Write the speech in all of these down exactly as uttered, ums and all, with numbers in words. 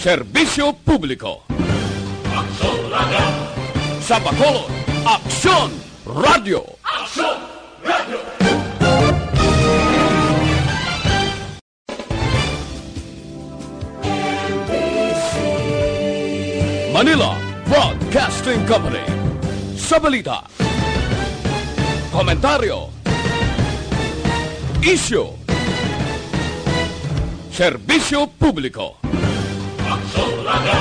Serbisyo publiko. Aksyon Radyo. Sa Bacolod, Aksyon Radyo. Aksyon Radyo. Manila Broadcasting Company. Sa balita, komentaryo, isyu, serbisyo publiko. Aksyon Radyo.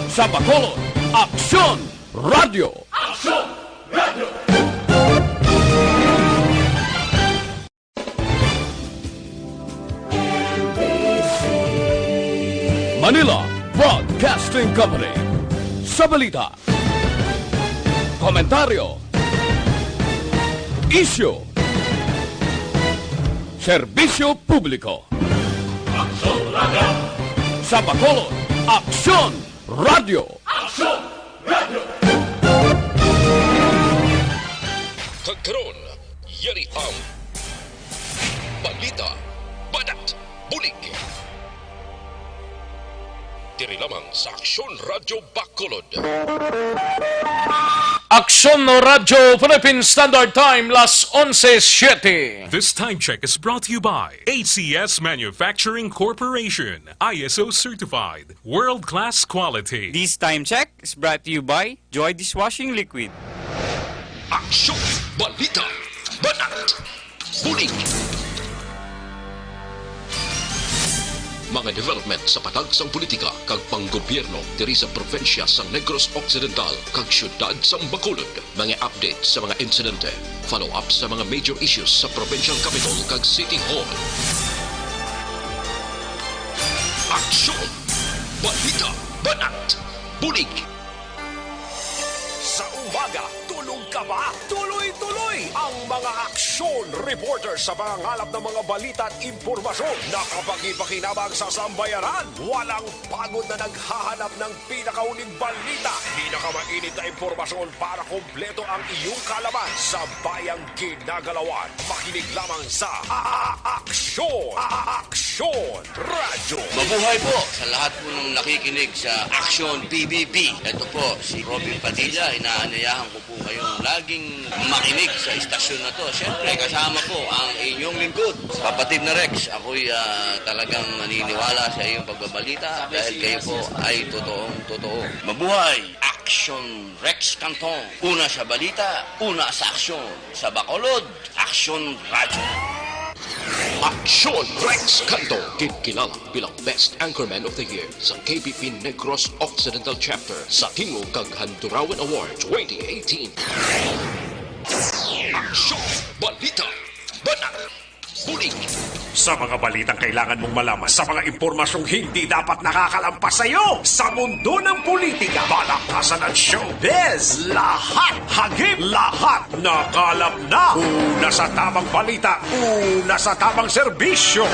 Sa Bacolod, Aksyon Radyo. Aksyon Radyo. Manila Broadcasting Company. Sa balita, komentaryo, isyu, serbisyo publiko. Aksyon Radyo. Sa Bacolod, Aksyon Radyo. Aksyon Radyo. Kag karon, yari ang balita, banat, bulig. Diri lamang sa Aksyon Radyo Bacolod. Aksyon Radyo Philippine Standard Time, las onse siete. This time check is brought to you by A C S Manufacturing Corporation, I S O certified, world-class quality. This time check is brought to you by Joy Dishwashing Liquid. Aksyon, balita, banat, bulig. Mga development sa patag sang politika kag panggobyerno diri sa probinsya sang Negros Occidental kag siyudad sang Bacolod. Mga update sa mga insidente, follow-up sa mga major issues sa provincial capitol kag city hall. Aksyon, balita, banat, bulig. Sa umaga, tulog ka ba? Tuloy-tuloy ang mga aksyon reporter sa pangangalap ng mga balita at impormasyon na kapakipakinabang sa sambayanan. Walang pagod na naghahanap ng pinakauling balita, pinakamainit na impormasyon para kompleto ang iyong kaalaman sa bayang ginagalawan. Makinig lamang sa A-, A-, Aksyon, A-, A-, Aksyon Radyo. Mabuhay po sa lahat po ng nakikinig sa Aksyon P B B. Ito po si Robin Padilla. Inaanyayahan ko po kayong laging makinig sa istasyon na to. Siyempre, kasama po ang inyong lingkod, Kapatid na Rex. Ako'y, ah, talagang naniniwala sa iyong pagbabalita dahil kayo po ay totoong totoo. Mabuhay! Aksyon Rex Cantong. Una sa balita, una sa aksyon. Sa Bacolod, Aksyon Radyo. Aksyon Rex Cantong, ginkilala bilang Best Anchorman of the Year sa K B P Negros Occidental Chapter sa Tingog kag Handurawan Award twenty eighteen. Aksyon, balita, banat, bulig. Sa mga balitang kailangan mong malaman, sa mga impormasyong hindi dapat nakakalampas sa iyo, sa mundo ng politika, balakasan at showbiz, lahat hagip, lahat nakalap na. Una sa tamang balita, una sa tamang serbisyo.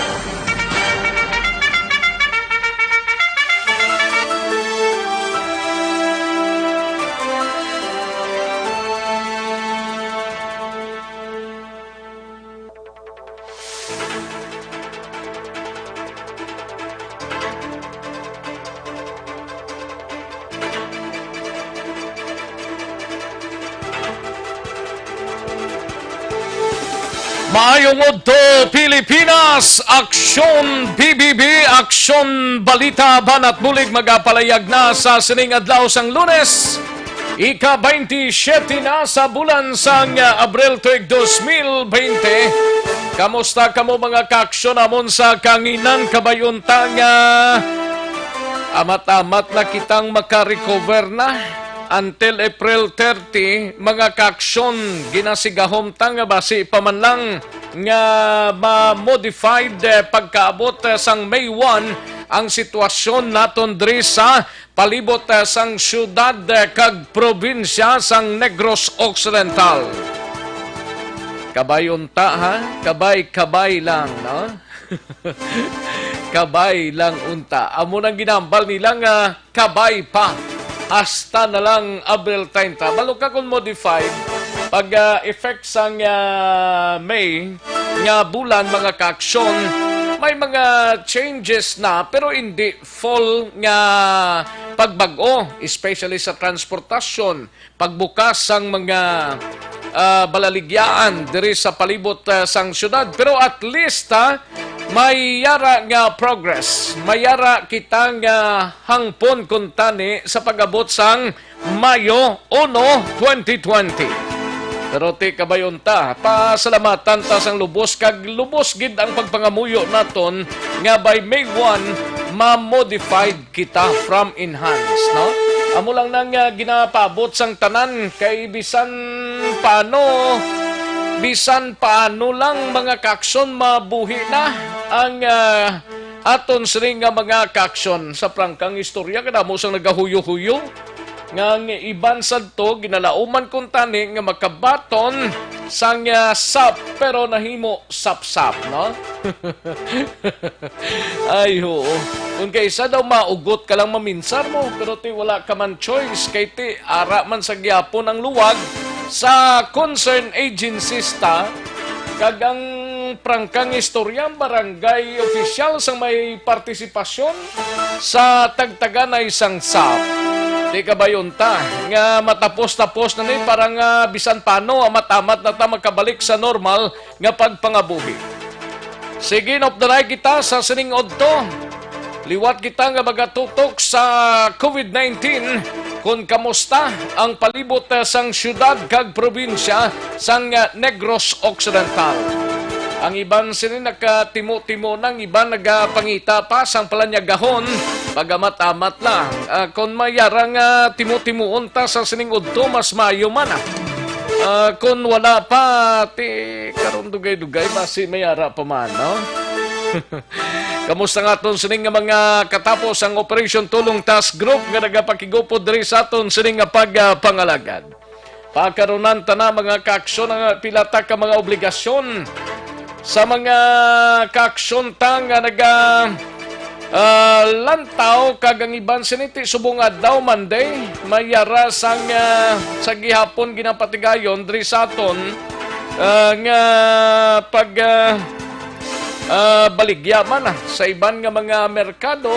Maayong udto, Pilipinas! Aksyon B B B, Aksyon Balita, Banat Bulig, magapalayag na sa sining adlaw sang Lunes, ika twenty-seven na sa bulan sang, ah, Abril tuig dos mil bente. Kamusta kamo, mga kaaksyon namon sa kanginan? Kabay unta nga amat-amat na kitang makarecover na until April thirty, mga kaaksyon. Ginasigahom ta nga basi pa man lang nga ma-modified, eh, pagkaabot, eh, sang May one ang sitwasyon naton diri sa palibot, eh, sang siyudad, eh, kag probinsya sang Negros Occidental. Kabay unta, ha? Kabay-kabay lang, no? Kabay lang unta. Amo nang ginahambal nila nga kabay pa. Hasta na lang Abril treinta. Balo ka kung modified, pag, ah, effect sang, ah, May nga bulan, mga kaaksyon, may mga changes na, pero hindi full nga pagbag-o, especially sa transportasyon, pagbukas sang mga, ah, balaligyaan diri sa palibot, ah, sang syudad. Pero at least, ah, may yara nga progress. May yara kita nga hangpon kuntani sa pag-abot sang Mayo uno, twenty twenty. Pero ti kabayon ta, pasalamatan ta sang lubos kag lubos gid ang pagpangamuyo naton nga by May one, ma-modified kita from enhance, no? Amo lang nang, ah, ginapaabot sang tanan kay bisan paano, bisan paano lang mga kaaksyon mabuhi na ang, ah, aton sini nga mga kaaksyon. Sa prangkang istorya, kadamo sang nagahuyo-huyo nga ang iban sadto ginalauman kuntani nga makabaton sang, ah, sap, pero nahimo sapsap, no? Ay, oo. Kung kaisa daw maugot ka lang maminsar mo, pero ti wala ka man choice, kay ti ara man sa gyapon ang luwag sa concern agencies ta, kag ang prangkang istorya ang barangay opisyal sang may partisipasyon sa tagtaganay sang sap. Di kabayon ta nga matapos-tapos na ni para nga bisan pano amat-amat na ta makabalik sa normal nga pagpangabuhi. Sige, inupdanay kita sa sining udto. Liwat kita nga magatutok sa covid nineteen, kon kamusta ang palibot, eh, sang siyudad kag probinsya sang, eh, Negros Occidental. Ang iban sini nakatimo-timo na, ang iban nagapangita pa sang palanyagahon, pagamat-amat lang. Ah, kon may yara nga timo-timuon ta sa sining udto, mas maayo man, ah. Ah, kon wala pa, ti karon dugay-dugay, basi may ara pa man, no? Kamusta nga aton sining nga mga katapos ang Operation Tulong Task Group nga nagapakigupod diri sa aton sining nga pagpangalagad? Pakarunan ta na, mga kaaksyon, ang pila ta ka mga obligasyon sa mga kaaksyon ta nga naga, ah, lantaw, kag ang iban sini ti subong adlaw, Monday, may yara sang, ah, sa gihapon ginapatigayon diri sa aton, ah, nga pag, ah, ah, baligya man, ah, sa iban nga mga merkado,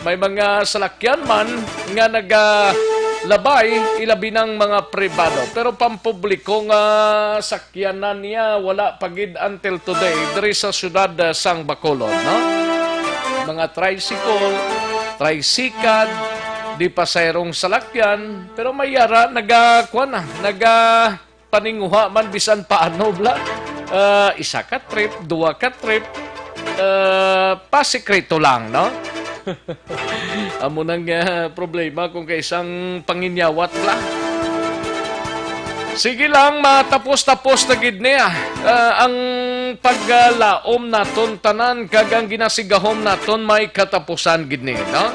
may mga salakyan man nga nagalabay, ilabi nang mga pribado. Pero pampubliko nga sakyanan niya, wala pa gid until today diri sa siyudad, ah, sang Bacolod, no? Mga tricycle, tricycad, di pasaherong salakyan, pero may yara naga, kuwan na, naga paninguha man bisan paano, bla. Ah, isa ka trip, duwa ka trip, ah, pasikreto lang, no? Amo nang, ah, problema kung kaisang panginyawat, bla. Sige lang, matapos-tapos na gid niya, ah, ang paglaom naton tanan kag ang ginasigahom naton may katapusan gid ni, no?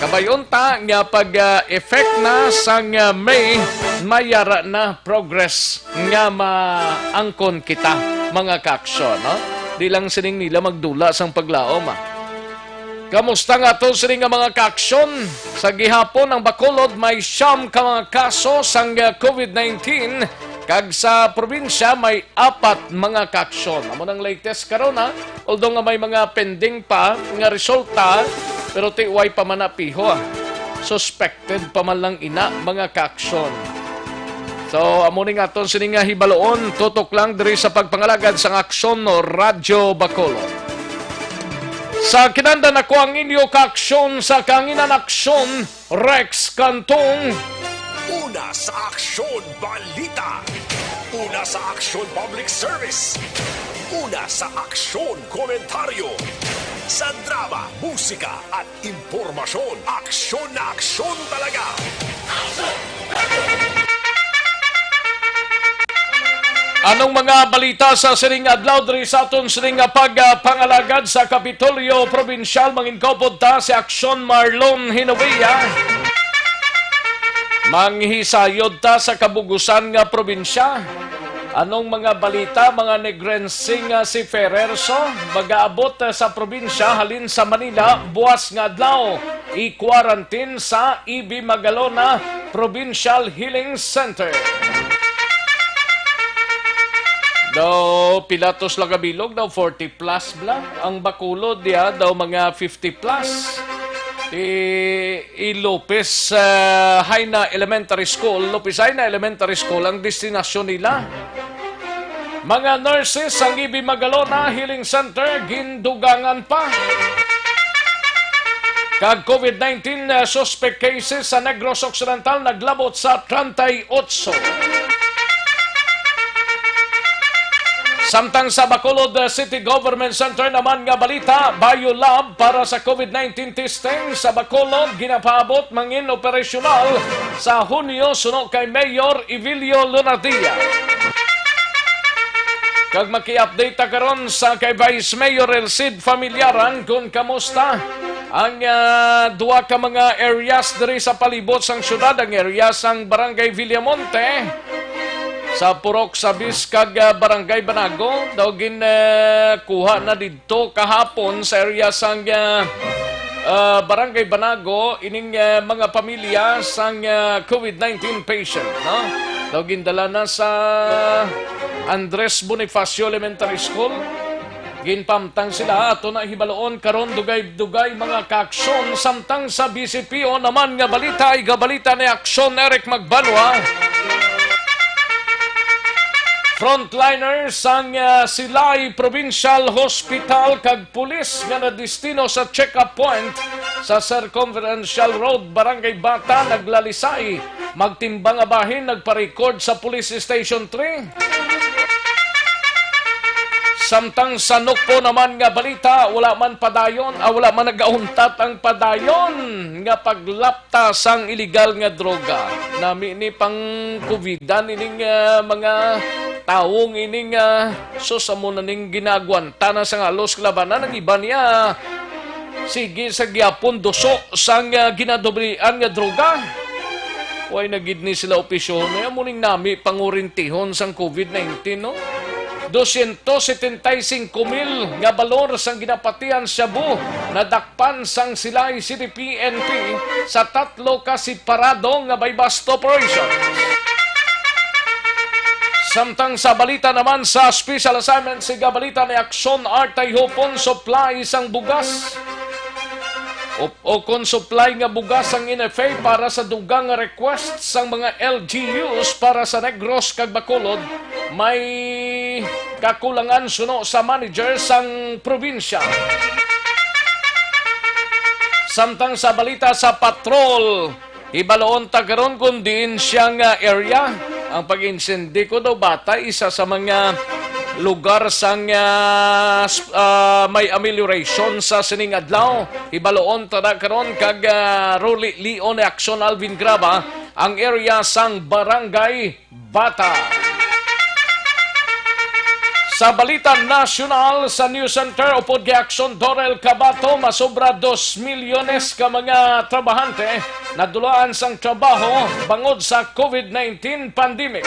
Kabayon ta nga pag, ah, effect na sang, ah, May, may yara na progress nga maangkon kita, mga kaaksyon, no? Di lang sining nila magdula sang paglaom, ah. Kamusta nga aton sini nga mga kaaksyon? Sa gihapon, ang Bacolod may siyam ka mga kaso sang, ah, covid nineteen, kag sa probinsya may apat mga kaaksyon. Amo nang latest karon, ha? Although nga may mga pending pa nga resulta, pero ti way pa man na piho, ah. Suspected pa man lang ina, mga kaaksyon. So, amo ni nga aton sini nga hibaloon, tutok lang diri sa pagpangalagad sang Aksyon Radyo Bacolod. Sa kinahanglan, ako ang inyo kaaksyon sa Kahanginan Aksyon, Rex Cantong. Una sa Aksyon Balita. Una sa Aksyon Public Service. Una sa Aksyon Komentaryo. Sa drama, musika, at impormasyon, aksyon na aksyon talaga. Anong mga balita sa sining adlaw diri sa aton sining nga pag, ah, pangalagad sa Kapitolyo Probinsyal? Manginkaupod ta si Aksyon Marlon Hinovia. Manghisayod ta sa kabugusan nga probinsya. Anong mga balita, mga Negrense nga si Ferrerso? Mag-aabot, ah, sa probinsya halin sa Manila buwas nga adlaw. I-quarantine sa E B Magalona Provincial Healing Center. Daw pila to sila ka bilog, daw forty plus bala. Ang Bacolod diya, daw mga fifty plus. I, i Lopez, ah, Jaena Elementary School, Lopez Jaena Elementary School ang destinasyon nila. Mga nurses sang E B Magalona Healing Center gindugangan pa. Kag COVID nineteen, ah, suspect cases sa Negros Occidental naglabot sa treinta y ocho. Samtang sa Bacolod, uh, City Government Center naman nga balita, Biolab para sa COVID nineteen testing sa Bacolod ginapaabot mangin operasyonal sa Hunyo suno kay Mayor Evilio Lunardia. Kag maki-update ta karon sa kay Vice Mayor Elcid Familiaran kung kamusta ang, ah, duha ka mga areas diri sa palibot sang syudad, ang area sang Barangay Villamonte, sa Purok Sabis kag, ah, Barangay Banago, daw gin, ah, kuha na didto kahapon sa area sang, ah, ah, Barangay Banago ining, ah, mga pamilya sang, ah, COVID nineteen patient, no? Daw gindala na sa Andres Bonifacio Elementary School. Ginpamtang sila, ato na hibaluon karon dugay-dugay mga kaaksyon. Samtang sa B C P O naman nga balita, ay gabalita ni Aksyon Eric Magbanwa. Frontliner sang, ah, Silay Provincial Hospital kag pulis nga nadistino sa check-up point sa Circumferential Road, Barangay Bata, naglalisay. Magtimbang nga bahin nagpa-record sa Police Station three. Samtang sa Nukpo naman nga balita, wala man padayon, ah, wala man nagauntat ang padayon nga paglapta sang iligal nga droga. Nami ni pang covidan ining, ah, mga tawong ining, ah, sus, amo na ning ginagwanta na sa nga halos kalabanan. Ang iba niya, sige sa gyapon duso sang, ah, ginadoblian nga droga. Way na gid ni sila opisyon. Ay, amo ning nami pangurintihon sang COVID nineteen, no? Dosyentos setenta y cinco mil nga balor sang ginapatihan shabu nadakpan sang Silay City P N P sa tatlo ka separado nga buy-bust operation. Samtang sa balita naman sa special assignment, siga balita ni Aksyon Artay Hupon, supply sang bugas o, o kon supply nga bugas ang N F A para sa dugang nga request sang mga L G Us para sa Negros kag Bacolod, may kakulangan suno sa manager sang probinsya. Samtang sa balita sa patrol, hibaluon ta karon kung diin siya nga area. Ang pag-insindi ko daw bata isa sa mga lugar sang, ah, s-, ah, may amelioration sa sining adlaw. Hibaluon ta na karon kag, ah, Ruli Leon ni Aksyon Alvin Graba ang area sang Barangay Bata. Sa balita nasyonal, sa News Center, upod kay Aksyon Dorel Cabato, masobra dos milyones ka mga trabahante nadulaan sang trabaho bangod sa COVID nineteen pandemic.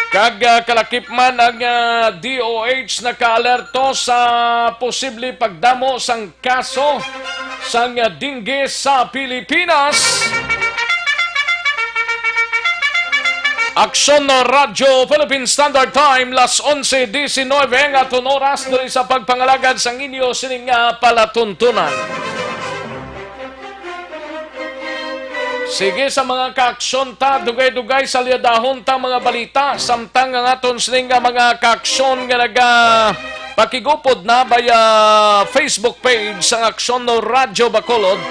Kag, ah, kalakip man ang, ah, D O H nakaalerto sa posible pagdamo sang kaso sang dengue sa Pilipinas. Aksyon Radyo Philippine Standard Time, las onse diecinuebe ang aton oras diri sa pagpangalagad sang inyo sining nga palatuntunan. Sige, sa mga kaaksyon ta, dugay-dugay salyadahon ta mga balita, samtang ang aton sining nga mga kaaksyon nga naga pakigupod na via Facebook page sang Aksyon no Radyo Bacolod.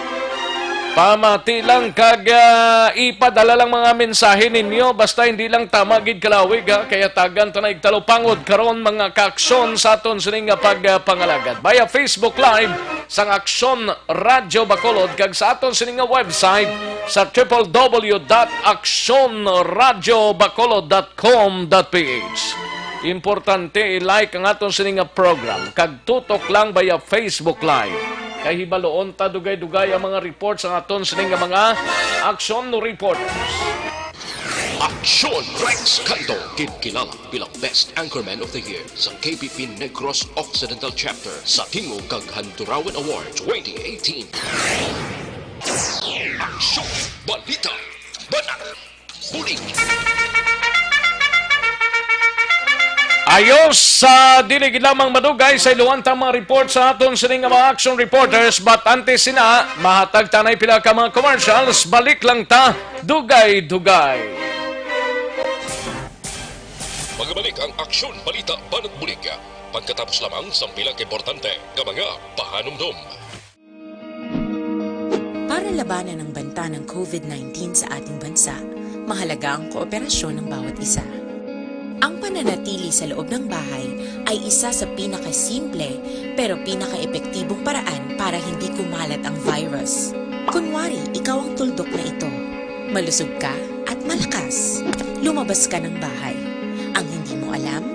Pamati lang kag, ah, ipadala lang mga mensahe ninyo, basta hindi lang tama gid kalawig, ha, kay hatagan ta na igtalupangod karon mga kaaksyon sa aton sining nga pagpangalagad via Facebook Live sang Aksyon Radyo Bacolod kag sa aton sini nga website sa triple W dot aksyon radyo bacolod dot com dot P H. Importante i-like ang aton sini nga program kag tutok lang via Facebook Live. Kay hibaluon ta dugay-dugay ang mga report sa aton sini nga mga action reporters. Aksyon Rex Canto, kinkilala bilang Best Anchorman of the Year sa K B P Negros Occidental Chapter sa Tingog kag Handurawan Award twenty eighteen. Aksyon, balita, banat, bulig. Ayos, sa dili gid lamang madugay sa iluwantang mga report sa aton sini nga mga action reporters, but antes sina, mahatag tanay pila ka mga commercials, balik lang ta, dugay-dugay. Magabalik ang Aksyon Balita Banat Bulig, pagkatapos lamang sang pila ka importante nga mga pahanumdom. Para labanan ang banta ng COVID nineteen sa ating bansa, mahalaga ang kooperasyon ng bawat isa. Ang pananatili sa loob ng bahay ay isa sa pinakasimple pero pinakaepektibong paraan para hindi kumalat ang virus. Kunwari, ikaw ang tuldok na ito. Malusog ka at malakas. Lumabas ka ng bahay. Ang hindi mo alam,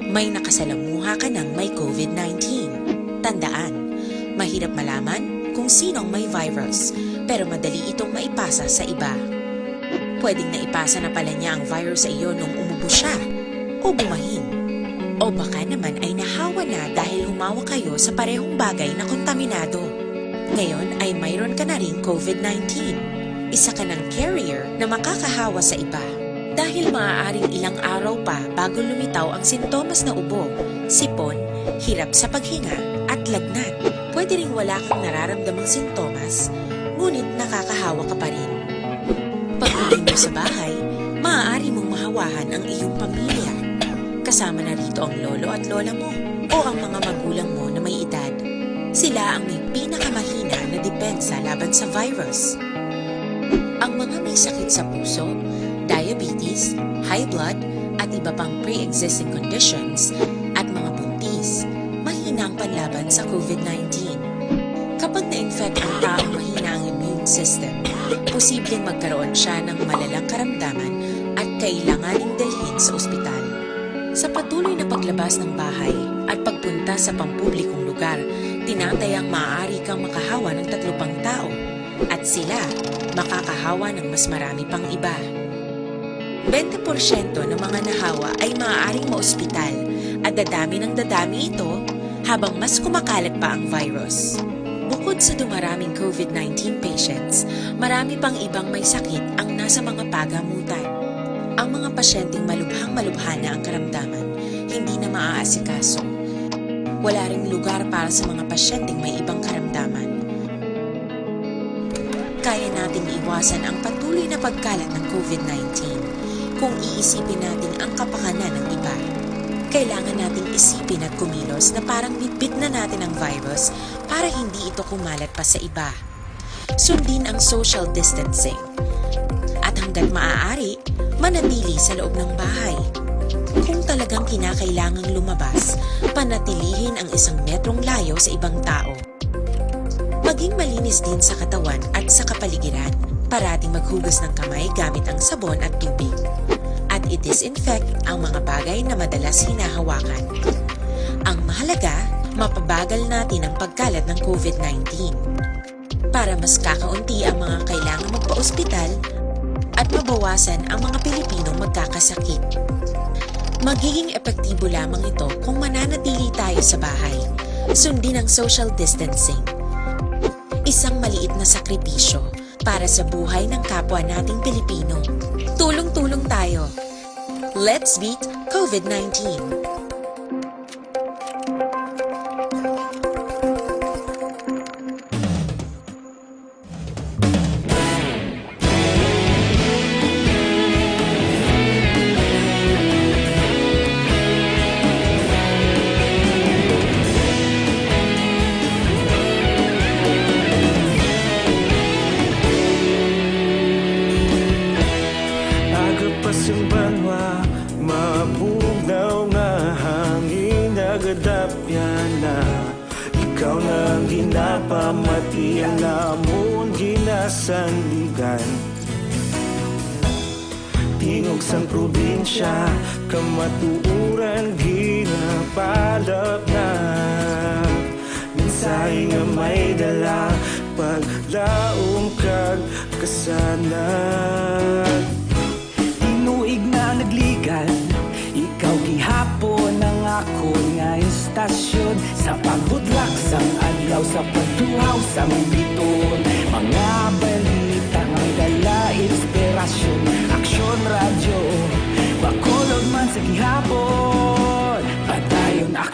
may nakasalamuha ka ng may COVID nineteen. Tandaan, mahirap malaman kung sino ang may virus, pero madali itong maipasa sa iba. Pwedeng naipasa na pala niya ang virus sa iyo nung umubo siya o bumahin. O baka naman ay nahawa na dahil humawak kayo sa parehong bagay na kontaminado. Ngayon ay mayroon ka na ring COVID nineteen. Isa ka ng carrier na makakahawa sa iba. Dahil maaaring ilang araw pa bago lumitaw ang sintomas na ubo, sipon, hirap sa paghinga, at lagnat. Pwede ring wala kang nararamdamang sintomas, ngunit nakakahawa ka pa rin. Pag-uwi mo sa bahay, maaari mong mahawahan ang iyong pamilya. Kasama na rito ang lolo at lola mo o ang mga magulang mo na may edad. Sila ang may pinakamahina na depensa laban sa virus. Ang mga may sakit sa puso, diabetes, high blood, at iba pang pre-existing conditions, at mga buntis, mahina ang panlaban sa COVID nineteen. Kapag na-infect ang taong mahina ang immune system, posibleng magkaroon siya ng malalang karamdaman at kailanganing dalhin sa ospital. Sa patuloy na paglabas ng bahay at pagpunta sa pampublikong lugar, tinatayang maaari kang makahawa ng tatlo pang tao at sila makakahawa ng mas marami pang iba. Bente porsyento ng mga nahawa ay maaaring maospital at dadami ng dadami ito habang mas kumakalat pa ang virus. Bukod sa dumaraming COVID nineteen patients, marami pang ibang may sakit ang nasa mga pagamutan. Ang mga pasyenteng malubhang-malubha na ang karamdaman, hindi na maaasikaso. Wala ring lugar para sa mga pasyenteng may ibang karamdaman. Kaya nating iwasan ang patuloy na pagkalat ng COVID nineteen kung iisipin natin ang kapakanan ng iba. Kailangan nating isipin at kumilos na parang bitbit na natin ang virus para hindi ito kumalat pa sa iba. Sundin ang social distancing. At hanggat maaari, manatili sa loob ng bahay. Kung talagang kinakailangang lumabas, panatilihin ang isang metrong layo sa ibang tao. Maging malinis din sa katawan at sa kapaligiran. Parating maghugas ng kamay gamit ang sabon at tubig. At i-disinfect ang mga bagay na madalas hinahawakan. Ang mahalaga, mapabagal natin ang pagkalat ng COVID nineteen. Para mas kakaunti ang mga kailangang magpa-ospital at mabawasan ang mga Pilipinong magkakasakit. Magiging epektibo lamang ito kung mananatili tayo sa bahay. Sundin ang social distancing. Isang maliit na sakripisyo para sa buhay ng kapwa nating Pilipino. Tulong-tulong tayo. Let's beat COVID nineteen. Aga pa sing banwa, mabugnaw nga hangin, nagadapyan na. Ikaw na ang ginapamati, ang amon ginasandigan. Tingog sang probinsya, kamatuoran ginapalapnap. Mensahe nga may dala, paglaom kag kasanag. Tinuig na nagligad, ikaw gihapon ang akon nga istasyon. Sa pagbutlak sang adlaw, sa pagtuhaw sang biton, mga balita nga dala inspirasyon. Aksyon Radyo, Bacolod man sa gihapon.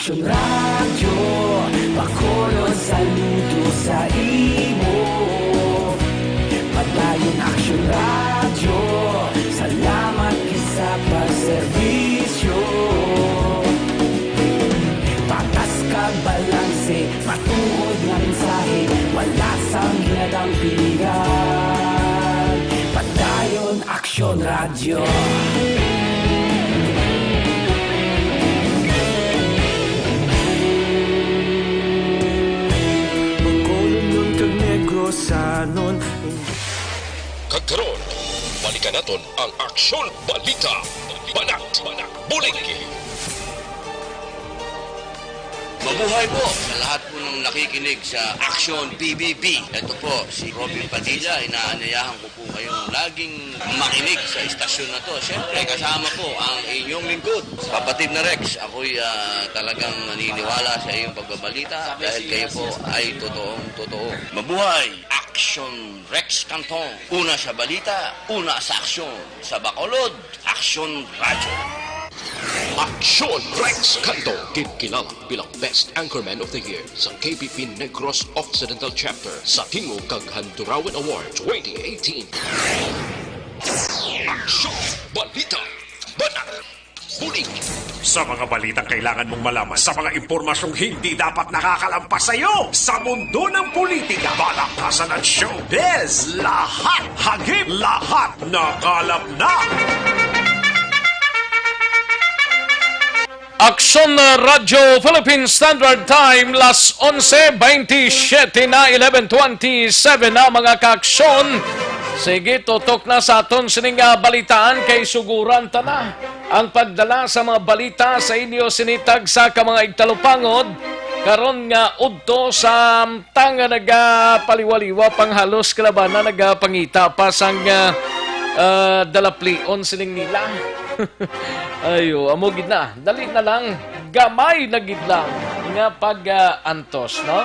Aksyon Radyo, Bacolod, saludo sa imo. Padayon Aksyon Radyo, salamat gid sa pagserbisyo. Patas kag balanse, matuod nga mensahe, wala sang hinadang pilihan. Padayon Aksyon Radyo. Bacolod kag Negrosanon. Kag karon, balikan naton ang Aksyon Balita. Banat, Banat, Bulig. Mabuhay po sa lahat po ng nakikinig sa Aksyon P B B. Ito po si Robin Padilla. Inaanyayahan ko po kayong laging makinig sa istasyon na to. Siyempre, kasama po ang inyong lingkod, kapatid na Rex. Ako'y, ah, talagang naniniwala sa iyong pagbabalita dahil kayo po ay totoong totoo. Mabuhay! Aksyon Rex Cantong. Una sa balita, una sa aksyon. Sa Bacolod, Aksyon Radyo. Aksyon Rex Cantong, ginkilala bilang Best Anchorman of the Year sang K B P Negros Occidental Chapter sa Tingog kag Handurawan Award twenty eighteen. Aksyon Balita. Banat. Bulig. Sa mga balitang kailangan mong malaman, sa mga impormasyong hindi dapat nakakalampas sa iyo, sa mundo ng politika, balaktasan at showbiz, lahat hagip, lahat nakalap na. Aksyon Radyo Philippine Standard Time, las onse veintisiete na, eleven twenty-seven na, mga kaaksyon. Sige, tutok na sa aton sining, ah, balitaan kay suguran ta na ang pagdala sa mga balita sa inyo sini tagsa ka mga igtalupangod. Karon nga udto sa tang nga nagapaliwaliwa pang halos kalabanan, nagapangita pa sang, ah, ah, dalaplion sining nila. Ayo, amo gid na. Dali na lang, gamay na gid lang nga pag-antos, no?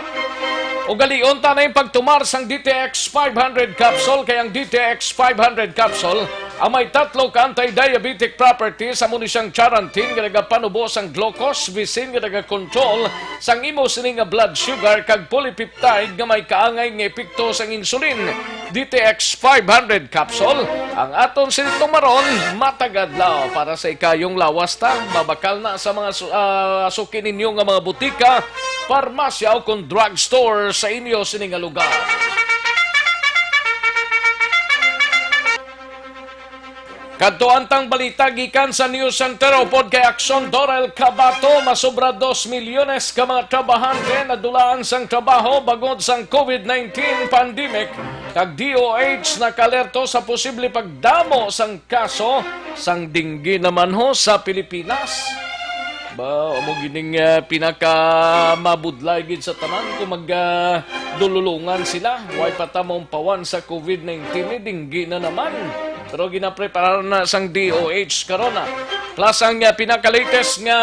Ugalion ta na yung pagtumar sang D T X five hundred capsule, kay ang D T X five hundred capsule ang may tatlo ka anti-diabetic properties, amo ni siyang charantin nga nagapanubo sang glucose, bisin nga nagakontrol sang imo sini nga blood sugar, kag polypeptide nga may kaangay nga epekto sang insulin. D T X five hundred capsule ang aton sini tumaron matag adlaw para sa ikayong lawas ta. Mabakal na sa mga su-, ah, suki ninyo nga mga butika, parmasya o kon drugstore sa inyo sini nga lugar. Kadto antang balita gikan sa News Center upod kay Aksyon Dorel Cabato, masobra dos milyones ka mga trabahante nadulaan sang trabaho bangod sang COVID nineteen pandemic, kag D O H nakaalerto sa posible pagdamo sang kaso sang dengue naman ho sa Pilipinas. Ba, amo gining, ah, pinakamabudlay gid sa tanan kung mag, ah, dululungan sila. Way pa ta maumpawan sa COVID nineteen, ni dengue na naman. Pero ginaprepara na sang D O H karon, ah. Plus ang, ah, pinaka-latest nga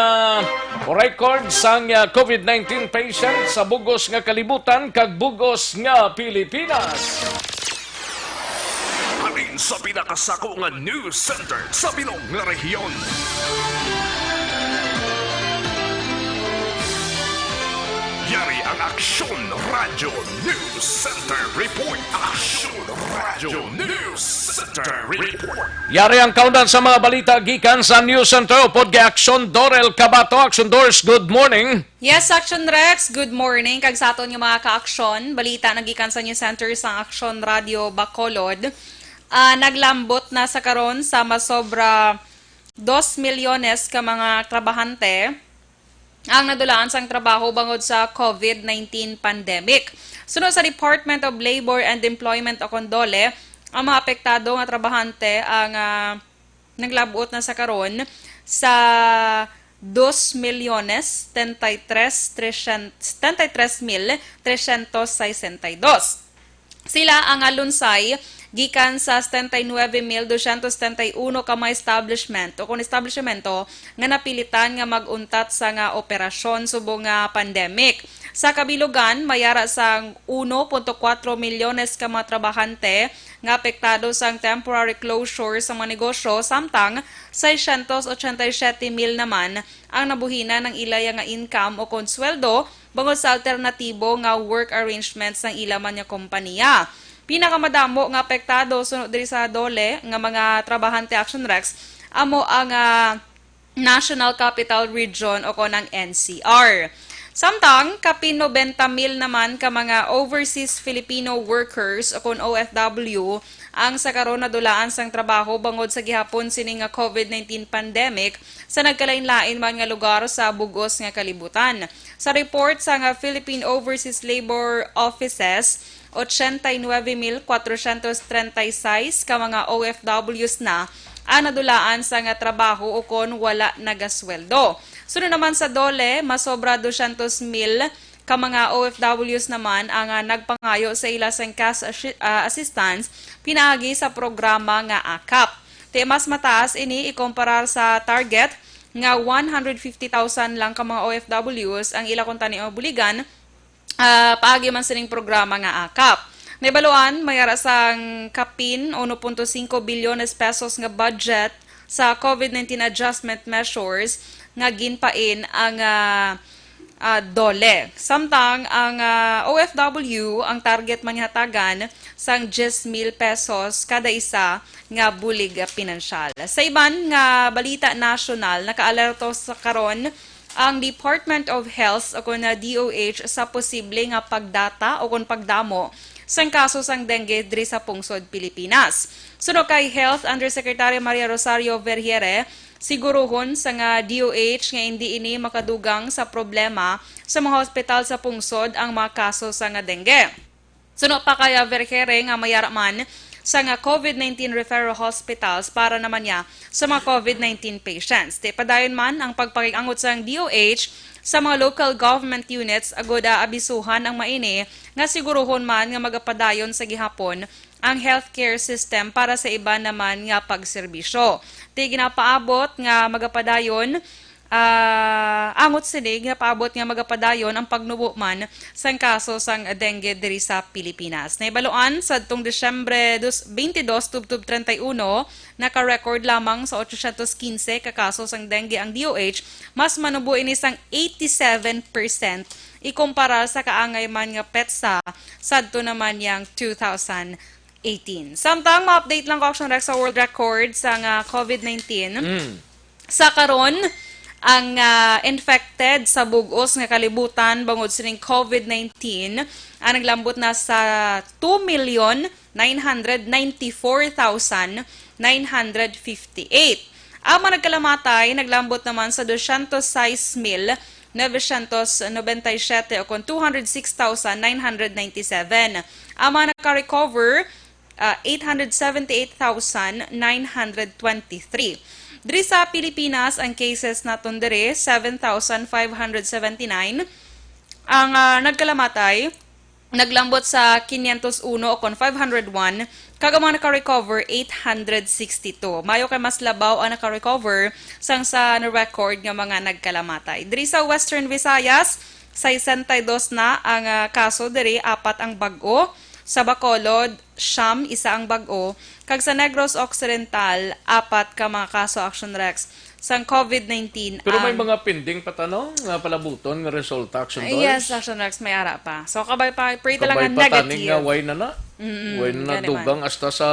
record sang, ah, COVID nineteen patient sa bugos nga kalibutan kag bugos nga Pilipinas. Halin sa pinakasako nga news center sa bilog nga rehiyon. Yari ang Aksyon Radyo News Center Report. Aksyon Radyo News Center Report. Yari ang kaundan sa mga balita gikan sa News Center upod kay Aksyon Dorel Cabato. Aksyon Dors, good morning. Yes, Action Rex, good morning. Kag sa aton nga mga ka-aksyon, balita nagikan sa News Center sang Action Radio Bacolod. Ah, naglambot na sa karon sa masobra dos milyones ka mga trabahante ang nadulaan sang trabaho bangod sa COVID nineteen pandemic. Sunod sa Department of Labor and Employment o kon DOLE, ang mga apektado nga trabahante ang, ah, naglabot na sa karon sa dos milyones setenta y tres, trescientos, setenta y tres mil trescientos sesenta y dos. Sila ang nalunsay gikan sa setenta y nuebe mil doscientos setenta y uno ka mga establishment o kon establishmento nga napilitan nga mag-untat sa nga operasyon subong nga pandemic. Sa kabilugan, may ara sang uno punto kuwatro milyones ka mga trabahante nga apektado sang temporary closure sa mga negosyo, samtang seiscientos ochenta y siete mil naman ang nabuhinan ang ila nga income o kon sweldo bangod sa alternatibo nga work arrangement sang ila man nga kompanya. Pinakamadamo nga apektado suno diri sa DOLE nga mga trabahante, Action Rex, amo ang, ah, National Capital Region o kon ang N C R. Samtang kapin nobenta mil naman ka mga overseas Filipino workers o kon O F W ang sa karon nadulaan sang trabaho bangod sa gihapon sini nga COVID nineteen pandemic sa nagkalain-lain man nga lugar sa bug-os nga kalibutan. Sa report sa nga Philippine Overseas Labor Offices, ochenta y nueve mil cuatrocientos treinta y seis ka mga O F Ws na ang nadulaan sa nga trabaho ukon wala nagasweldo. Sunod naman sa DOLE, masobra dosyentos mil ka mga O F Ws naman ang, ah, nagpangayo sa ila sang cash assi-, ah, assistance pinaagi sa programa nga akap. Ti mas mataas ini ikumparar sa target nga one hundred fifty thousand lang ka mga O F Ws ang ila kuntani mabuligan, ah, paagi man sining programa nga akap. Nahibaluan, may ara sang kapin uno punto singko bilyones pesos nga budget sa COVID nineteen adjustment measures nga ginpain ang, ah, ah, DOLE. Samtang ang, ah, O F W ang target manghatagan sang diyes mil pesos kada isa nga bulig, ah, pinansyal. Sa iban nga balita nasyonal, nakaalerto sa karon ang Department of Health o kon D O H sa posible nga pagdata o kon pagdamo sang kaso sang dengue diri sa pungsod Pilipinas. Suno kay Health Undersecretary Maria Rosario Vergeire, siguruhon sa nga D O H nga hindi ini makadugang sa problema sa mga hospital sa pungsod ang mga kaso sa nga dengue. Suno pa kay Vergeire nga may ara man sa nga COVID nineteen referral hospitals para naman niya sa mga COVID nineteen patients. Ti padayon man ang pagpakig-angot sang D O H sa mga local government units agud, ah, abisuhan ang maini nga siguruhon man nga magapadayon sa gihapon ang healthcare system para sa iban naman nga pagserbisyo. Ti ginapaabot nga magapadayon, ah, angot sini, ginapaabot nga magapadayon ang pagnubo man sang kaso sang dengue diri sa Pilipinas. Nahibaluan, sadtong Disyembre dos, twenty-dos tubtob treinta y uno, naka-record lamang sa ochocientos quince ka kaso sang dengue ang D O H, mas manubo ini sang eighty-seven percent ikumpara sa kaangay man nga petsa sadto naman niyang two thousand eighteen. Samtang ma-update lang ko, Action Rex, sa world record sa nga COVID nineteen. Mm. Sa karon, ang, ah, infected sa bug-os nga kalibutan bangod sining COVID nineteen ang naglambot na sa two million nine hundred ninety-four thousand nine hundred fifty-eight. Ang mga nagkalamatay naglambot naman sa dosyentos sais mil novecientos nobenta y siete o kon two hundred six thousand nine hundred ninety-seven. Ang mga naka-recover, ah, eight hundred seventy-eight thousand nine hundred twenty-three. Diri sa Pilipinas, ang cases naton diri, seven thousand five hundred seventy-nine. Ang, ah, nagkalamatay, naglambot sa quinientos uno o kon five hundred one, kag ang mga naka-recover, eight hundred sixty-two. Mayo kay mas labaw ang naka-recover sang sa na-record nga mga nagkalamatay. Diri sa Western Visayas, sesenta y dos na ang, ah, kaso diri, apat ang bag-o. Sa Bacolod, siyam, isa ang bag-o. Kag sa Negros Occidental, apat ka mga kaso, Action Rex, sang COVID nineteen. Pero may ang mga pending pa ta, no, nga palabuton nga resulta, Action Ay, Doris? Yes, Action Rex, may ara pa. So, kabay pa, pray talaga Kabay pa tani negative. nga, way na na. Mm-mm, Way na na gani man. dugang hasta sa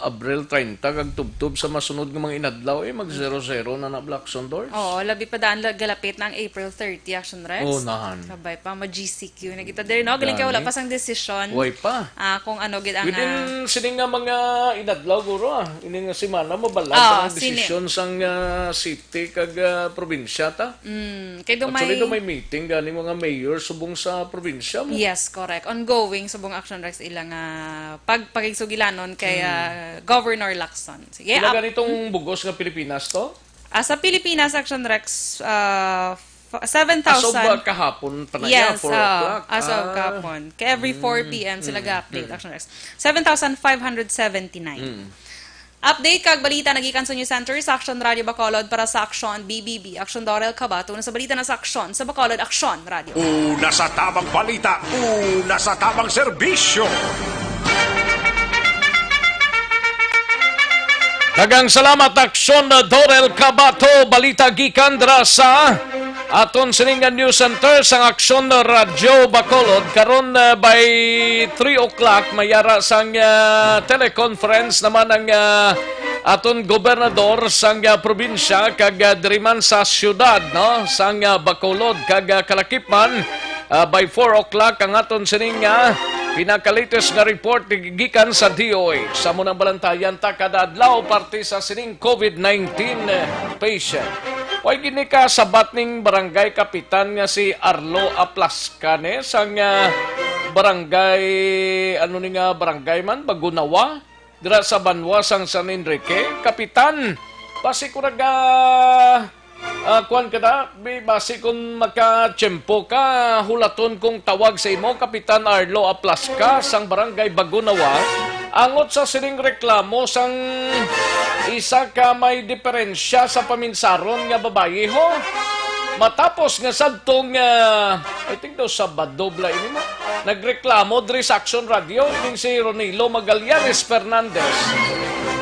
Abril treinta, kag tubtob sa masunod nga mga inadlaw, eh, mag-zero-zero na na, Black Action Doris. Oo, labi pa daan la-, galapit na ang April thirty, Action Rex. Oo, nahan. Kabay pa, ma-G C Q na kita diri, no? Galing kay wala Gani. pa sang desisyon. Way pa. Ah, kung ano gid ang, Within ah, sini nga mga inadlaw, guro, ah. Ini nga semana, mabalan Ah, pa ang sini. desisyon sang, ah, city kag, ah, probinsya ta. Mm, kay Actually, dumay do may meeting gani mga mayor subong sa probinsya mo. Yes, correct. Ongoing subong, Action Rex, ilang, ah, pag-, pakigsugilanon kay, Mm. ah, Governor Lacson. Sige, Ila ap-, ganitong bugos nga Pilipinas to? Ah, sa Pilipinas, Action Rex, ah, f-, seven thousand. As of, uh, kahapon pa na Yes, yan, four ah, o'clock. as of Ah. kahapon. Kay every Mm, four P M sila mm, ga-update, mm. Action Rex. Seven thousand five hundred seventy-nine. Mm. Update kag balita nagikan sa News Center sa Aksyon Radio Bacolod para sa Aksyon B B B. Aksyon Dorel Cabato na sa balita na sa Aksyon sa Bacolod Aksyon Radio. Una sa tamang balita, una sa tamang serbisyo. Daghang salamat, Aksyon Dorel Cabato. Balita gikan dira sa aton sining nga News Center sang Aksyon Radio Bacolod. Karon, uh, by three o'clock, may ara sang, uh, teleconference naman ang, uh, aton gobernador sang, uh, probinsya kag, uh, diri man sa siyudad, no, sang, uh, Bacolod kag, uh, kalakip man, uh, by four o'clock ang aton sining, uh, pinaka-latest nga report gikan sa D O H. Sa amo nang balantayan ta kada adlaw parte sa sining COVID nineteen, uh, patient. Way gini ka sabat ning barangay kapitan nga si Arlo Aplasca, ne, sang, ah, barangay, ano ni nga barangay man, Bagunawa, dira sa banwa sang San Enrique. Kapitan, basi ko naga, ah, kuwan ka na, bi-, basi kung makatiyempo ka, hulaton kong tawag sa imo, Kapitan Arlo Aplasca, sang barangay Bagunawa, angot sa sining reklamo sang isa ka may diferensya sa paminsaron nga babayi, ho. Matapos nga sadtong, ah, I think daw Sabado bala ini mo, nagreklamo diri sa Aksyon Radio ining si Ronilo Magallanes Fernandez.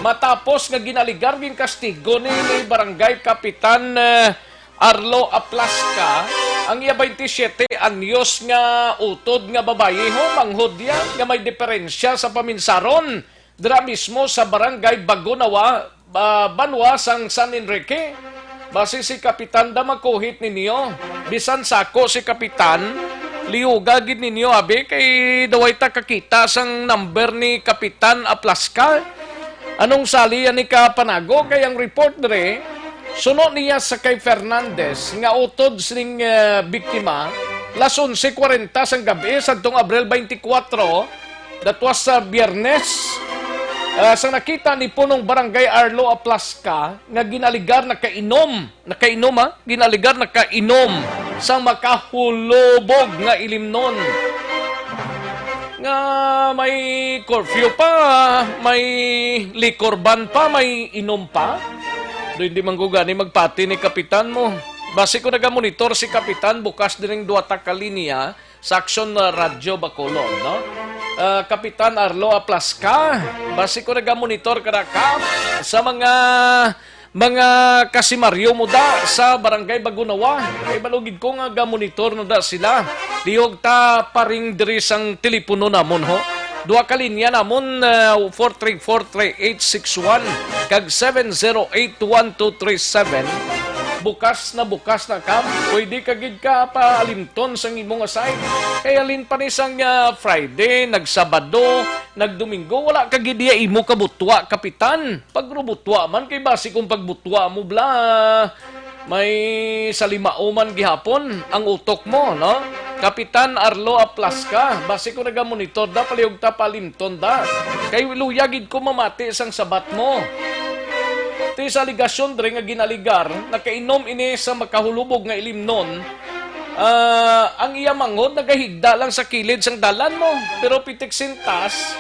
Matapos nga ginaligar, ginkastigo ni, ni Barangay Kapitan, ah, Arlo Aplasca ang iya twenty-seven anyos nga utod nga babayi, ho, manghudya nga may diferensya sa paminsaron dira mismo sa barangay Bagunawa, ah, banwa sang San Enrique. Basi si Kapitan da makuhit ninyo. Bisan sako si Kapitan, liuga gid ninyo, abi, kay daway ta kakita sang number ni Kapitan Aplasca. Anong sali yan ni kapanago? Kay ang report dre, suno niya sa kay Fernandez nga utod sining, eh, biktima, las onse kwarenta sang gabi sadtong Abril twenty-four, that was sa Biyernes, ah, sang nakita ni Punong Barangay Arlo Aplasca nga ginaligar nakainom, nakainom, ha? Ginaligar nakainom sang makahulubog nga ilimnon. Nga may curfew pa, may liquor ban pa, may inom pa. Do hindi man ko gani magpati ni Kapitan mo. Basi ko nagamonitor si Kapitan, bukas dining duwa ta ka linya sa Aksyon, uh, Radyo Bacolod, no? Uh, Kapitan Arlo Aplasca, basi ko nagamonitor kada ka sa mga, mga kasimaryo mo da sa Barangay Bagunawa. Kay balugid ko nga gamonitor na da sila. Lihog ta paring diri sang telepono namon, ho. Duha ka linya namon, uh, four three four three eight six one kag seven zero eight one two three seven. Bukas na bukas na, Kap. Pwede ka gid ka paalimton sang imo nga side. Kay halin pa ni sang, ah, Friday, nagsabado, nagdomingo, wala ka gid iya imo kabutwa, Kapitan. Pagrubutwa man, kay basi kung pagbutwa mo, bla, may salimao man gihapon ang utok mo, no? Kapitan Arlo Aplasca, basi ko nagamonitor da, palihog ta palimton da. Kay luya gid ko mamati sang sabat mo. Ti sa aligasyon dre nga ginaligar, nakainom ini sa makahulubog nga ilimnon. Ah, ang iya manghod nagahigda lang sa kilid sang dalan mo, pero pitik sintas,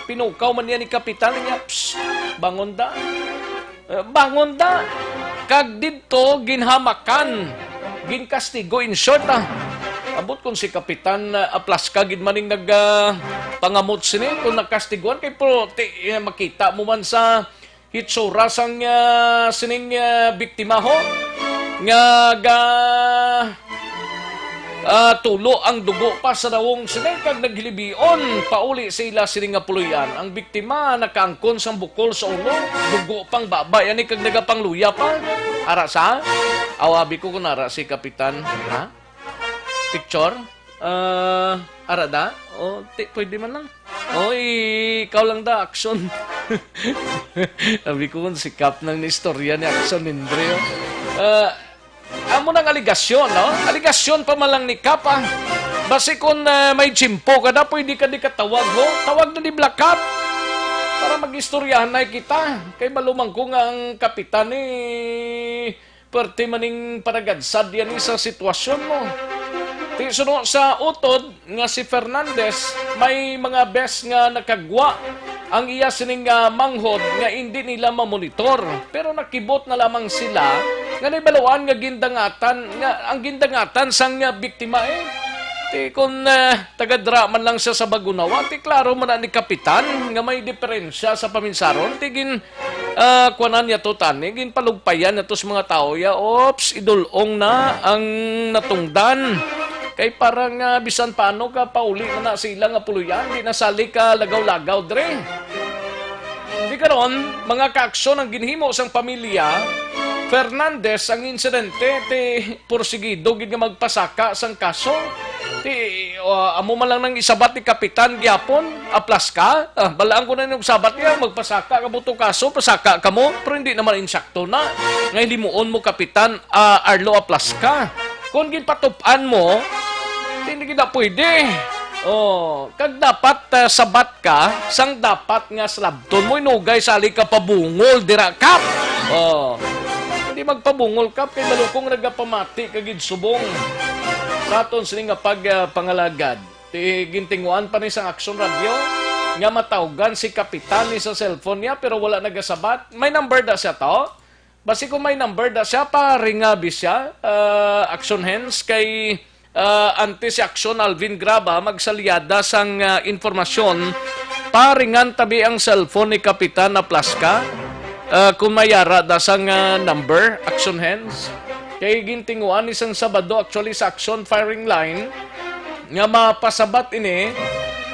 pinukaw man niya ni Kapitan niya, "Psst, bangon da." Eh, bangon da. Kag didto ginhamakan, ginkastigo, in short, ah. Ambot kung si Kapitan, ah, Aplasca gid maning nag, ah, pangamot sini, kung nakastiguan kay, pero ti, eh, makita mo man sa hitsura sang, ah, sining, ah, biktima, ho, nga ga, ah, tulo ang dugo pa sa dawong sini kag naghilibion pauli sa ila sini nga puloy-an. Ang biktima nakaangkon sang bukol sa ulo, dugo pang baba yani kag nagapangluya pa. Ara sa? Aw, abi ko kung ara si Kapitan. Ha? Picture? Ah, ara da? O, ti, pwede man lang. Oy, ikaw lang da, action. Abi ko kung si Kap nang istorya ni action ni Andre, oh. Ah, amo nang aligasyon, no? Aligasyon pa man lang ni Kap, ah. Basi kung, ah, may tiyempo ka na, pwede ka di katawag, ho? Tawag na di Black Kap. Para mag-istoryahan na kita. Kay baluman ko nga ang kapitan ni Perti maning panagadsad yani sa sitwasyon mo. Ti suno sa utod nga si Fernandez, may mga bes nga nakagwa ang iya sining, ah, manghod nga indi nila mamonitor. Pero nakibot na lamang sila nga nahibaluan nga gindangatan, nga ang gindangatan sang, ah, biktima, eh. Ti kun, ah, taga-dra man lang siya sa Bagunawa, ti klaro man na ni Kapitan nga may diferensya sa paminsaron. Ti gin, ah, kuanan niya to tani, ginpalugpayan niya to sa mga tawo ya, "Ops, idul-ong na ang natungdan." Kay para nga bisan paano ka pauli na, na sa ila nga puloy-an, di na sali ka lagaw-lagaw dre. Di karon, mga kaaksyon ang ginhimo sang pamilya Fernandez ang insidente, ti porsigido gid nga magpasaka sang kaso. Ti, uh, amo man lang nang isabat ni Kapitan gyapon, aplas ka. Ah, balaan ko na yung sabat niya, magpasaka ka buto kaso, pasaka ka mo, pero hindi naman insakto na. Nga hilimuon mo, Kapitan, ah, Arlo, aplas ka. Kung ginpatupan mo, hindi kita pwede. Oh, kag dapat, ah, sabat ka, sang dapat nga slabton mo, inugay sali ka pabungol, dira, Kap. Oh, hindi magpabungol, Kap, kay malukong nagapamati ka gid subong sa aton sini nga pag, ah, pangalagad. Ti gintinguan pa ni sang Action Radio nga matawgan si Kapitan ni sa cellphone niya, pero wala nagasabat. May number da siya to? Basi kung may number da siya, paringa bi siya, ah, Action Hands, kay, ah, antes si Action Alvin Graba magsalyada sang, ah, informasyon, paringan tabi ang cellphone ni Kapitan Aplaska, ah, kung may ara da sang, ah, number, Action Hands. Kay gintinguan ni sang Sabado, actually, sa Action Firing Line, nga mapasabat ini,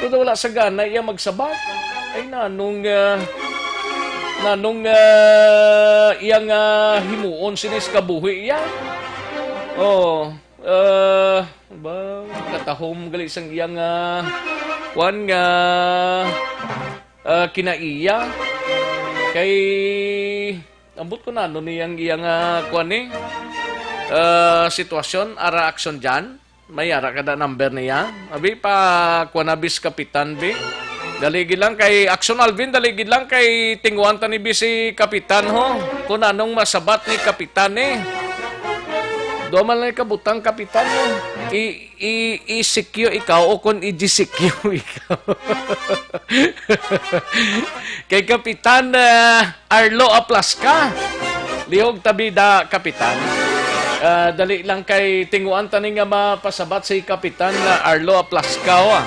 pero wala sa gana iya magsabat. Ay, nanong, ah, nanong, ah, iya nga himuon sini sa kabuhi iya? Oh, ah, ba, katahom gali sang iya nga, kwan nga, ah, kinaiya. Kay, ambot ko na, ano ni ang iya nga, kwan ni, ah, sitwasyon, ara aksyon dyan? May ara ka da number niya? Abi pa, kuan na bis kapitan, bi. Dali gid lang kay Action Alvin, dali gid lang kay tinguan ta ni bi si kapitan, ho. Kung anong masabat ni kapitan, eh. Duha man lang kabutang kapitan, eh. I, i, i-C Q ikaw o kung i-G C Q ikaw. Kay kapitan, ah, Arlo Aplaska. Lihog ta bida, Kapitan. Ah, dali lang kay tinguan ta ni nga mapasabat si Kapitan na Arlo Aplaska, oh, ah.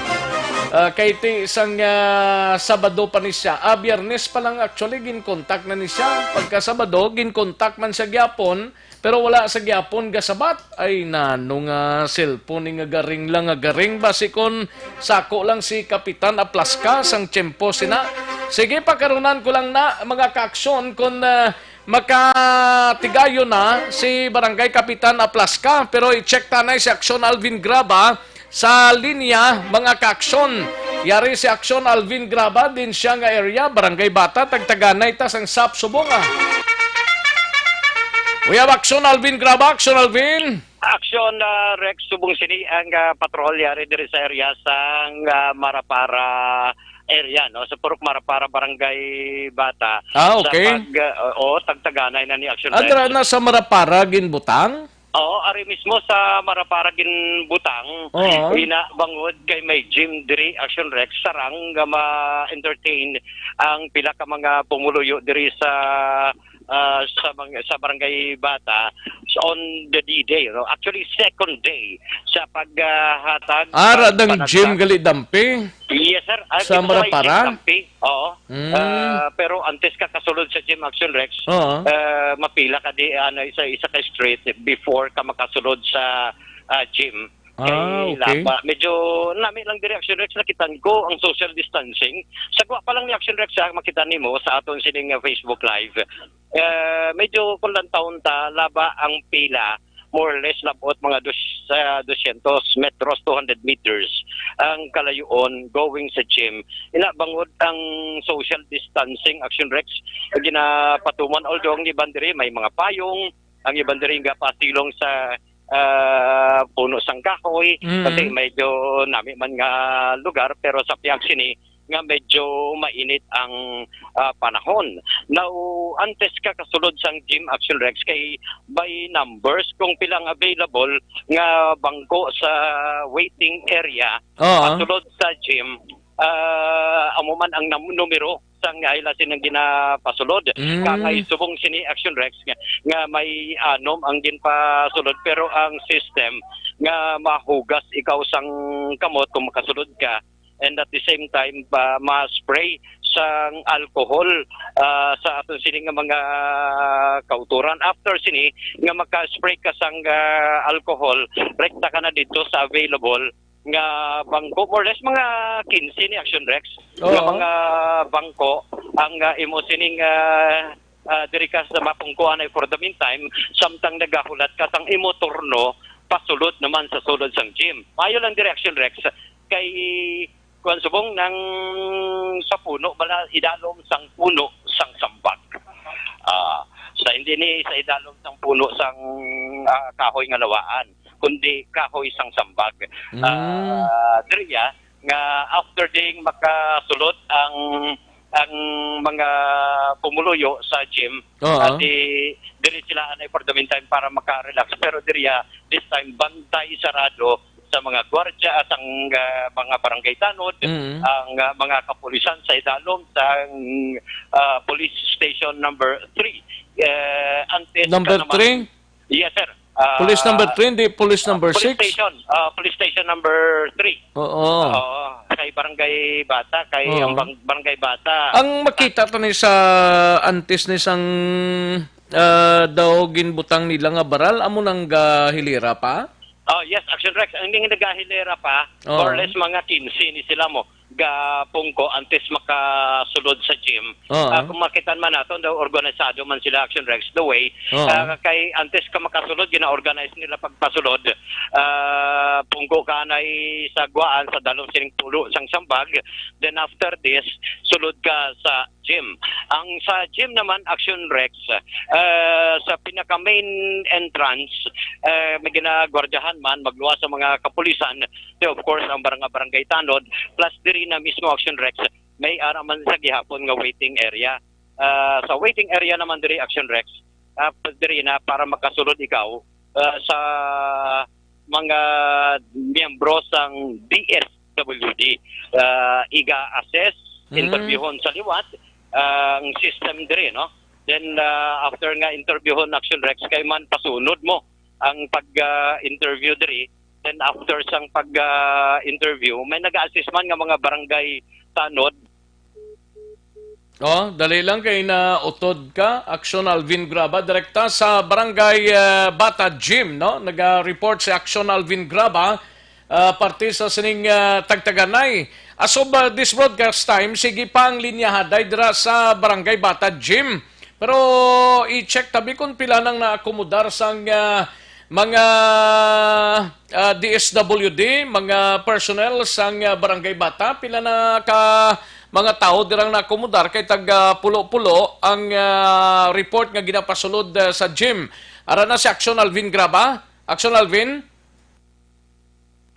Ah, kay ti sang, ah, Sabado pa ni siya. Ah, Biyernes pa lang actually, ginkontak na ni siya. Pagka Sabado, ginkontak man siya gyapon, pero wala sa gyapon gasabat. Ay, nano nga cellphone ni nga garing lang nga garing. Basi kon sako lang si Kapitan Aplaska sang tiyempo sina. Sige, pakarunan ko lang na, mga kaaksyon, kon, ah, makatigayon na si Barangay Kapitan Aplaska. Pero i-check tanay si Aksyon Alvin Graba sa linya, mga kaaksyon. Yari si Aksyon Alvin Graba, din siya nga area, Barangay Bata, tagtaganay ta sang sap subong, ah. We have Aksyon Alvin Graba, Aksyon Alvin. Aksyon, ah, Rex, subong sini ang, ah, patrol yari diri sa area sang, ah, Marapara area, no? Sa Purok Marapara, Barangay Bata. Ah, okay. Sa pag, ah, oo, tagtaganay na ni Aksyon Rex. Adra na sa Marapara ginbutang? Oo, ari mismo sa Marapara ginbutang. Oo. Ina, bangod kay may gym diri, Action Rex, sarang nga ma-entertain ang pila ka mga pumuluyo diri sa, ah, sa mga, sa Barangay Bata on the D-Day, no? Actually, second day sa paghatag, Ara dang pagpanagsa. Gym gali dampi? Yes, sir. Ah, sa Marapara? Gym dampi. Oo. Mm. Ah, pero antes ka kasulod sa gym, Action Rex, Oo. ah, mapila ka di, ano, isa, isa ka street before ka makasulod sa, ah, gym. Ah, Kay okay. Laba, medyo nami lang diri, Action Rex, nakitan ko ang social distancing. Sagwa pa lang ni Action Rex, ah, makita nimo sa aton sining, ah, Facebook Live. Ah, medyo kung lantawon ta, laba ang pila, more or less, labot mga dos-, ah, dosyentos metros, two hundred meters ang kalayoon going sa gym. Ina, bangod ang social distancing, Action Rex, ginapatuman, although ang iban diri may mga payong, ang iban diri nga pasilong sa, ah, puno sang kahoy, Mm. Kasi medyo nami man nga lugar, pero sa pihak sini nga medyo mainit ang, ah, panahon. Now, antes ka kasulod sang gym, Action Rex, kay by numbers kung pila ang available nga bangko sa waiting area, Oo. Pasulod sa gym, ah, mo man ang nam-, numero sang ila sining ginapasulod. Mm. Kangay subong sini, Action Rex, nga, nga may anom ang ginpasulod, pero ang system nga mahugas ikaw sang kamot kung makasulod ka, and at the same time, ba, ma-spray sang alcohol, ah, sa aton sini nga mga kauturan. After sini nga maka-spray ka sang, ah, alcohol, rekta ka na dito sa available nga bangko, more or less mga quince ni, Action Rex, nga Oo. mga bangko ang, ah, imo sining, ah, ah, diri ka sa mapungkuan ay for the meantime, samtang nagahulat ka sang imo turno, pasulod naman sa sulod sang gym. Maayo lang diri, Action Rex, kay kuan subong nang sa puno, bala, idalom sang puno sang sambag. Ah, sa hindi ni sa idalom sang puno sang, ah, kahoy nga lawaan, kundi kahoy sang sambag. Mm. Ah, diri ya, nga after ding makasulod ang, ang mga pumuluyo sa gym, Oo. at di, diri sila anay for the meantime para maka-relax. Pero diri ya, this time, bantay sarado sa mga gwardya at ang, ah, mga barangay tanod, Mm. ang, ah, mga kapulisan sa idalom sang, ah, police station number three. Eh, antes ka Number naman three? Yes, sir. Ah, Police number three, hindi police ah, number police six? station, ah, police station number three. Oo. Oo, kay Barangay Bata, kay Oo. ang bang-, Barangay Bata. Ang makita to ni sa antes ni sang, ah, daw ginbutang nila nga baral, amo nang gahilera pa? Oh, yes, Action Rex. Ang ning nagahilera pa, Oo. more or less mga quince ni sila mo gapungko antes makasulod sa gym. Oo. Ah, kung makita man nato, daw organisado man sila, Action Rex, the way. Oo. Ah, kay antes ka makasulod, gina-organize nila pagpasulod. Ah, pungko ka anay sa guwaan, sa dalom sining pulo sang sambag. Then after this, sulod ka sa gym. Ang sa gym naman, Action Rex, ah, sa pinaka main entrance, ah, may ginagwardyahan man, magluwas sa mga kapulisan, di, of course, ang barang-, barangay tanod, plus diri na mismo, Action Rex, may ara man sa gihapon nga waiting area. Ah, sa waiting area naman diri, Action Rex, ah, diri na para makasulod ikaw, ah, sa mga miyembro sang D S W D. Ah, iga-assess, Mm. interviewhon sa liwat, ah, ang system diri, no? Then, ah, after nga interviewhon, Action Rex, kay man pasunod mo ang pag, ah, interview diri. Then after sang pag, ah, interview, may nag-assist man nga mga barangay tanod. Oh, dali lang kay nautod ka. Action Alvin Graba, direkta sa Barangay, ah, Bata Gym, no? Naga-report si Action Alvin Graba, ah, parte sa sining, ah, tagtaganay. As of, ah, this broadcast time, sige pa ang linya haday dira sa Barangay Bata Gym. Pero i-check tabi kung pila nang naakomodar sang, ah, mga, ah, D S W D, mga personnel sang, ah, Barangay Bata, pila na ka mga tawo dirang naakomodar kay taga pulo-pulo ang, ah, report nga ginapasulod, ah, sa gym. Ara na si Action Alvin Graba. Action Alvin?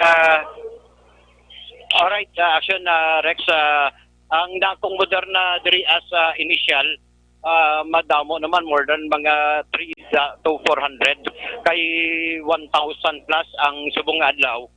Ah, alright, ah, Action, ah, Rex, ah, ang dakong moderna diri as, ah, initial, ah, madamo naman, more than mga three to four hundred, kay one thousand plus ang subong nga adlaw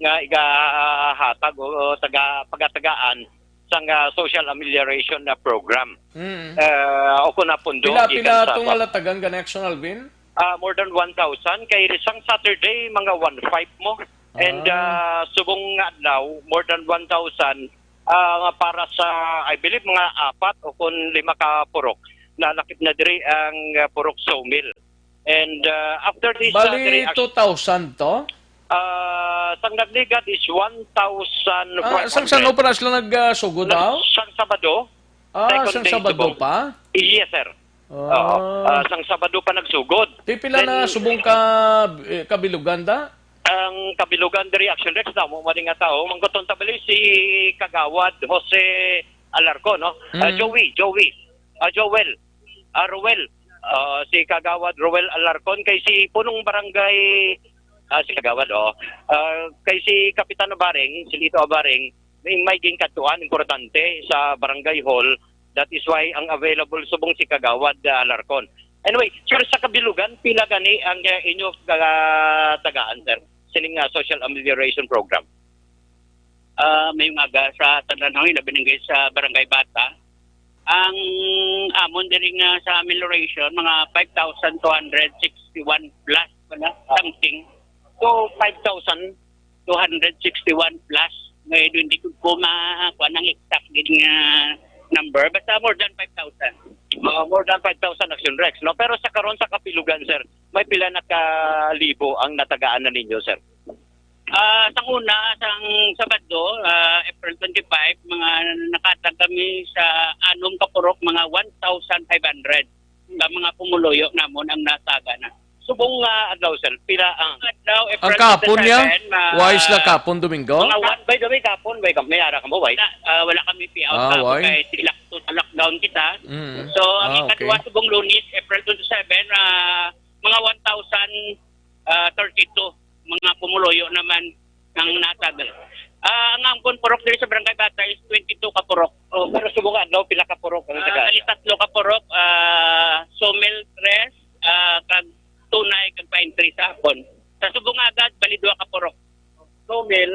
nga igahatag o taga, pagatagaan sang, ah, social amelioration na program. Mm. Ah, o kung napundo, Pila, gikan pila sa to nga latagan gani, Action Alvin? Ah, more than one thousand. Kay sang Saturday, mga one five mo. And, Ah. ah, subong nga adlaw, more than one thousand, ah, nga para sa, I believe, mga apat o kung lima ka purok. Nalakip na diri ang, ah, purok sawmill. And, ah, after this, ah, Bali, diri, two thousand to? Ah, sang nagligad is one thousand five hundred. Ah, sang, sang operas lang nag, ah, sugod, Nag-, daw? sang Sabado. Ah, Second sang day Sabado subong. pa? Yes, sir. Oo. Ah. Ah, sang Sabado pa nagsugod. Pipila Then, na subong ka, eh, kabilugan da? Ang kabilugan diri, Action Rex, damo man nga tao. Mangguton ta bali si Kagawad Jose Alarcon, no? Ah, Mm. Joey, Joey. Ah, Joel. Ah, Roel. Ah, si Kagawad Roel Alarcon kay si punong barangay, ah, si Kagawad, oh. Ah, kay si Kapitan Abaring, si Lito Abaring, may, may ginkadtuan importante sa barangay hall. That is why ang available subong si Kagawad, ah, Alarcon. Anyway, sir, sa kabilugan, pila gani ang, ah, inyo, ah, tagaan, sir? Sining, ah, social amelioration program? Ah, may mga aga sa tanan, ilabi na gid sa Barangay Bata. Ang amon diri nga sa amelioration, mga five thousand two hundred sixty-one plus pala, something. So, five thousand two hundred sixty-one plus. Ngayon, hindi ko po ma-, kuha ng exact gid nga number. Basta more than five thousand. Ah, more than five thousand Action Rex, no? Pero sa karon sa Kapilugan, sir, may pila na ka libo ang natagaan na ninyo, sir? Ah, sang una, sang Sabado, ah, April twenty-five, mga nakatag kami sa anom ka purok, mga one thousand five hundred ka mga pumuluyo namon ang nataga na. Subong nga adlaw, sir, pila ang Adlaw, April Ang kahapon niya? twenty-seven, ma-, Why is na kahapon, Domingo? mga one By the way, kapon, by, may ara ka mo, why? na, ah, wala kami payout Ah, kahapon why? kay sila to sa lockdown kita. Mm. So, ang Ah, okay. ikadua subong Lunes, April twenty-seven, ah, mga one thousand, ah, thirty-two mga pumuluyo naman ang natag. Ah, ang angkon purok diri sa Barangay Bata is twenty-two ka purok. Oh, pero subong nga adlaw, pila ka purok ang Ah, tagaan? Bali tatlo ka purok, ah, sawmill tres, ah, kag tunay, kag pine tree sa hapon. Sa subong nga agad, bali duha ka purok. Sawmill?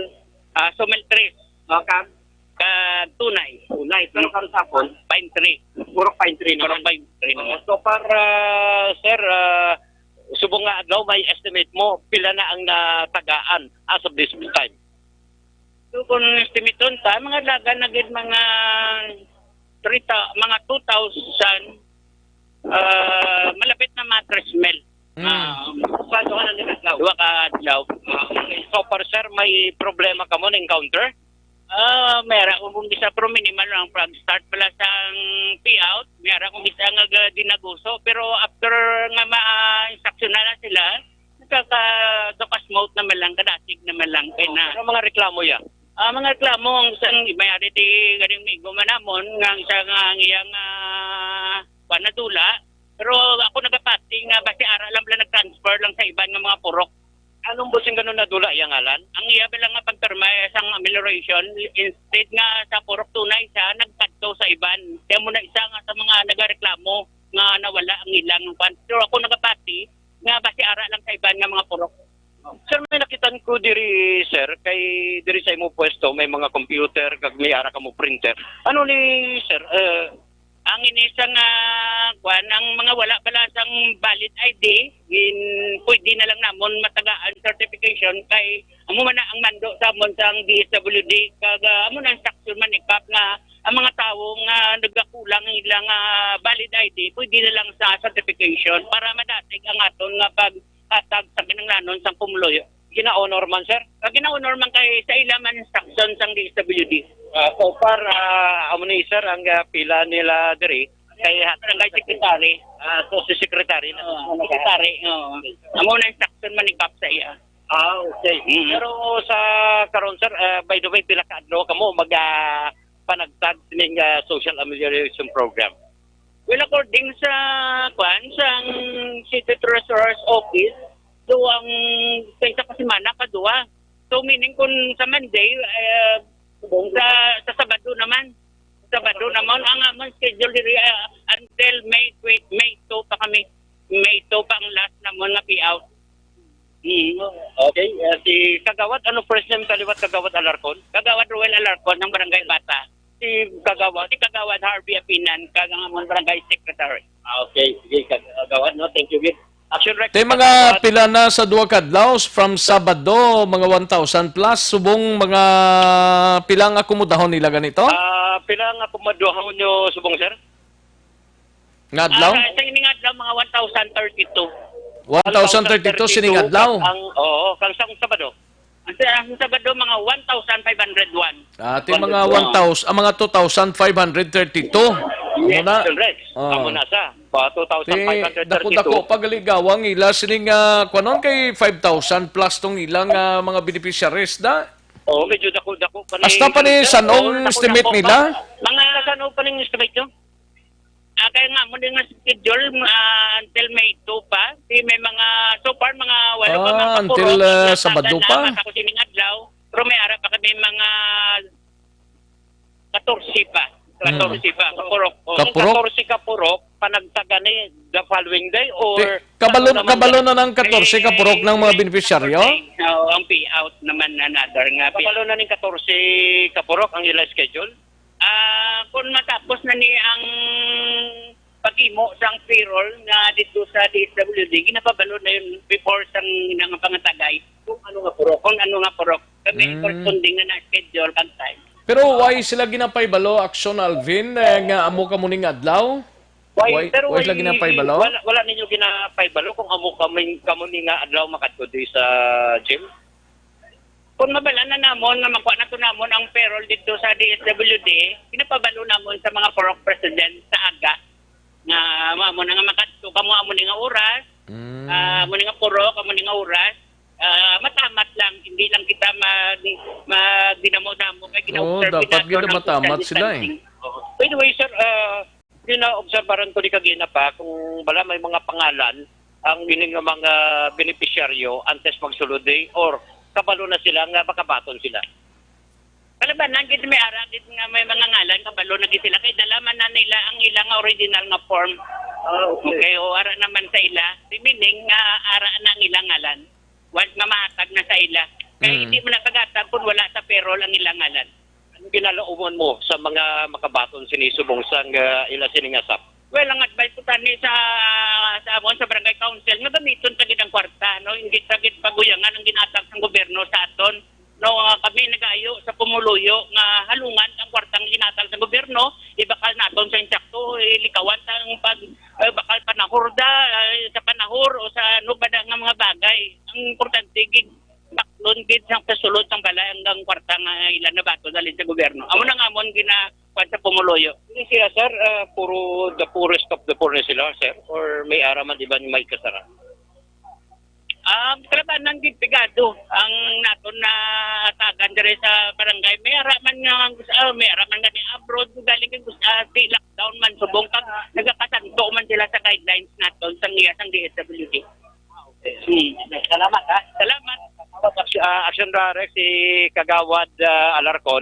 Ah, sawmill tres. Ah, kag? Kag tunay. Tunay. Pero karon sa hapon? Pine tree. Purok pine tree naman. Purok pine tree naman. Oo, so far, ah, sir, ah, subong nga adlaw, may estimate mo, pila na ang natagaan as of this time? So, kung estimaton ta, mga laga na gid mga three thou-, mga two thousand, ah, malapit na mga tres mil. Mm. Ah, Sa duha na nila adlaw? Duha ka adlaw. Ah, okay. So far, sir, may problema ka mo na-encounter? Ah, may ara ko kung bisa, pero minimal lang. Pag start pala sang payout, may ara kung bisa nga ga-, dinaguso. Pero after nga ma-, ah, instruction na lang sila, nakaka-, nakasmooth naman lang, kadasig naman lang. Kay Oh, na. Pero mga reklamo ya? Ah, mga reklamo, ang isang may ari di ganing migo man namon, nga ang isa nga ang iyang, ah, kuwan, nadula. Pero ako nagapati nga basi ara lang pala nag-transfer lang sa iban nga mga purok. Anong busing ganun nadula iyang ngalan? Ang iya ba lang nga pagpirma sang amelioration, instead nga sa purok tunay siya, nagkadto sa iban. Kaya mo na isa nga sa mga nagareklamo nga nawala ang ilang kwan. Pero ako nagapati nga basi ara lang sa iban nga mga purok. Sir, may nakitan ko diri, sir, kay diri sa imo pwesto may mga computer kag may ara ka mo printer. Ano ni, sir? Eh, Ang ini sa nga, kwan, ang mga wala pala sang valid I D, gin-, pwede na lang namon matagaan certification kay amo man na ang mando sa amon sang D S W D, kag, ah, amo na ang instruction man ni Kap nga ang mga tawo nga nagakulang ang ilang, ah, valid I D, pwede na lang sa certification para madasig ang aton nga paghatag sa kinahanglanon sang pumuluyo. Gina-honor man, sir? Ah, gina-honor man kay sa ila man instruction sang D S W D. Ah, so far, ah, amo ni, sir, ang, ah, pila nila diri kay ha-, Barangay secretary. Ah, so si secretary na. Oo, secretary, oo. Amo na instruction man ni Kap sa iya. Ah, okay. Mm. Pero sa karon, sir, ah, by the way, pila ka adlaw kamo mag, ah, panagtag sining, ah, social amelioration program? Well, according sa, kwan, sa City Treasurer's Office, so ang sa isa ka semana, kaduha. So, meaning kung sa Monday, eh, sa, sa Sabado naman. Sabado naman, ang amon schedule diri, ah, until May twenty, May two pa kami. May two pa ang last namon nga payout. Mm. Okay, ah, si Kagawad, ano first name kaliwat, Kagawad Alarcon? Kagawad Roel Alarcon ng Barangay Bata. Si Kagawad? Si Kagawad Harvey Apinan, kag ang amon barangay secretary. Ah, okay, sige, Kagawad, no? Thank you, gid. Action Rex, Te, mga Kagawad. Pila na sa duha ka adlaw, from Sabado, mga one thousand plus, subong mga pila ang akomodahon nila ganito? Ah, pila ang akomodahon nyo subong, sir? Nga adlaw? Ah, sa ining adlaw, mga one thousand thirty-two. One thousand thirty-two sining adlaw? Ang, oo, kang sa Sabado. Ang sa, ang Sabado, mga one thousand five hundred one. Ah, ati mga one thousand, ah, mga two thousand five hundred thirty-two. Yes, Muna. Sir Rex. Ah. Amo na sa, pa, two thousand five hundred thirty-two. Ti, dako-dako pa gali gawa ang ila sining, ah, kwanon kay five thousand plus tong ilang, ah, mga beneficiaries da. Oo, medyo dako-dako pa ni Hasta pa ni Sir. San-ong Oo, dako-dako estimate pa. Nila? Mga San-ong pa ning estimate nyo? Ah, kaya nga, muli nga schedule, ah, until May two pa. Di may mga, so far, mga walo pa, ah, mga until, kapurok, ah, nasa Sabado na, pa. Masa ko sining adlaw. Pero may ara pa kami mga katorse pa. Katorse ba? Kapurok. Oh. Kapurok? Katorse kapurok, panagtaga ni the following day or Ti-, kabalo, ano naman kabalo yan? Na ng katorse kapurok ng mga Eh, beneficiaryo? Saturday. Oo, ang payout naman another nga pay- Kabalo na ning katorse kapurok ang ila schedule? Ah, kung matapos na ni ang paghimo sang payroll nga dito sa D S W D, ginapabalo na yun before sang nang pangatagay kung ano nga purok. Kung ano nga purok. Kami Mm. corresponding na na-schedule kag time. Pero why sila ginapaybalo, Action Alvin, eh, nga amo kamo ning adlaw? Why, Why, pero why sila why, ginapaybalo? wala, wala ninyo ginapaybalo kung amo kami, kamo ni nga adlaw makadto di sa gym? Kung mabal-an na namon nga makuha na to namon ang payroll dito sa D S W D, pinapabalo namon sa mga purok president sa aga nga amo na nga makadto kamo amo ni nga oras, Mm. ah, amo ni nga purok, amo ni nga oras. Ah, matamat lang, hindi lang kita mag, magdinamo-damo kay Oo, gina-observe dapat nato gid ang matamat social sila, eh. Distancing. By the way, sir, ah, gina-obserbaran ko ni kagina pa kung bala may mga pangalan ang ining nga mga benepisyaryo antes magsulod, eh, or kabalo na sila nga makabaton sila. Kalabanan gid may ara gid nga may mga ngalan, kabalo na gid sila kay dala man na nila ang ila nga original nga form. Ah, okay. Okay, o ara naman sa ila. Di meaning nga ara na ang ilang ngalan. Once nga mahatag na sa ila. Kay Mm. hindi mo nakagatag kung wala sa payroll ang ilang ngalan. Anong ginalauman mo sa mga makabaton sini subong sang, ah, ila sining asap? Well, ang advice ko tani sa, sa amon sa barangay council nga gamiton ta gid ang kwarta, no? Hindi ta gid paguyangan ang ginatag sang gobyerno sa aton. No, ah, kami nagayo sa pumuluyo nga halungan ang kwartang ginatag sa gobyerno, ibakal naton sa insakto, ilikawan ta ang pag, eh, bakal panahor da, eh, sa panahor o sa ano ba da nga mga bagay. Ang importante gid baklon gid sang pasulod sang balay ang, ang kwarta nga ila nabaton halin sa gobyerno. Amo na nga amon gina-, kwan sa pumuluyo. Hindi sila, sir, ah, puro the poorest of the poor na sila, sir? Or may ara man iban may kasara? Um, kalabanan gid pigado ang naton na tagan diri sa barangay. May ara man nga gusto, ah, may ara man nga ni abroad, galing kay gusto, ah, di lockdown man subong kag nagakasanto man sila sa guidelines naton sang iya sang D S W D. Hmm. Salamat, ha? Salamat. Salamat, Action, ah, Action Rex, si Kagawad, ah, Alarcon.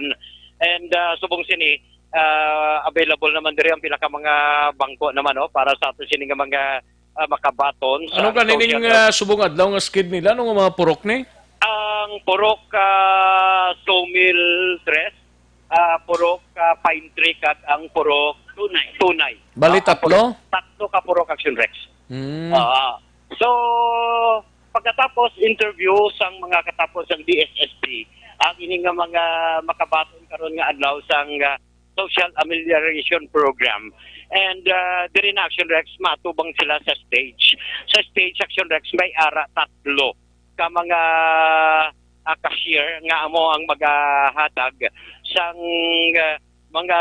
And, ah, subong sini, ah, available naman diri ang pila ka mga bangko naman, no, para sa ato sini nga mga, ah, makabaton sa Ano ka nining, custodian, no? Ah, subong adlaw nga skid nila, ano nga mga purok ni? Ang purok, ah, Sawmill Tres, ah, purok, ah, Pine Tree, kag ang purok Tunay. Tunay. Bali, Ah, ang tatlo? purok, tatlo ka purok, Action Rex. Mm. Ah. So, pagkatapos interview sang mga katapos sang D S S P, ang ini nga mga makabaton karon nga adlaw sang, ah, Social Amelioration Program. And, ah, diri na, Action Rex, matubang sila sa stage. Sa stage, Action Rex, may ara tatlo ka mga, ah, cashier nga amo ang magahatag sang, ah, mga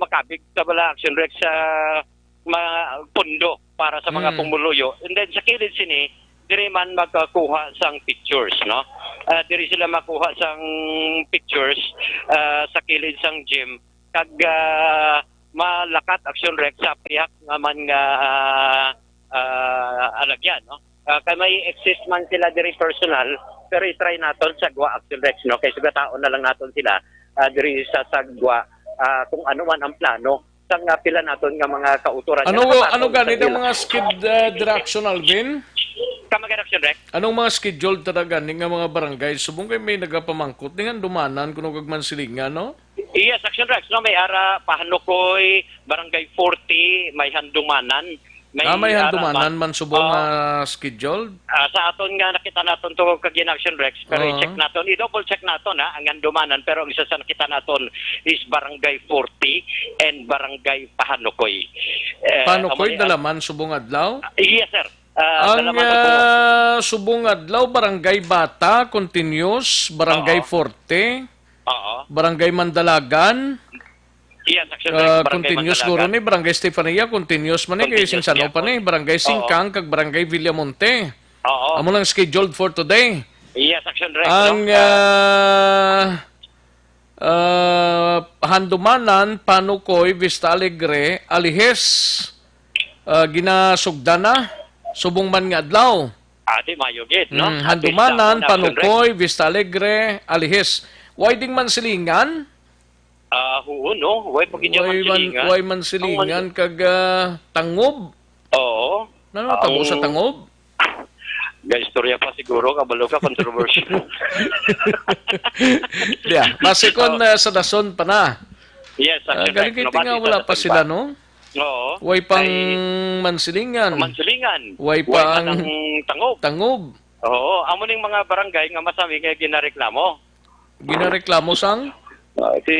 makabig sa bala, Action Rex, sa mga pondo para sa mga Mm. pumuluyo. And then sa kilid sini, diri man magkakuha sang pictures, no? Ah, diri sila makuha sang pictures, ah, sa kilid sang gym. Kag, ah, malakat, Action Rex, sa pihak naman nga, ah, ah, alagyan, no? Ah, kay may exist man sila diri personal, pero i-try naton sa gwa, Action Rex, no? Kay sugataon na lang naton sila, ah, diri sa sagwa, ah, kung ano man ang plano sang, ah, pila naton nga mga kautoran nga Ano, nakabaton ano sa gani ang ila. Mga skid, ah, dira, Action Alvin? Kama gani, Action Rex? Anong mga scheduled talaga ni nga mga barangay? Subong kay may nagapamangkot ni nga dumanan kuno kag Mansilingan, no? Yes, Action Rex, no, may ara Pahanukoy, Barangay forty, may Handumanan, may Ah, may ara Handumanan man. Man subong, Oo. Ah, scheduled? Ah, sa aton nga nakita naton to kag in Action Rex, pero Oo. I-check naton, i-double check naton, ha, ang Handumanan, pero ang isa sa nakita naton is Barangay forty and Barangay Pahanukoy. Eh, Pahanukoy, amo ni, ah, dalaman subong adlaw? Ah, yes, sir. Ah, Ang, dalaman subong. Ah, subong adlaw, Barangay Bata, continuous, Barangay Oo. Forte, Oo. Barangay Mandalagan, Yes, Action Rex, ah, Barangay continuous Mandalagan. Guro ni, Barangay Stefania, continuous man ni, kay Continuous sinsano pa gihapon. Ni, Barangay Oo. Singkang, kag Barangay Villamonte. Oo. Amo lang scheduled for today. Yes, Action Rex, Ang, no? Ah, ah, ah, Handumanan, Panukoy, Vista Alegre, Alijes, ah, ginasugdan na, subong man nga adlaw. Ah, di mayo gid, no? Mm, At least, Handumanan, ah, Action Rex. Panukoy, Vista Alegre, Alijes. Why ding Mansilingan? Ah, huon, no? Way pa gid niya Way man, mansilingan. Way mansilingan Ang man- kag, ah, tangob. Oo. Ano tabo sa Ang tangob? Gaistorya pa siguro, kabalo ka, controversial. Yeah, base kon, Oh. ah, sa dason pa na. Yes, Ah, actually, galing no, kiti nga base sa wala pa dason sila, pa. no? Oo. Way pang Ay, mansilingan. Mansilingan. Way Way pang pang tangob. tangob. Oo, amo ning mga barangay nga masami nga ginareklamo. Ginareklamo sang? Ah, si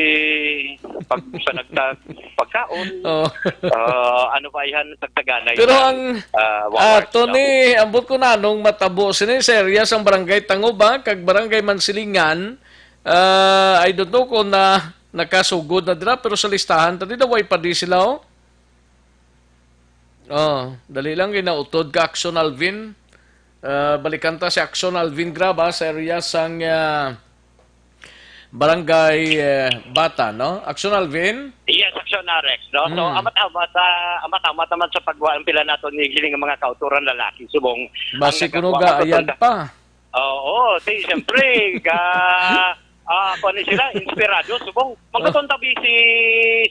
pag sa nagtag pagkaon, Oo. ah, ano ba yan, tagtaganay Pero na, ang, ah, ah, wawar, Tony, no? Ambot ko na anong matabo sini sa area sang Barangay Tangob, ah, kag Barangay Mansilingan. Ah, I don't know kung na nakasugod na dira, pero sa listahan ta dito, way pa di sila, oh. Oh, dali lang, ginautod ka, Action Alvin. Ah, balikan ta si Action Alvin Graba sa area sang, ah, Barangay, eh, Bata, no? Action Alvin? Yes, Action Rex, no? So, Hmm. amat-amat, ah, amat-amat naman sa pagwa ang pila nato ni giling mga kauturan lalaki, subong Basi ang kuno nagkagwa ga-, ayan matatanda. pa. Oo, si, siyempre, ga-, ah, kuwan ni sila, inspirado, subong. Oh. Magkaton tabi si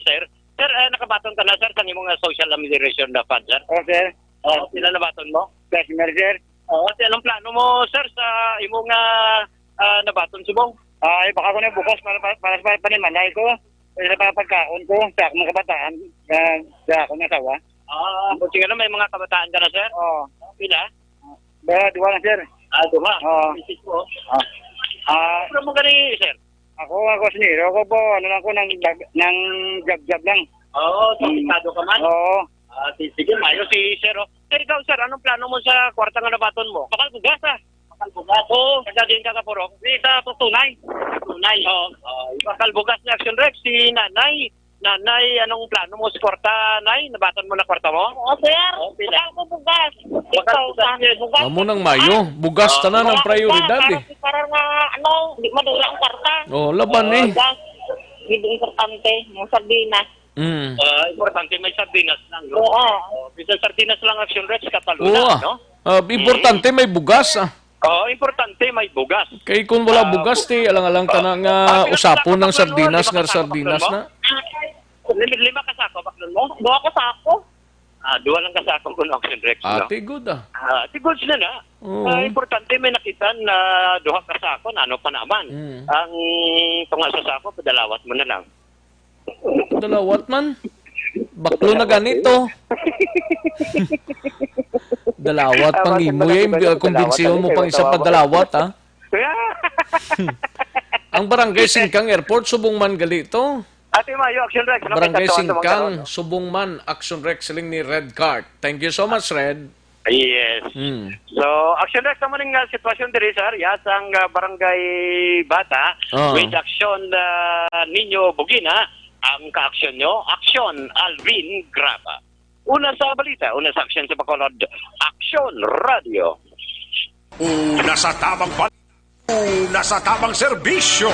sir. Sir, eh, nakabaton ka na, sir, sa imong, ah, social amelioration na fund, sir? Oh, sir. Oh, pila nabaton mo? Customer, sir. Oh, sir, anong plano mo, sir, sa imong, ah, ah, nabaton subong? Ay, baka ko na bukas para, para, para, para panimalay ko. Para sa mga pagkaon ko, sa akong mga kabataan, ah, sa akong asawa. Ah, kung sige na, may mga kabataan ka na, sir? Oo. Pila? Ba, duha lang, sir. Ah, duha. Oo. Isip ko. Ah. Ah. Ano mo gani, sir? Ako, ako, siniro ko po, ano lang ko, nang, nang jab-jab lang. Oo, so, Hmm. Apektado ka man? Oo. Ah, si-, sige, mayo si sir, oh. Sir, ikaw, sir, anong plano mo sa kwarta nga nabaton mo? Bakal bugas, ah. Bakal bugas? Oo. Taga diin ka, Kapurok? Di sa Tunay. Tunay? Oo. Ah, bakal bugas ni Action Rex, si Nanay. Nanay, anong plano mo sa kwarta, Nay? Nabaton mo na kwarta mo? Oo, sir. Oh, pila? Bakal ko bugas. Bakal bugas, sir. Bugas. Amo nang mayo. Bugas Ah. tanan ang Wala ko prioridad, bugas. eh. Para, para nga, ano, di madula ang kwarta. Oh, laban, Oo, eh. Bugas. Hindi importante. Yung sardinas. Mm. Ah, importante may sardinas lang, no? Oo. Oh, bisan sardinas lang, Action Rex, kapalo Oo, na, ah. no? Ah, importante Mm. may bugas, ah. Oo, importante may bugas. Kay kung wala Ah, bugas, bu-, ti, alang-alang ta na ah, nga ah, pila usapon ka ang sa sardinas, nga Lima ka sako, sardinas Baklon, mo? na. Lima, lima ka sako, Baklon, mo? Duha ka sako. Ah, duha lang ka sako kung Action Rex, Ah, no? ti good, ah. Ah, ti good na na. Oo. Ah, importante may nakita na duha ka sako, na ano pa naman. Mm. Ang tunga sa sako, padalawat mo na lang. Dalawat man. Baklo na ganito. Dalawat Ah, pang bakit imo, mo eh. nakita yung Kumbinsiyon mo dalawat? pang isa pa Tawa-tawa. dalawat, ha? Ang barangay Singkang Airport, subong man gali to. Ate Mayo, Action Rex, ano, Barangay kay Tatuan, Singkang, Tumangaron, no? Subong man, Action Rex, siling ni Red Cart. Thank you so much, Red. Yes. Hmm. So, Action Rex, naman ang, uh, sitwasyon diri sa area sang, uh, Barangay Bata, Ah. with Action, uh, Niño Bugina, ang kaaksyon nyo, Action Alvin Graba. Una sa balita, una sa aksyon sa Bacolod, Action Radio. Una sa tamang bal-, una sa tamang serbisyo.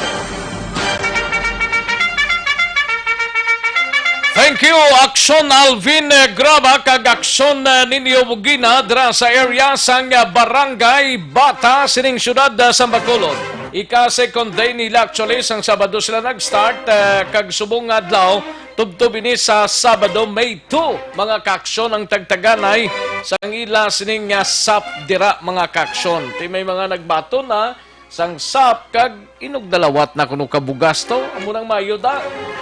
Thank you, Action Alvin, eh, Graba, kag Action, eh, Ninyo Bugina, dira sa area sang, eh, Barangay Bata, sining siyudad, eh, sa Bacolod. Ika second day nila, actually, sang Sabado sila nag-start, eh, kag subong nga adlaw, tubtob ini sa Sabado, May two, mga kaaksyon, ang tagtaganay sang ila sining nga sap dira, mga kaaksyon. Ti may mga nagbaton na sang sap kag inugdalawat na kuno ka bugas to. Amo nang mayo da.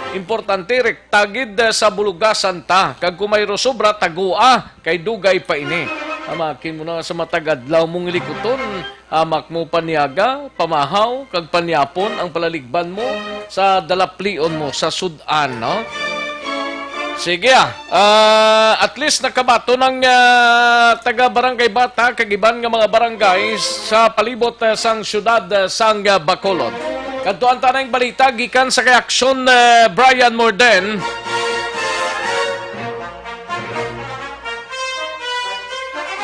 Importante, rekta gid, eh, sa bulugasan ta. Kag kung mayro sobra, tagua, kay dugay pa ini. Amakin mo na sa matag adlaw mong ilikuton. Amak mo paniaga, pamahaw, kag panyapon ang palaligban mo sa dalaplion mo sa sud-an, no? Sige, ah. Ah, at least nakabaton ang, ah, taga Barangay Bata kag iban nga mga barangay sa palibot, ah, sang siyudad, ah, sang, ah, Bacolod. Kadtuan ta na ang balita gikan sa kay Aksyon, ah, Brian Morden.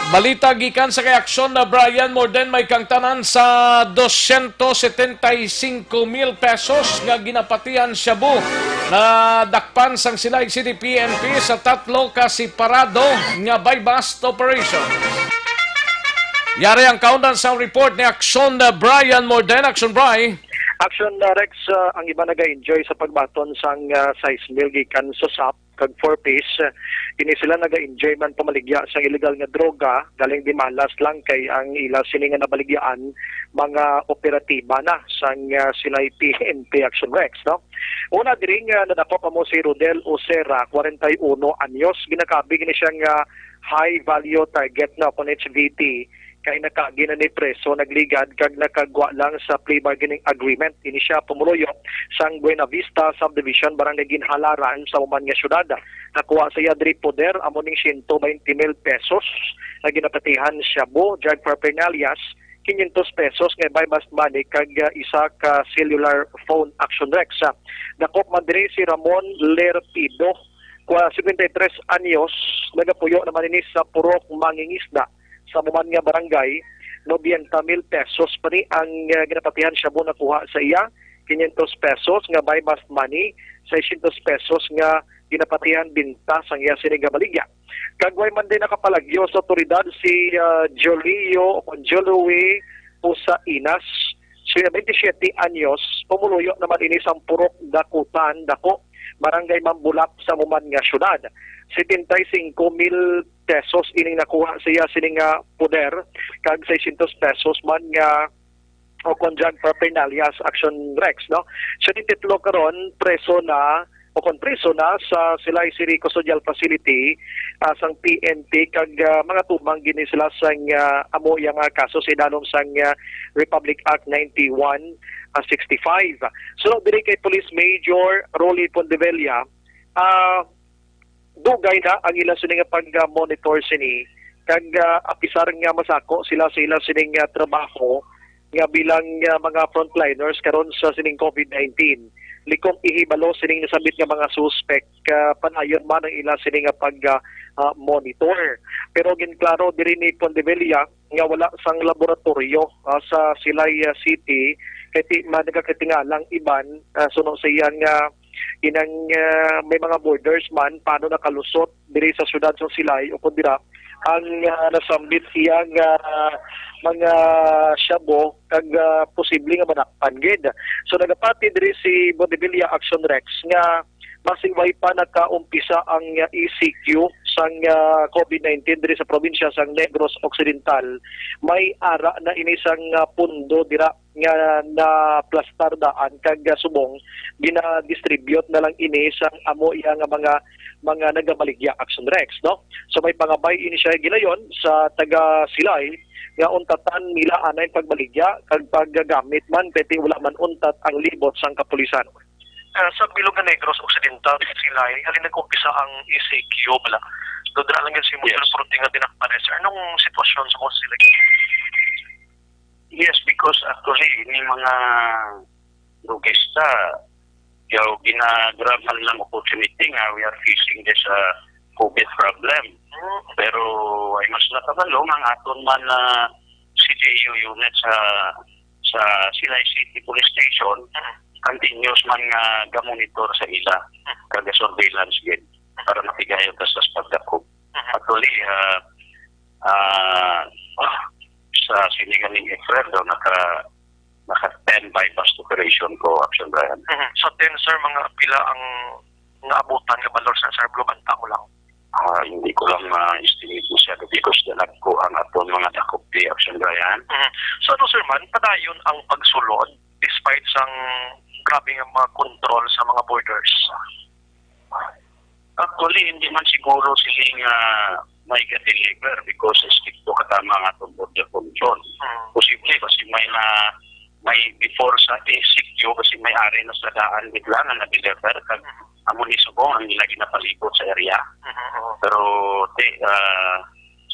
Balita gikan sa kay Aksyon na Brian Morden, may kangtanan sa dosyentos setenta y cinco mil pesos nga ginapatihan shabu na dakpan sang Silay City P N P sa tatlo ka separado nga buy-bust operation. Yari ang kaundan sa report ni Aksyon na Brian Morden. Aksyon, Bri. Action, uh, Rex, uh, ang iba naga-enjoy sa pagbaton sang, uh, sais mil gikan sa sap kag four Ps. Uh, ini sila naga-enjoy man pamaligya sang illegal nga droga galing di malas lang kay ang ila sini nga nabaligyaan mga operatiba na sang, uh, Silay P N P, Action Rex, no? Una diri nga nadakop amo si Rodel Osera, kwarenta y uno anyos, ginakabig ni siya nga high value target na kon H V T kay nakaagi na ni preso, nagligad kag nakagwa lang sa plea bargaining agreement. Ini siya pumuluyo sang Buena Vista Subdivision, Barangay Ginhalaran sa Uman nga syudad. Nakuha sa iya diri poder amo ning siyento baynte mil pesos nga ginapatihan shabu, drug paraphernalia, quinientos pesos nga buy-bust money kag, ah, isa ka cellular phone, Action Rex. Ah, dakop man diri si Ramon Lerpido, kwa, cincuenta y tres anyos, nagapuyo naman ini sa Purok Mangingisda sa Muman nga barangay. Nobenta mil pesos pa ni ang, ah, ginapatihan shabu nakuha sa iya, quinientos pesos nga buy-bust money, seiscientos pesos nga ginapatihan binta sang iya sini nga baligya. Kag way man din nakapalagyo sa otoridad si, ah, Jolio o kon Joloe Pusainas, siya, twenty-seven anyos, pumuluyo naman ini sang Purok Dakutan, Dako, Barangay Mambulak sa Muman nga syudad. Setenta y cinco mil pesos ining nakuha siya sini nga poder, kag seiscientos pesos man nga o kon drug paraphernalia, Action Rex, no? Siya ni titulo karon, preso na o kon preso na sa Silay City Custodial Facility, ah, sang P N P, kag, ah, mga tumang gini sila sang, ah, amo iya nga kaso sa idalom sang, ah, Republic Act ninety-one sixty-five. So, diri kay Police Major Rolly Pondevilla, ah, dugay na ang ila sini nga pag-monitor sini, kag, ah, apisar nga masako sila sa ila sini nga trabaho nga bilang, ah, mga frontliners karon sa sining COVID nineteen. Likom ihibalo sining nasambit nga mga suspek, ah, padayon man ang ila sini nga pag, ah, ah, monitor. Pero ginklaro diri ni Pondevilla nga wala sang laboratoryo, ah, sa Silay, ah, City, kay ti-, man nagakatingalang iban, ah, suno sa iya nga inang, ah, may mga borders man, paano nakalusot diri sa siyudad sa Silay o kung dira ang, ah, nasambit iya nga mga shabu kag, ah, posible nga manakpan gid. So, nagapati diri si Pondevilla, Action Rex, nga basin way pa nakaumpisa ang, ah, E C Q sang, ah, COVID nineteen diri sa probinsya sang Negros Occidental, may ara na ini sang, ah, pundo dira nga naplastar daan kag, ah, subong gina-distribute na lang ini sang amo iya nga mga, mga nagabaligya, Action Rex, no? So, may pangabay ini siya gilayon sa taga Silay nga untatan nila anay pagbaligya kag paggamit man, kay ti wala man untat ang libot sang kapulisan. Ah, sa bilog nga Negros Occidental, Silay, halin nag-umpisa ang E C Q bala. Do dira lang gyud si Yes. Module Porte nga dinakpan, eh, sir. Anong sitwasyon sa mga sila? Yes, because actually, may mga drugista, yaw, ginagrab man lang opportunity nga we are facing this, uh, COVID problem. Mm. Pero ay mas nakabalo nga ang aton man na C J U unit sa, sa Silay City Police Station, Mm. continuous man nga gamonitor sa ila, Mm. kag surveillance gid para matigayon ta sa pagdakop. Mm. Actually, ah, ah, sa sini ganing April daw naka, naka ten buy-bust operation ko, Action Brian. Mhm. Sa ten, sir, mga pila ang naabutan nga balor sa, sir, Blue, banta mo lang? Ah, hindi ko lang ma-estimate masyado because dalag ko ang aton mga dakop di, Action Brian. Mhm. So, ano, sir, man, padayon ang pagsulod despite sang grabe nga mga control sa mga borders? Actually, hindi man siguro sila nga may ga-deliver because estrikto katama ang atong border control. Mm. Posible kasi may na, may before sa E C Q kasi may ari na sa daan bigla nga na-deliver kag amo ni subong ang ila ginapalibot sa area. Mhm, oo. Pero, te, ah,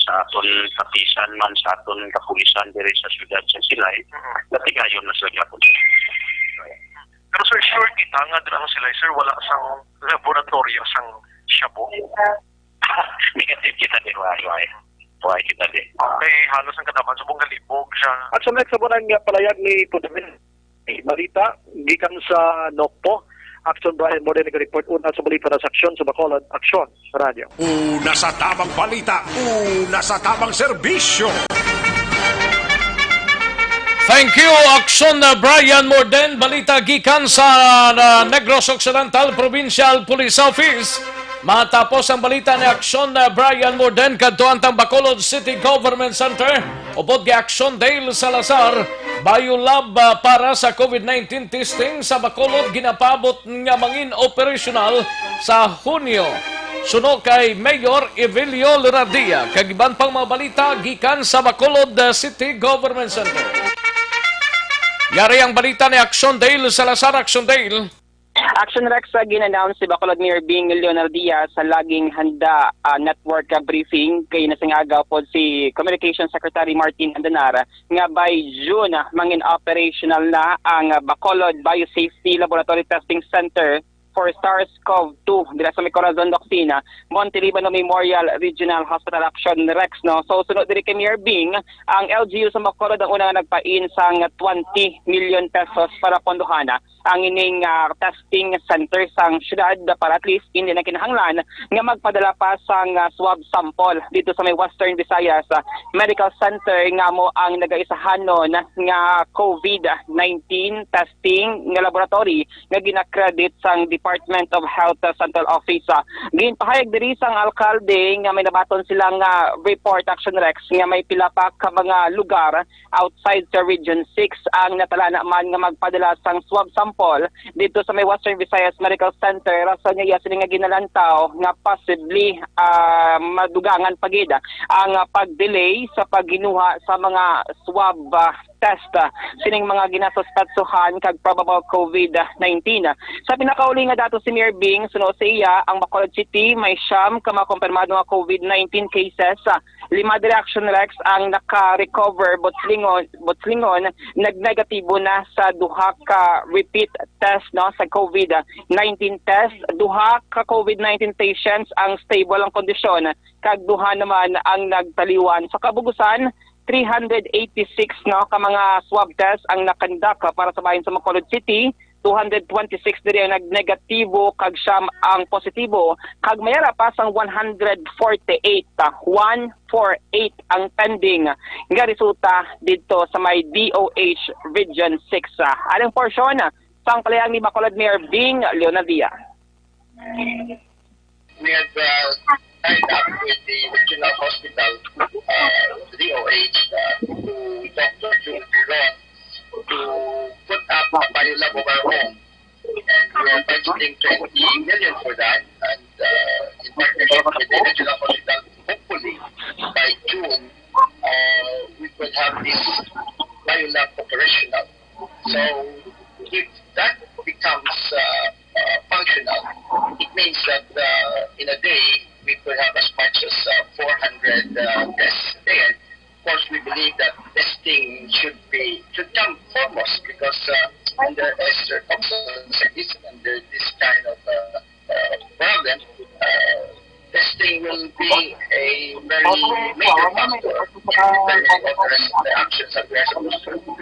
sa aton kapisan man, sa aton kapulisan diri sa siyudad sa Silay, Mhm. natigayon na sila gyapon. Pero, sir, sure kita nga dira ang Silay, sir, wala sang laboratorio sang shabu? Negative kita di, why, why? Why kita di? Okay, halos ang kataman subong galibog siya. At sa next, sa nga palayag ni Pudamil, balita gikan sa Nokpo. Action Brian Morden naga-report una sa balita na sa aksyon sa Bacolod, Aksyon Radyo. Una sa tamang balita, una sa tamang serbisyo. Sa Thank you, Action na Brian Morden. Balita gikan sa, na, Negros Occidental Provincial Police Office. Matapos ang balita ni Action na Brian Morden, kadto ang Bacolod City Government Center, upod kay Action Dale Salazar, Biolab, ah, para sa COVID nineteen testing sa Bacolod, ginapaabot nga mangin operasyonal sa Hunyo. Suno kay Mayor Evelio Leonardia, kag iban pang mga balita gikan sa Bacolod, ah, City Government Center. Yari ang balita ni Action Dale Salazar. Action Dale. Action Rex, sa gin-announce si Bacolod Mayor Bing Leonardia sa laging handa, ah, network, ah, briefing kay nasing aga pod si Communications Secretary Martin Andanar nga by June, ah, mangin operational na ang, ah, Bacolod Biosafety Laboratory Testing Center for SARS-CoV two dira sa may Corazon Doctrina, Montelibano Memorial Regional Hospital. Action Rex, no? So, sunod diri kay Mayor Bing, ang L G U sa Bacolod ang una nga nagpain sang twenty million pesos para pondohan ang ining, ah, testing center sang syudad para at least hindi na kinahanglan nga magpadala pa sang, ah, swab sample dito sa may Western Visayas, ah, Medical Center nga mo ang nagaisahanon nga COVID nineteen testing nga laboratory nga gina-credit sang Department of Health, ah, Central Office. Ah, ginpahayag diri sang alkalde nga may nabaton sila nga report, Action Rex, nga may pila pa ka mga lugar outside sa Region six ang natalana man nga magpadala sang swab sample dito sa may Western Visayas Medical Center. Rason niya sini nga ginalantaw nga possibly, ah, madugangan pa gid ang, ah, pag-delay sa paghinuha sa mga swab, ah, test, ah, sining mga ginasuspetsuhan kag probable COVID nineteen. Sa pinakauli nga datos si Mayor Bing, suno sa iya, ang Bacolod City may siyam ka mga kumpirmado nga COVID nineteen cases, ah, Lima diri, Action Rex, ang naka-recover, butslingon, butslingon, nagnegatibo na sa duha ka repeat test, no, sa COVID nineteen test. Duha ka COVID nineteen patients ang stable ang kondisyon, kag duha naman ang nagtaliwan. Sa kabugusan, three hundred eighty-six, no, ka mga swab test ang nakandak para sa bahin sa Bacolod City. Two hundred twenty-six diri ang nagnegatibo kag siyam ang positibo, kag may ara pa sang one hundred forty-eight, ah, one four eight ang pending nga resulta didto sa may D O H Region six. Ah, aning portion sang pahayag ni Bacolod Mayor Bing Leonadia. We have, uh, tied up with the regional hospital, uh, D O H, uh, to Doctor Jun Piron to put up a biolab of our own. And we are budgeting twenty million for that. And, uh, in partnership with the regional hospital, hopefully by June, uh, we could have this biolab operational. So if that becomes, uh, uh, functional, it means that, uh, in a day, we could have as much as, uh, four hundred, uh, tests a day. And of course, we believe that testing should be, should come foremost because, uh, under circumstances like this, under this kind of, uh, uh, problem, uh, testing will be a very major factor in determining what the rest of the actions that we are supposed to do.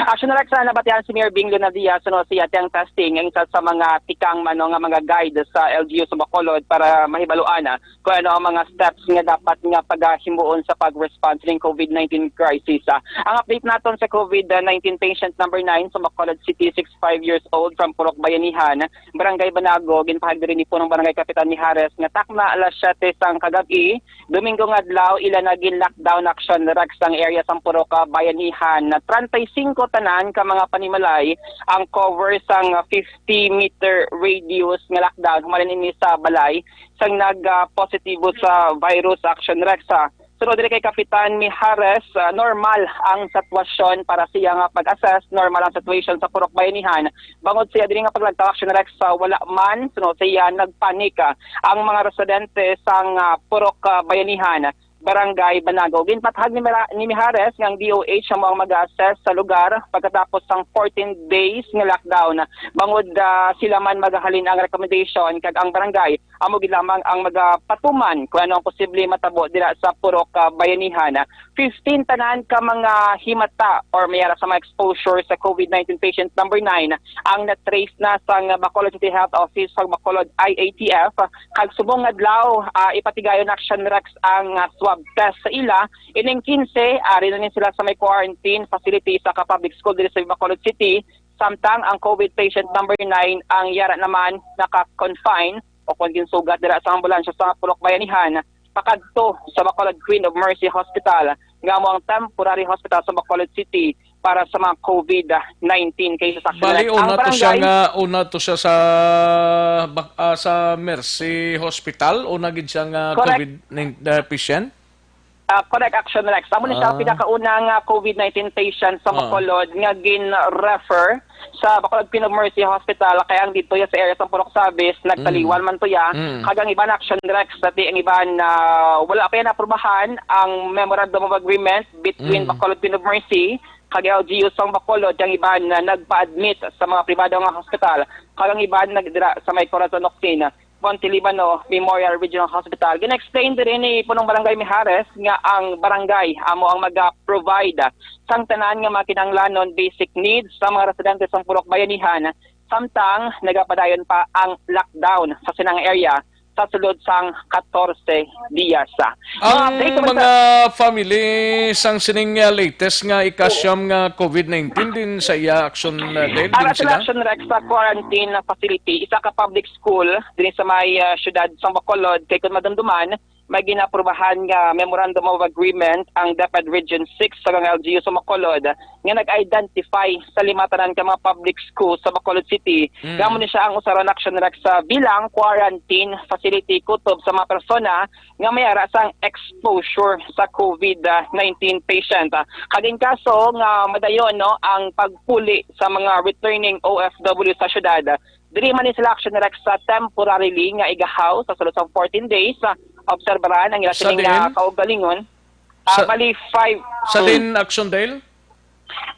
Action Rex, ah, nabatian si Mayor Bing Leonadia, suno sa iya, ang testing ang isa sa mga tikang man, no, nga mga guide sa L G U sa Bacolod para mahibaluan, ah, kung ano ang mga steps nga dapat nga pagahimuon sa pag-response ning COVID nineteen crisis. Ah, ang update naton sa COVID nineteen patient number nine sa Bacolod City, sixty-five years old, from Purok Bayanihan, Barangay Banago. Ginpahayag diri ni Punong Barangay Kapitan Mijares nga takna alas siyete sang kagab-i, Domingo nga adlaw, ila na gin-lockdown, Action Rex, ang area sang Purok Bayanihan. Treinta y cinco tanan ka mga panimalay ang cover sang fifty meter radius nga lockdown. Human ini sa balay sang nag, ah, positibo sa virus, Action Rex, ah. Sunod diri kay Kapitan Mijares, ah, normal ang sitwasyon para siya nga pag-assess, normal ang situation sa Purok Bayanihan. Bangod siya diri nga paglagtaw, Action Rex, sa wala man, sunod siya, nagpanik, ah, ang mga residente sang, ah, Purok, ah, Bayanihan, Barangay Banago. Ginpatahag ni Mira-, ni Mijares nga ang D O H amo ang mag-assess sa lugar pagkatapos sang fourteen days nga lockdown. Bangod, ah, sila man magahalin ang recommendation, kag ang barangay amo gid lamang ang magapatuman kung ano ang posible matabo dira sa Purok, ah, Bayanihan. Fifteen tanan ka mga himata or may ara sa mga exposure sa COVID nineteen patient number nine ang na-trace na sang Bacolod City Health Office, sa Bacolod I A T F, kag subong nga adlaw, ah, ipatigayon, Action Rex, ang, ah, swab swab test sa ila. Ining kinse, ari na ni sila sa may quarantine facility sa ka public school diri sa Bacolod City. Samtang ang covid patient number nine ang yara naman naka-confine o kon ginsugat dira sa ambulansya sa Purok Bayanihan pakadto sa Bacolod Queen of Mercy Hospital, nga amo ang temporary hospital sa Bacolod City para sa mga covid nineteen cases. Actually, bali, ang una to siya barangay nga, una to siya sa bak-, ah, sa Mercy Hospital, una gid siya nga Correct. covid nine, ah, patient? Ah, correct, Action Rex. Amo ni siya ang Ah. pinakauna nga covid nineteen patient sa Ah. Bacolod nga gin-refer sa Bacolod Queen of Mercy Hospital, kay ang dito ya sa area sa Purok Sabis, nagtaliwan Mm. man to ya. Mm. Kag ang iban, Action Rex, dati ang iban, ah, wala pa yan aprubahan ang Memorandum of Agreement between Mm. Bacolod Queen of Mercy kag L G U sang Bacolod, kag ang iban na nagpa-admit sa mga pribado nga hospital, kag ang iban nagdira sa may Corazon Octin, Monte Libano Memorial Regional Hospital. Gina-explain diri ni Punong Barangay Mijares nga ang barangay amo ang maga-provide sang tanan nga mga kinahanglanon, basic needs, sa mga residente sang Purok Bayanihan, samtang nagapadayon pa ang lockdown sa sinang area sa sulod sang katorse dias. Ang Mga update naman mga sa family sang sining, ah, latest nga ikasyam nga covid nineteen din sa iya, Action, ah, Dale, Ara din sa sila? Action Rex sa quarantine facility, isa ka public school din sa may, ah, siyudad sang Bacolod, kay kung madumduman, may ginaaprubahan nga Memorandum of Agreement ang DepEd Region six sa L G U sa Bacolod nga nag-identify sa lima tanan ka mga public school sa Bacolod City. Mm. Nga amo ni siya ang usaron, Action Rex, sa bilang quarantine facility kutob sa mga persona nga may ara sang exposure sa covid nineteen patient. Ah, kag in kaso nga madayon, no, ang pagpuli sa mga returning O F W sa syudad, diri man ni sila, Action Rex, sa temporarily nga iga-house sa sulod sang fourteen days. Ah, obserbaran ang ila Sa sining, ah, diin? Kaugalingon. Ah, Sa, bali, five. Sa Hmm. Din, Action Dale?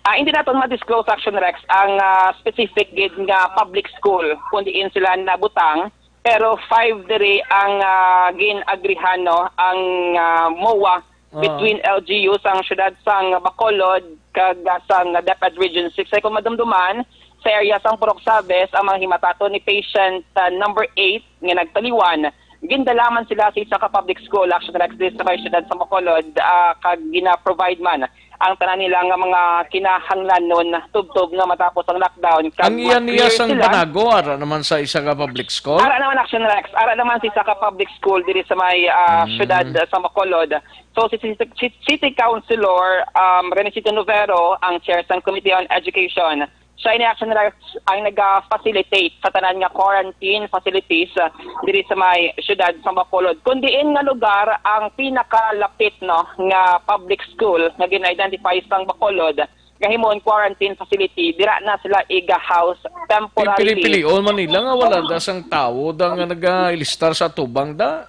Ah, hindi naton ma-disclose, Action Rex, ang, ah, specific gid nga public school kung diin sila nabutang, pero five diri ang, ah, gin-agrihan, no, ang, ah, MOA Oo. between L G U sang siyudad sang Bacolod kag, ah, sang DepEd Region six. Ay kung madumduman, sa area sang Purok Sabes ang mga himataton ni patient, ah, number eight nga nagtaliwan. Gindala man sila sa isa ka public school, Action Rex, diri sa may siyudad sa Bacolod, ah, kag gina-provide man ang tanan nila nga mga kinahanglanon tubtob nga matapos ang lockdown. Kag Ang iya niya ma-clear sang sila. Banago, ara naman sa isa ka public school? Ara naman, Action Rex. Ara naman sa isa ka public school diri sa may, ah, Mm. siyudad, ah, sa Bacolod. So, si, si, si City Councilor, um, Renesito Novero, ang chair sang Committee on Education, siya ini, Action Rex, ang naga-facilitate sa tanan nga quarantine facilities, ah, diri sa may siyudad sa Bacolod. Kung diin nga lugar ang pinakalapit, no, nga public school nga gin-identify sang Bacolod nga himuon quarantine facility, dira na sila iga-house temporarily. Pipili-pilion man nila nga wala da sang tawo da nga nagailistar sa atubang da.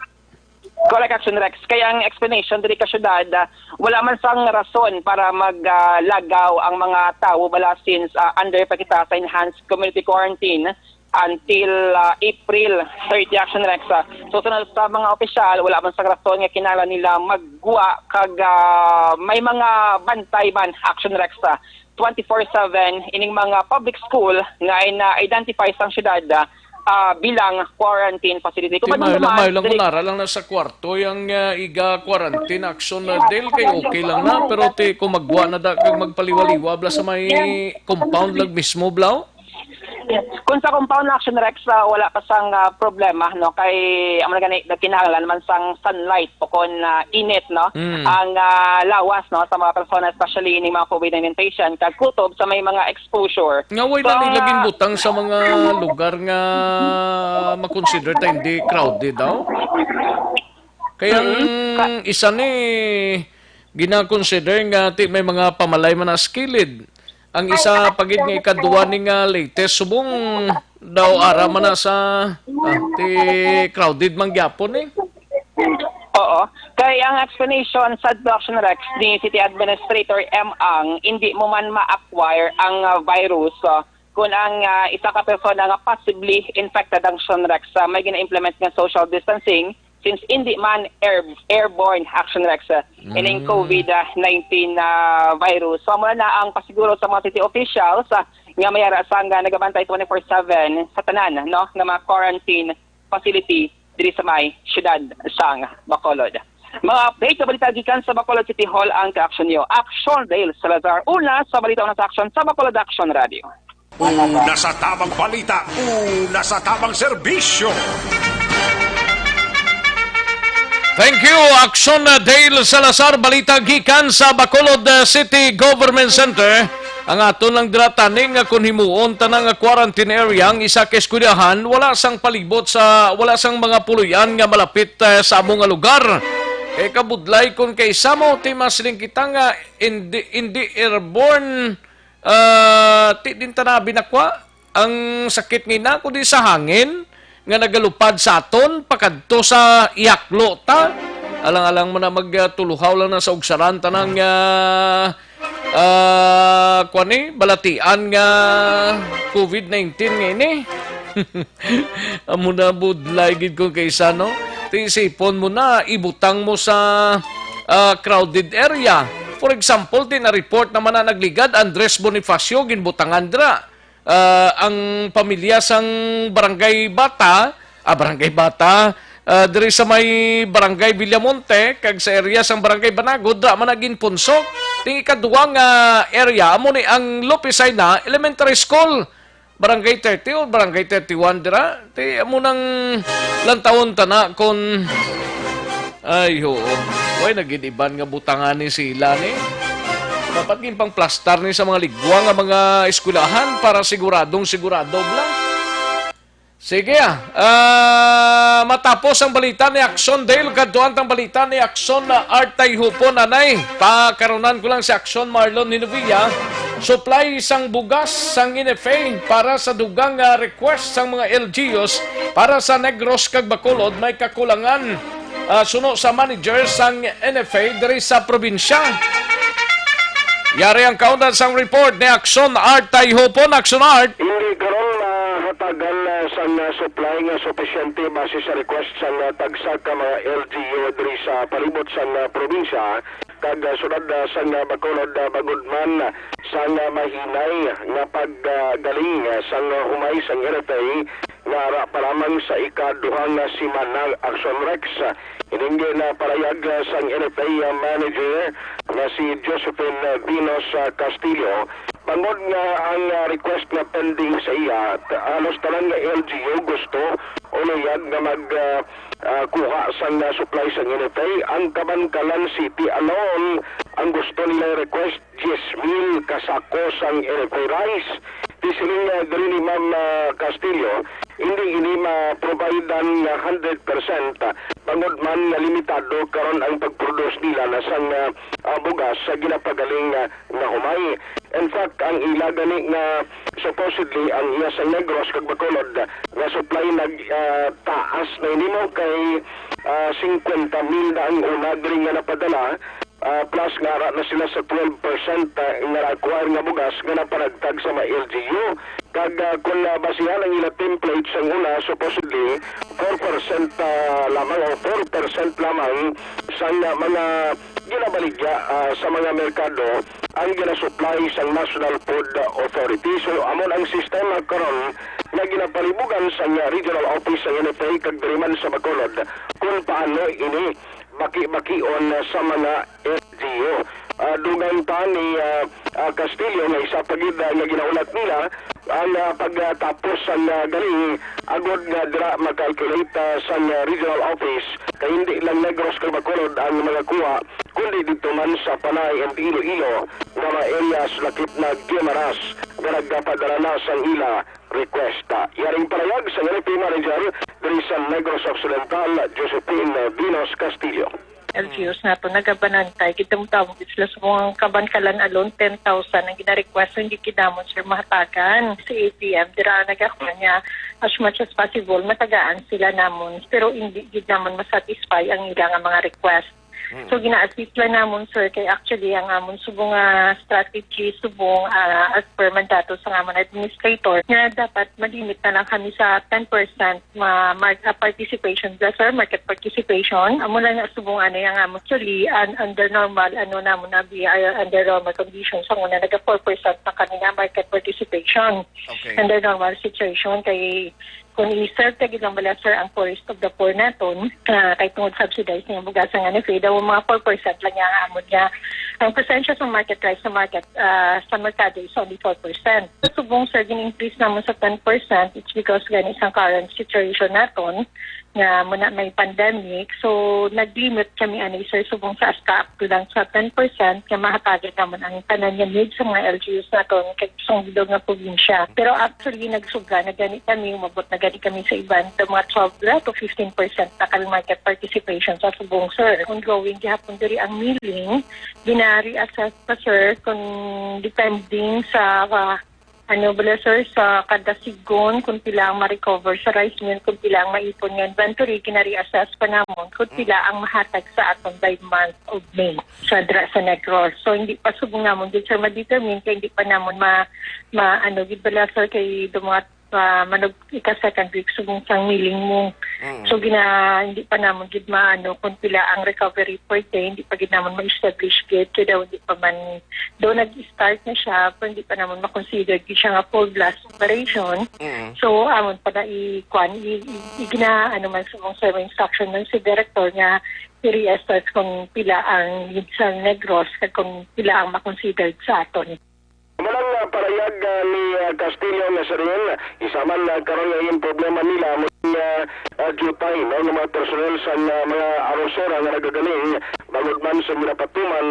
Correct, Action Rex. Kaya ang explanation diri ka syudad, ah, wala man sang rason para mag, ah, lagaw ang mga tawo bala since, ah, under pa kita sa enhanced community quarantine until, ah, April thirty, Action Rex. Ah, so, sunod sa mga opisyal, wala man sang rason nga kinahanglan nila maggwa kag, ah, may mga bantay man, Action Rex, ah, twenty-four seven ining mga public school nga ay na-identify sang syudad, ah, ah, bilang quarantine facility. Kung Ti mayo lang, madumduman, mayo lang diri kung ara lang na sa kwarto yang, ah, iga quarantine, Action, ah, Dale, kay okay lang na, pero ti kung maggwa na da kag magpaliwa-liwa bala sa may compound lang mismo, blaw? Kung sa compound, Action Rex, ah, wala pa sang, ah, problema, no, kay amo na gani, kinahanglan man sang sunlight o kon, ah, init, no, Mm. ang, ah, lawas, no, sa mga persona, especially ni mga covid nineteen patient, kag kutob sa may mga exposure. Nga way So, na nila ginbutang sa mga lugar nga makonsider ta hindi crowded daw? Kaya ang Mm. Ka- isa ni gina-consider nga ti may mga pamalay man sa kilid. Ang isa pa gid nga ikadua ni nga latest subong daw ara man na sa, ah, ti crowded man gyapon eh. Oo. Kay ang explanation sa Action Rex ni City Administrator M Ang, hindi mo man ma-acquire ang, ah, virus, ah, kung ang, ah, isa ka persona nga possibly infected ang Action Rex, ah, may gina-implement nga social distancing since hindi man air, airborne, Action Rex, ah, ining Mm. covid nineteen, ah, virus. So, muna na ang pasiguro sa mga city officials, ah, nga may ara sang, ah, nagabantay twenty-four seven sa tanan, no, nga mga quarantine facility diri sa may siyudad sang Bacolod. Mga update sa balita gikan sa Bacolod City Hall ang ka-action niyo. Action Dale Salazar, una sa balita, una sa action sa Bacolod Action Radio. Una sa tamang balita, una sa tamang serbisyo. Thank you, Action Dale Salazar. Balita gikan sa Bacolod, uh, City Government Center. Ang aton lang dira tani nga kung himuon ta na nga quarantine area ang isa ka eskwelahan, wala sang palibot sa, wala sang mga puloy-an nga malapit, uh, sa amo nga lugar. Kay kabudlay kung kay sa mo, ti masiling kita nga hindi, hindi airborne, ah, ti din ta na binakwa ang sakit nga ina, kundi sa hangin nga nagalupad sa aton pakadto sa ihaklo ta. Alang-alang mo na magtuluhaw lang na sa ugsaran tanang, ah, ah, kuwan ni, balatian nga covid nineteen nga ini. Amo na budlay gid kung kaysa, no? Ti isipon mo na, ibutang mo sa, ah, crowded area. For example, ti na-report naman na nagligad, Andres Bonifacio, ginbutangan dira. Ah, ang pamilya sang Barangay Bata, ah, Barangay Bata, ah, diri sa may Barangay Villamonte, kag sa area sang Barangay Banagod, dira man na ginpunsok. Ti ikaduwa nga area, amo ni ang Lopez Jaena Elementary School. Barangay thirty o Barangay thirty-one dira. Ti amo nang lantawon ta na kon, ay, oo. Way na gid iban nga butangan ni sila ni. Dapat gid pang plastar ni sa mga ligwa nga mga eskwelahan para siguradong sigurado bla. Sige, ah. Ah, matapos ang balita ni Action Dale, kadtuan tang balita ni Action, ah, Art Tayhupon, anay. Pakarunan ko lang si Action Marlon Hinovia. Supply sang bugas sang N F A para sa dugang, ah, request sang mga L G Us para sa Negros kag Bacolod may kakulangan. Ah, suno sa manager sang N F A diri sa probinsya. Yari ang kaundan sang report ni Action Art Tayhupon. Action Art. Hindi karon mahatagan, ah, sang, ah, supply nga supisyente base sa request sang, ah, tagsa ka mga L G U diri sa palibot sang, ah, probinsya kag, ah, syudad, ah, sang, ah, Bacolod, ah, bangod man sang, ah, mahinay nga paggaling, ah, sang, ah, humay sang N F A nga ara pa lamang sa ikaduha nga semana. Action Rex. Ining ginapalahayag, ah, sang N F A manager nga si Josephine Venus, ah, Castillo, bangod nga ang, ah, request nga pending sa iya, t-, halos tanan nga L G U gusto o luyag nga mag, ah, ah, kuha sang, ah, supply sang N F A. Ang Kabankalan City alone, ang gusto nila request diyes mil ka sako sang N F A rice. Ti siling, ah, diri ni Ma'am, ah, Castillo, hindi ini ma-providean nga hundred percent, ah, bangod man nga limitado karon ang pag-produce nila na sang, ah, ah, bugas sa ginapagaling, ah, nga humay. In fact, ang ila gani nga supposedly ang iya sang Negros kag Bacolod nga supply nag, ah, taas na ini mo kay, ah, singkwenta mil na ang una diri nga napadala, ah, plus nga ara na sila sa twelve percent, ah, nga na-acquire nga bugas nga napanagtag sa mga L G U. Kag, ah, kung, ah, basihan ang ila template sang una, supposedly four percent, ah, lamang o four percent lamang sang, ah, mga ginabaligya, ah, sa mga merkado ang ginasupply sang National Food Authority. So, amo na ang sistema karon nga ginapalibugan sang, ah, regional office sang N F A kag diri man sa Bacolod kung paano ini baki-bakion sa mga L G U. Ah, dugang pa ni, ah, ah, Castillo nga isa pa gid, ah, nga ginaulat nila ang, ah, pagtapos sang, ah, galing agod nga dira makalculate, ah, sang, ah, regional office kay hindi lang Negros kag Bacolod ang mga kuha kundi dito man sa Panay and Iloilo nga mga areas lakip na Guimaras nga nagpadala na sang ila request. Yaring palayag sa N F A manager diri sa Negros Occidental, Josephine Venus Castillo. L G Us nato nagabanantay, gid mo tawag sila sa mga Kabankalan alone, ten thousand ang gina-request, so hindi gid namon, sir, mahatagan. Si A T M, dira nagakuha niya as much as possible, matagaan sila namon, pero hindi gid namon masatisfy ang ila nga mga request. So, gina-assist lang namon, sir, kay actually ang amon subong nga strategy, subong, ah, as per mandato sa amon administrator, nga dapat malimit na lang kami sa ten percent ma-, mar-, ah, participation, plus, sir, market participation. Amo lang na subong, ano, yung amon. Actually, un-, under normal, ano, namon na, we are under normal conditions. Ang una, naga four percent na kami nga market participation. Okay. Under normal situation, kay Kung i-serve ta gid lang bala, sir, ang poorest of the poor naton, ah, kay tungod subsidized nga bugas ang N F A, daw mga four percent lang niya ang amon niya. Ang presensya sa market, rice sa market, ah, sa merkado is only four percent. Sa subong, sir, gin-increase namon sa ten percent, it's because gani sa current situation naton, nga muna may pandemic. So, nag-limit kami, ani, sir, subong sa asta up to lang sa ten percent nga mahatagan namon ang tanan nga needs sa mga L G Us naton kag sang bilog nga probinsya. Pero actually, nagsuga na gani kami, umabot na gani kami sa iban, sa mga twelve to fifteen percent na kang market participation sa subong, sir. Ongoing gihapon diri ang milling, gina-reassess pa, sir, kung depending sa, ah, ano bala, sir, sa kada sigon, kung pila ang ma-recover sa rice mill, kung pila ang maipon nga inventory, gina-reassess pa namon kung pila ang mahatag sa aton by month of May sa dra sa Negros. So, hindi pa subong namon gid, sir, ma-determine kay hindi pa namon ma, ma ano gid bala, sir, kay do mga, ah, manog ika second week subong sang milling mo. Mm. So, gina, hindi pa namon gid maano kung pila ang recovery per day, hindi pa gid namon ma-establish gid kay daw hindi pa man do nag-start na siya, pero hindi pa namon ma-consider gid siya nga full blast operation. Mm. So, amon pa na i-, kwan, i-, i-, i-, gina, ano man, subong sa instruction man si director nga i-reassess kung pila ang needs sang Negros kag kung pila ang ma-considered sa aton. Malang, ah, parayag, ah, ni, ah, Castillo nga siring, isa man, ah, karon nga yung problema nila mo, ah, occupy, no, ng mga personnel sa, ah, mga arosera nga nagagaling bangod man sa ginapatuman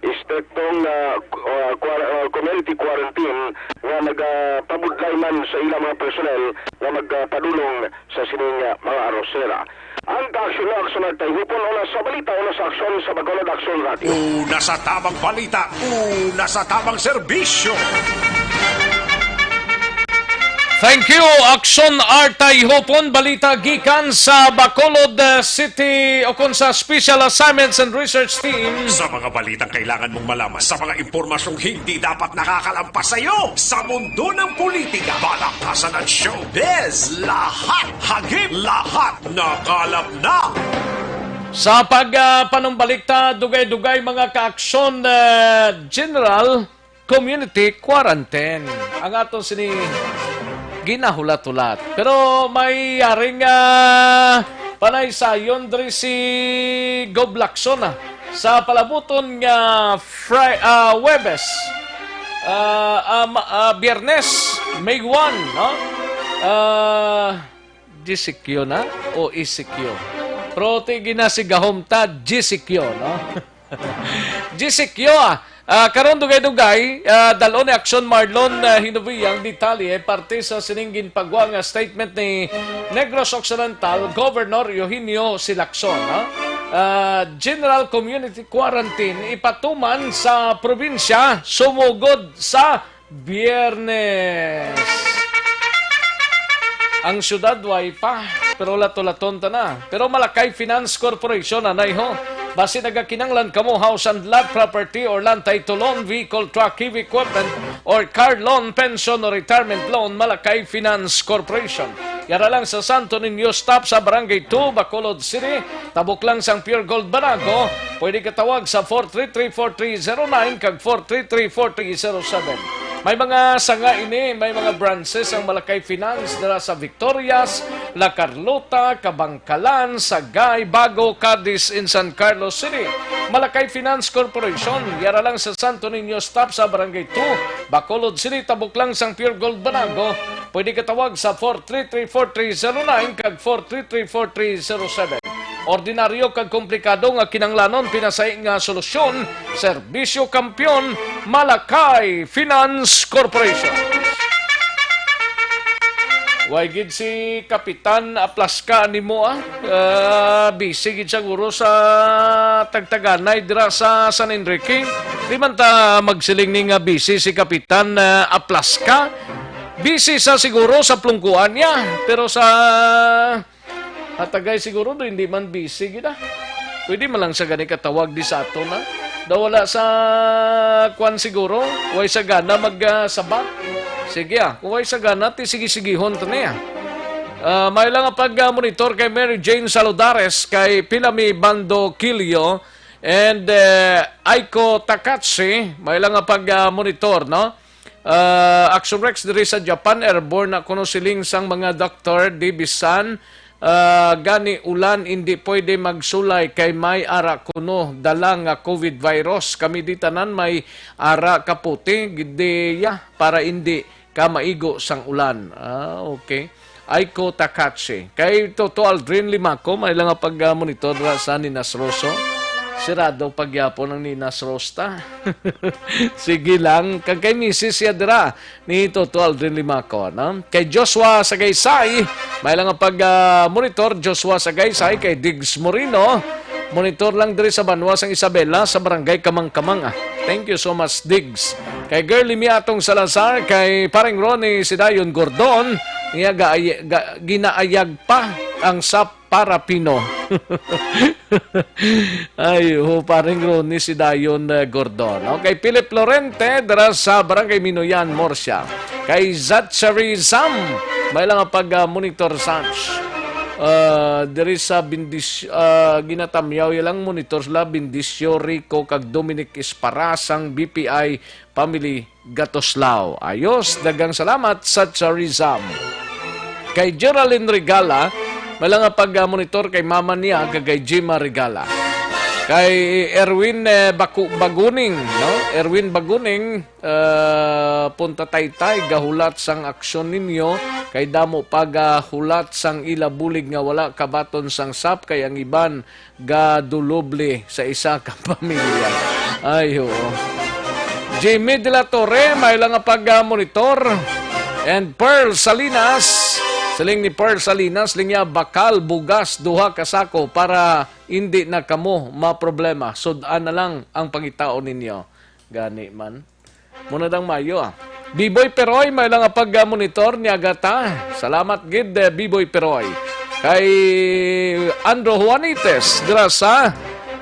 istriktong, ah, ku-, ah, quar-, ah, community quarantine nga nagapabudlay man sa ilang mga personnel nga magpadulong sa sining, ah, mga arosera. Ang kaaksyon nga aksyon nagtayhupon una sa balita, una sa aksyon sa Bacolod Aksyon Radio. Una sa tamang balita, una sa tamang serbisyo. Thank you, Aksyon Artay Hopon. Balita gikan sa Bacolod, uh, City o kon sa Special Assignments and Research Team. Sa mga balitang kailangan mong malaman, sa mga impormasyong hindi dapat nakakalampas sa iyo, sa mundo ng politika, balakasan at showbiz, lahat hagip, lahat nakalap na. Sa pag, ah, panumbalik ta, dugay-dugay mga kaaksyon, ah, General, community quarantine ang aton sini ginahulat-hulat. Pero may yaring, ah, panaysayon diri si Gob Lacson, ah, sa palabuton nga Fri-, ah, Huwebes, ah, ah, ma-, ah, Biyernes, May one, no? Ah, G C Q na o E C Q? Pero ti ginasigahom ta, G C Q, no? G C Q, ah. Ah, karon dugay-dugay, ah, dal-on ni Aksyon Marlon, ah, Hinovia ang detalye parte sa sining ginpagwa nga statement ni Negros Occidental Governor Eugenio C. Lacson, no? Ah, general community quarantine ipatuman sa probinsya sumugod sa Biyernes. Ang syudad way pa, pero lato-laton ta na. Pero Malacay Finance Corporation, anay ho. Basi nagakinanglan kamo house and lot property or land title loan, vehicle, truck, heavy equipment, or car loan, pension, or retirement loan, Malacay Finance Corporation. Yara lang sa Santo Niño Stop sa Barangay two, Bacolod City. Tabok lang sang Pure Gold Banago, pwede ka tawag sa four three three four three zero nine kag four three three four three zero seven. May mga sanga ini, may mga branches ang Malacay Finance dira sa Victorias, La Carlota, Kabangkalan, Sagay, Bago, Cadiz, in San Carlos City. Malacay Finance Corporation, yara lang sa Santo Niño Stop sa Barangay two, Bacolod City, tabok lang sang Pure Gold Banago. Pwede ka tawag sa four three three four three zero nine kag four three three four three zero seven. Ordinaryo kag komplikado nga kinanglanon, pinasahi nga solusyon, Serbisyo Kampiyon, Malacay Finance Corporation. Way gid si Kapitan Aplaska nimo, ah. Ah, busy gid siguro sa tagtaganay dira sa San Enrique. Di man ta magsiling ni nga busy si Kapitan, ah, Aplaska. Busy sa siguro sa plungkuan niya, pero sa Hatagay siguro do, hindi man busy gid, ah. Pwede man lang sa gani katawag di sa aton, ah. Daw wala sa kwan siguro, way sa gana mag, ah, sabat. Sige, ah, kung way sa gana, ti sige-sigihon ta niya. Ah, may lang nga pag, ah, monitor kay Mary Jane Saludares, kay Pilami Bando Quilio, and, eh, Aiko Takatsi, may lang nga pag, ah, monitor, no? Ah, Action Rex diri sa Japan, airborne na kuno siling sang mga doktor, di bisan, ah, gani ulan, indi pwede magsulay kay may ara kuno dala nga covid virus. Kami di tanan may ara kaputi, di, ya, para indi ka maigo sang ulan. Ah, okay. Aiko Takachi. Kay Toto Aldrin Limaco, may lang nga pag-monitor ra sa Ninas Roso. Sirado pagyapon ang Ninas Rosta. Sige lang. Kag kay misis siya dira ni Toto Aldrin Limaco, no? Kay Joshua Sagaysay, may lang nga pag-monitor, Joshua Sagaysay, kay Diggs Moreno. Monitor lang diri sa banwa sang Isabela, sa barangay Kamangkamang. Ah, thank you so much, Diggs. Kay Girlie Miatong Salazar, kay Pareng Ronnie Sidayon Gordon, niya ga-, ga-, ginaayag pa ang sap para Pino. Ay, ho, Pareng Ronnie Sidayon, eh, Gordon. Okay, Philip Lorente, dira sa Barangay Minuyan, Murcia. Kay Zachary Sam, may lang nga pag-monitor, Zach. Ah, diri sa Bindis-, ah, ginatamyaw ya lang monitor sila, Bindisyo Rico kag Dominic Espara sang B P I Family Gatoslao. Ayos, daghang salamat, Zachary Sam. Kay Geraldine Regala, may lang nga pag-monitor kay mama niya kag kay Jima Regala. Kay Erwin, eh, Baku-, Baguning, no? Erwin Baguning, ah, Punta Taytay, gahulat sang aksyon ninyo, kay damo pa gahulat sang ila bulig nga wala kabaton sang sap, kay ang iban gaduloble sa isa ka pamilya. Ay, oo. Jimmy de la Torre, may lang nga pag-monitor. And Pearl Salinas, siling ni Pearl Salinas, siling niya, bakal, bugas, duha ka sako para hindi na kamo maproblema. Sud-an na lang ang pangitaon ninyo. Gani man. Muna dang mayo, ah. Biboy Peroy, may lang nga pag-monitor ni Agata. Salamat gid, eh, Biboy Peroy. Kay Andro Juanites, dira sa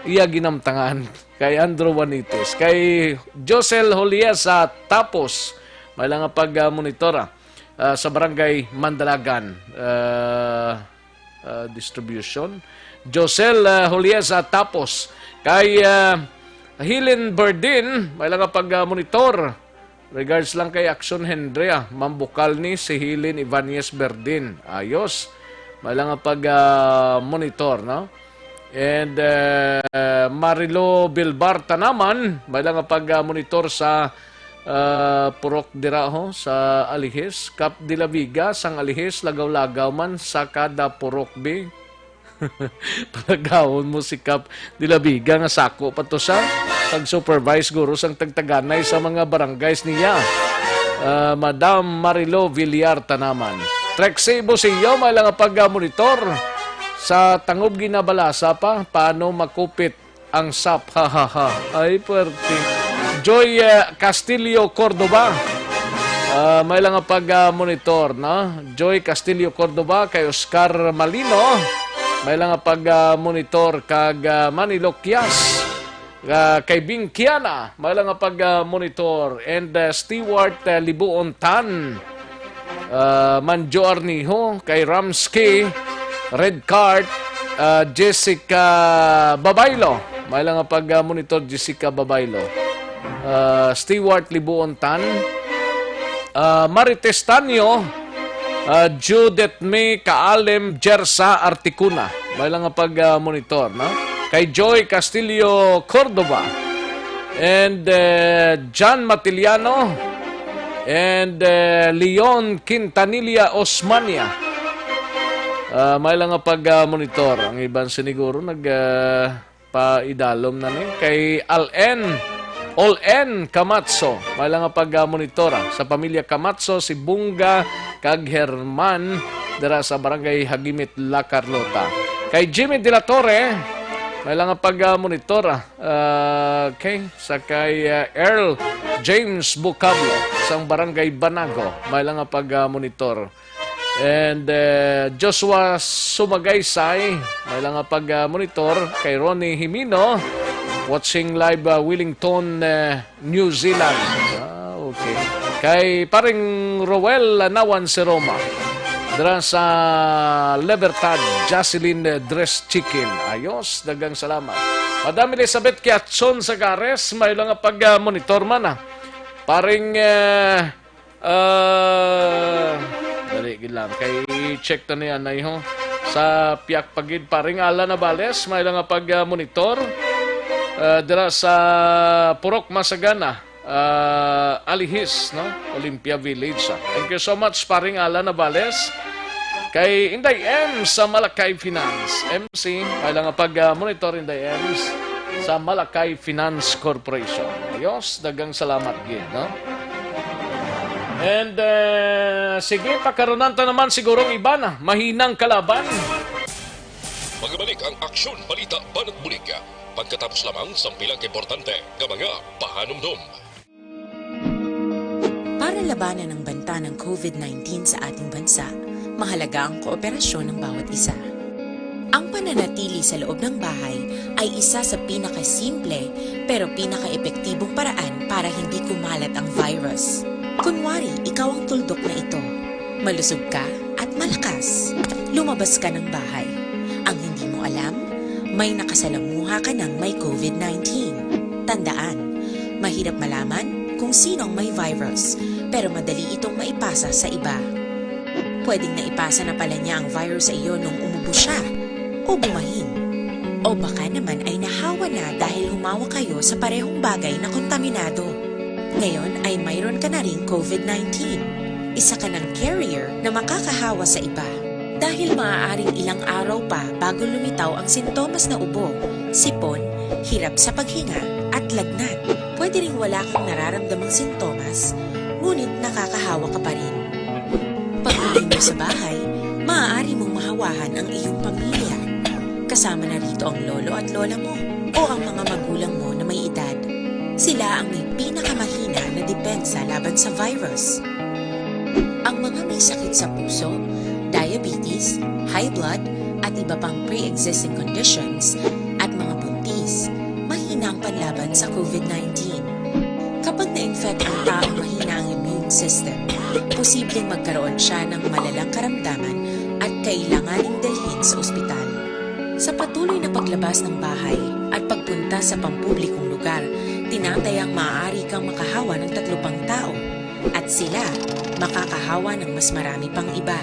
iya ginamtangan. Kay Andro Juanites. Kay Josel Juliesa Tapos, may lang nga pag-monitor, ah, ah, sa Barangay Mandalagan. Ah, ah, distribution. Josel, ah, Juliesa Tapos. Kay, ah, Helen Berdin, may lang nga pag-monitor. Regards lang kay Action Henry, ah. Mambukal ni si Helen Ibanez Berdin. Ayos. May lang nga pag-monitor, no? And, ah, Marilo Bilbar Tanaman, may lang nga pag-monitor sa ah, purok dira ho sa Alihis. Kap de la Viga, sang Alihis, lagaw-lagaw man sa kada purok, bi. Palagawon mo si Kap de la Viga nga sako pa to siya. Pag-supervise guro sang tagtaganay sa mga barangays niya. Ah, Madam Marilo Villar Tanaman. Trexie Busio, may lang nga pag-monitor sa tangob ginabalasa pa. Paano makupit ang sap, ha, ha, ha. Ay, puwerte. Joy, eh, Castillo Cordova. Ah, may lang nga pag-monitor, no? Joy Castillo Cordova, kay Oscar Malino. May lang nga pag-monitor kag, ah, Manny Loquias. Ah, kay Bing Kiana, may lang nga pag-monitor. And, ah, Stewart, ah, Libuon Tan. Ah, Manjo Arnijo, kay Ramski, Red Card, ah, Jessica Babaylo. May lang nga pag-monitor, Jessica Babaylo. Ah, Stewart Libuon Tan. Ah, Marites Tanyo, ah, Judith May Kaalem, Jersa Articuna. May lang nga pag-monitor, no? Kay Joy Castillo Cordova. And, eh, John Matiliano. And, eh, Leon Quintanilla Osmania. Ah, may lang nga pag-monitor. Ang iban siniguro nag, ah, paidalom na ni. Kay Al-, Al-, Camacho. May lang nga pag-monitor, ah. Sa pamilya Camacho, si Bunga kag Herman dira sa Barangay Hagimit, La Carlota. Kay Jimmy de la Torre, may lang nga pag-monitor, ah. Ah, okay, sa kay, ah, Earl James Vocablo, sang Barangay Banago, may lang nga pag-monitor. And, eh, Joshua Sumagaysay, may lang nga pag-monitor. Kay Ronnie Himino, watching live, ah, Wellington, eh, New Zealand. Ah, okay. Kay paring Roel Lanawan si Roma, dira sa Libertad, Jocelyn, eh, Dress Chicken. Ayos, daghang salamat. Madam Elizabeth Kiatson Sagares, may lang nga pag-monitor man, ah. Paring, eh, ah, dali gid lang. Kay check ta ni anay ho. Sa piyak pa gid, paring Alan Navales, may lang nga pag, ah, monitor. Ah, dira sa Purok Masagana, ah, Alihis, no? Olympia Village, ah. Thank you so much, paring Alan Navales. Kay Inday M sa Malakay Finance. M C, may lang nga pag, ah, monitor, Inday M sa Malakay Finance Corporation. Ayos, daghang salamat gid, no? And, eh, sige, pakarunan ta naman siguro ang iba na mahinang kalaban. Magbalik ang Aksyon Balita Banat Bulig pagkatapos lamang sang pila ka importante nga mga pahanumdom. Para labanan ang banta ng covid nineteen sa ating bansa, mahalaga ang kooperasyon ng bawat isa. Ang pananatili sa loob ng bahay ay isa sa pinakasimple pero pinakaepektibong paraan para hindi kumalat ang virus. Kunwari, ikaw ang tuldok na ito. Malusog ka at malakas. Lumabas ka ng bahay. Ang hindi mo alam, may nakasalamuha ka ng may covid nineteen. Tandaan, mahirap malaman kung sino ang may virus, pero madali itong maipasa sa iba. Pwedeng naipasa na pala niya ang virus sa iyo nung umubo siya o bumahin. O baka naman ay nahawa na dahil humawak kayo sa parehong bagay na kontaminado. Ngayon ay mayroon ka na ring covid nineteen. Isa ka ng carrier na makakahawa sa iba. Dahil maaaring ilang araw pa bago lumitaw ang sintomas na ubo, sipon, hirap sa paghinga, at lagnat. Pwede ring wala kang nararamdamang sintomas, ngunit nakakahawa ka pa rin. Pag-uwi mo sa bahay, maaari mong mahawahan ang iyong pamilya. Kasama na rito ang lolo at lola mo o ang mga magulang mo na may edad. Sila ang may pinakamahina na depensa laban sa virus. Ang mga may sakit sa puso, diabetes, high blood, at iba pang pre-existing conditions, at mga buntis, mahina ang panlaban sa covid nineteen. Kapag na-infect ang taong mahina ang immune system, posibleng magkaroon siya ng malalang karamdaman at kailanganing dalhin sa ospital. Sa patuloy na paglabas ng bahay at pagpunta sa pampublikong lugar, tinatayang maaari kang makahawa ng tatlo pang tao, at sila makakahawa ng mas marami pang iba.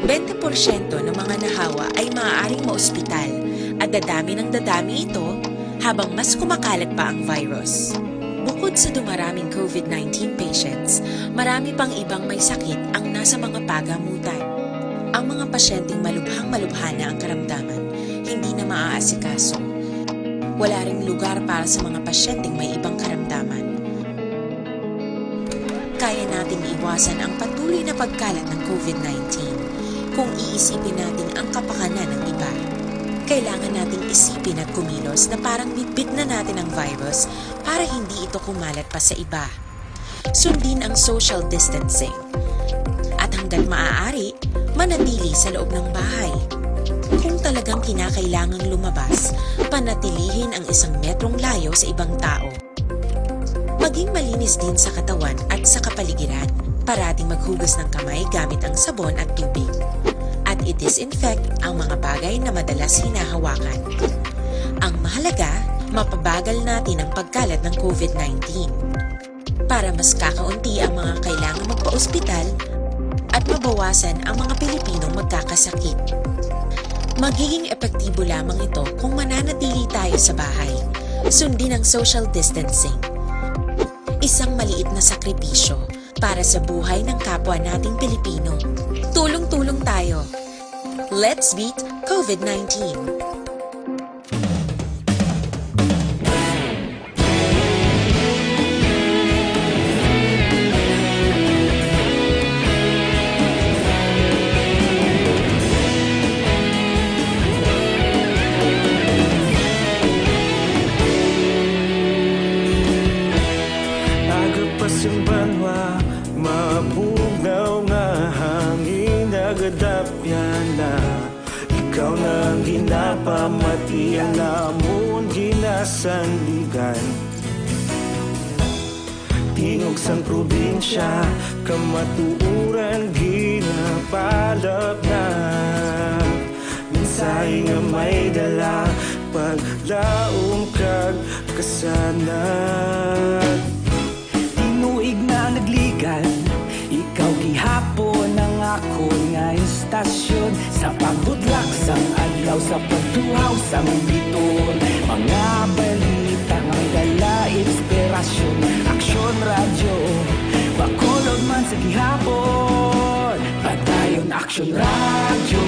Bente porsyento ng mga nahawa ay maaaring maospital at dadami ng dadami ito habang mas kumakalat pa ang virus. Bukod sa dumaraming covid nineteen patients, marami pang ibang may sakit ang nasa mga pagamutan. Ang mga pasyenteng malubhang-malubha na ang karamdaman, hindi na maaasikaso. Wala ring lugar para sa mga pasyenteng may ibang karamdaman. Kaya nating iwasan ang patuloy na pagkalat ng covid nineteen kung iisipin natin ang kapakanan ng iba. Kailangan nating isipin at kumilos na parang bitbit na natin ang virus para hindi ito kumalat pa sa iba. Sundin ang social distancing. At hanggat maaari, manatili sa loob ng bahay. Kung talagang kinakailangang lumabas, panatilihin ang isang metrong layo sa ibang tao. Maging malinis din sa katawan at sa kapaligiran. Parating maghugas ng kamay gamit ang sabon at tubig. At i-disinfect ang mga bagay na madalas hinahawakan. Ang mahalaga, mapabagal natin ang pagkalat ng covid nineteen. Para mas kakaunti ang mga kailangan magpa-ospital at mabawasan ang mga Pilipinong magkakasakit. Magiging epektibo lamang ito kung mananatili tayo sa bahay. Sundin ang social distancing. Isang maliit na sakripisyo para sa buhay ng kapwa nating Pilipino. Tulong-tulong tayo. Let's beat covid nineteen. Aga pa sing banwa, mabugnaw nga hangin, nagadapyan na. Ikaw na ang ginapamati, ang amon ginasandigan. Tingog sang probinsya, kamatuoran ginapalapnag. Mensahe nga may dala, paglaom kag kasanag. Sa pagtuhaw sang biton, mga balita nga may dala inspirasyon. Aksyon Radyo, Bacolod man sa gihapon. Padayon Aksyon Radyo,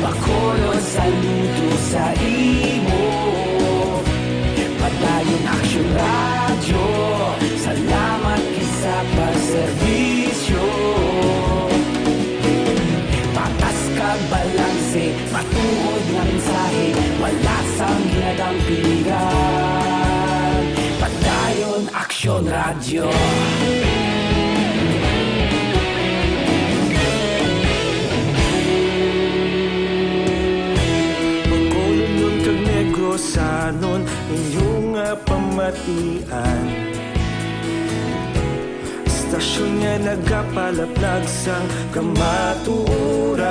Bacolod saludo sa imo. Padayon Aksyon Radyo, salamat gid sa pagserbisyo. Patas kag balanse, matuod nga mensahe, wala sang ginadampigan. Padayon Aksyon Radyo. Bacolodnon kag Negrosanon, inyo nga pamatian. Istasyon nga nagapalaplag sang kamatuoran.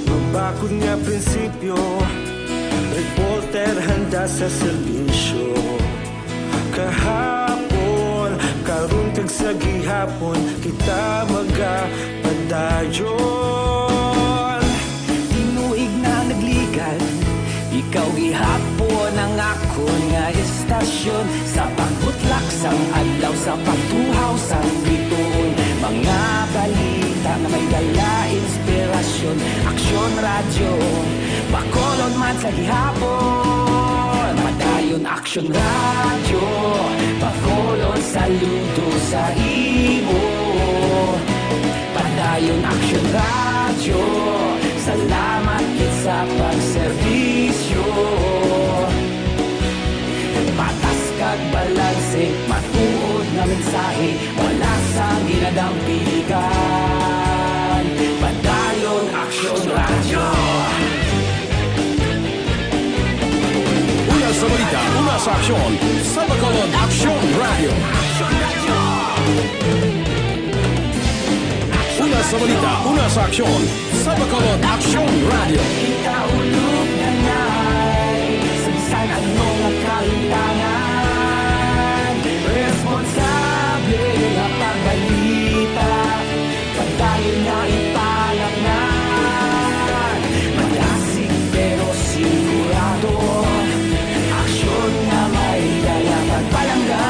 Mabakod nga prinsipyo, reporter handa sa serbisyo. Kahapon, karon, kag sa gihapon, kita magapadayon. Tinuig na nagligad, ikaw gihapon ang akon nga istasyon. Sa pagbutlak sang adlaw, sa pagtuhaw sang bituon, mga balita nga may dala inspirasyon. Aksyon Radyo, Bacolod man sa gihapon. Padayon Aksyon Radyo, Bacolod saludo sa imo. Padayon Aksyon Radyo, salamat gid sa pagserbisyo. Patas kag balanse, matuod nga mensahe, wala sang ginadampigan. Padayon Aksyon Radyo. Una sa balita, una sa aksyon, sa Bacolod Aksyon Radyo. Una sa balita, una sa aksyon, sa Bacolod Aksyon Radyo. Kita ulog na nay, sa bisan ano nga kalimtangan, responsable nga pagbalita. Padayon nga ipanatnan, malasig pero sigurado. Aksyon nga may dala pagpalangga.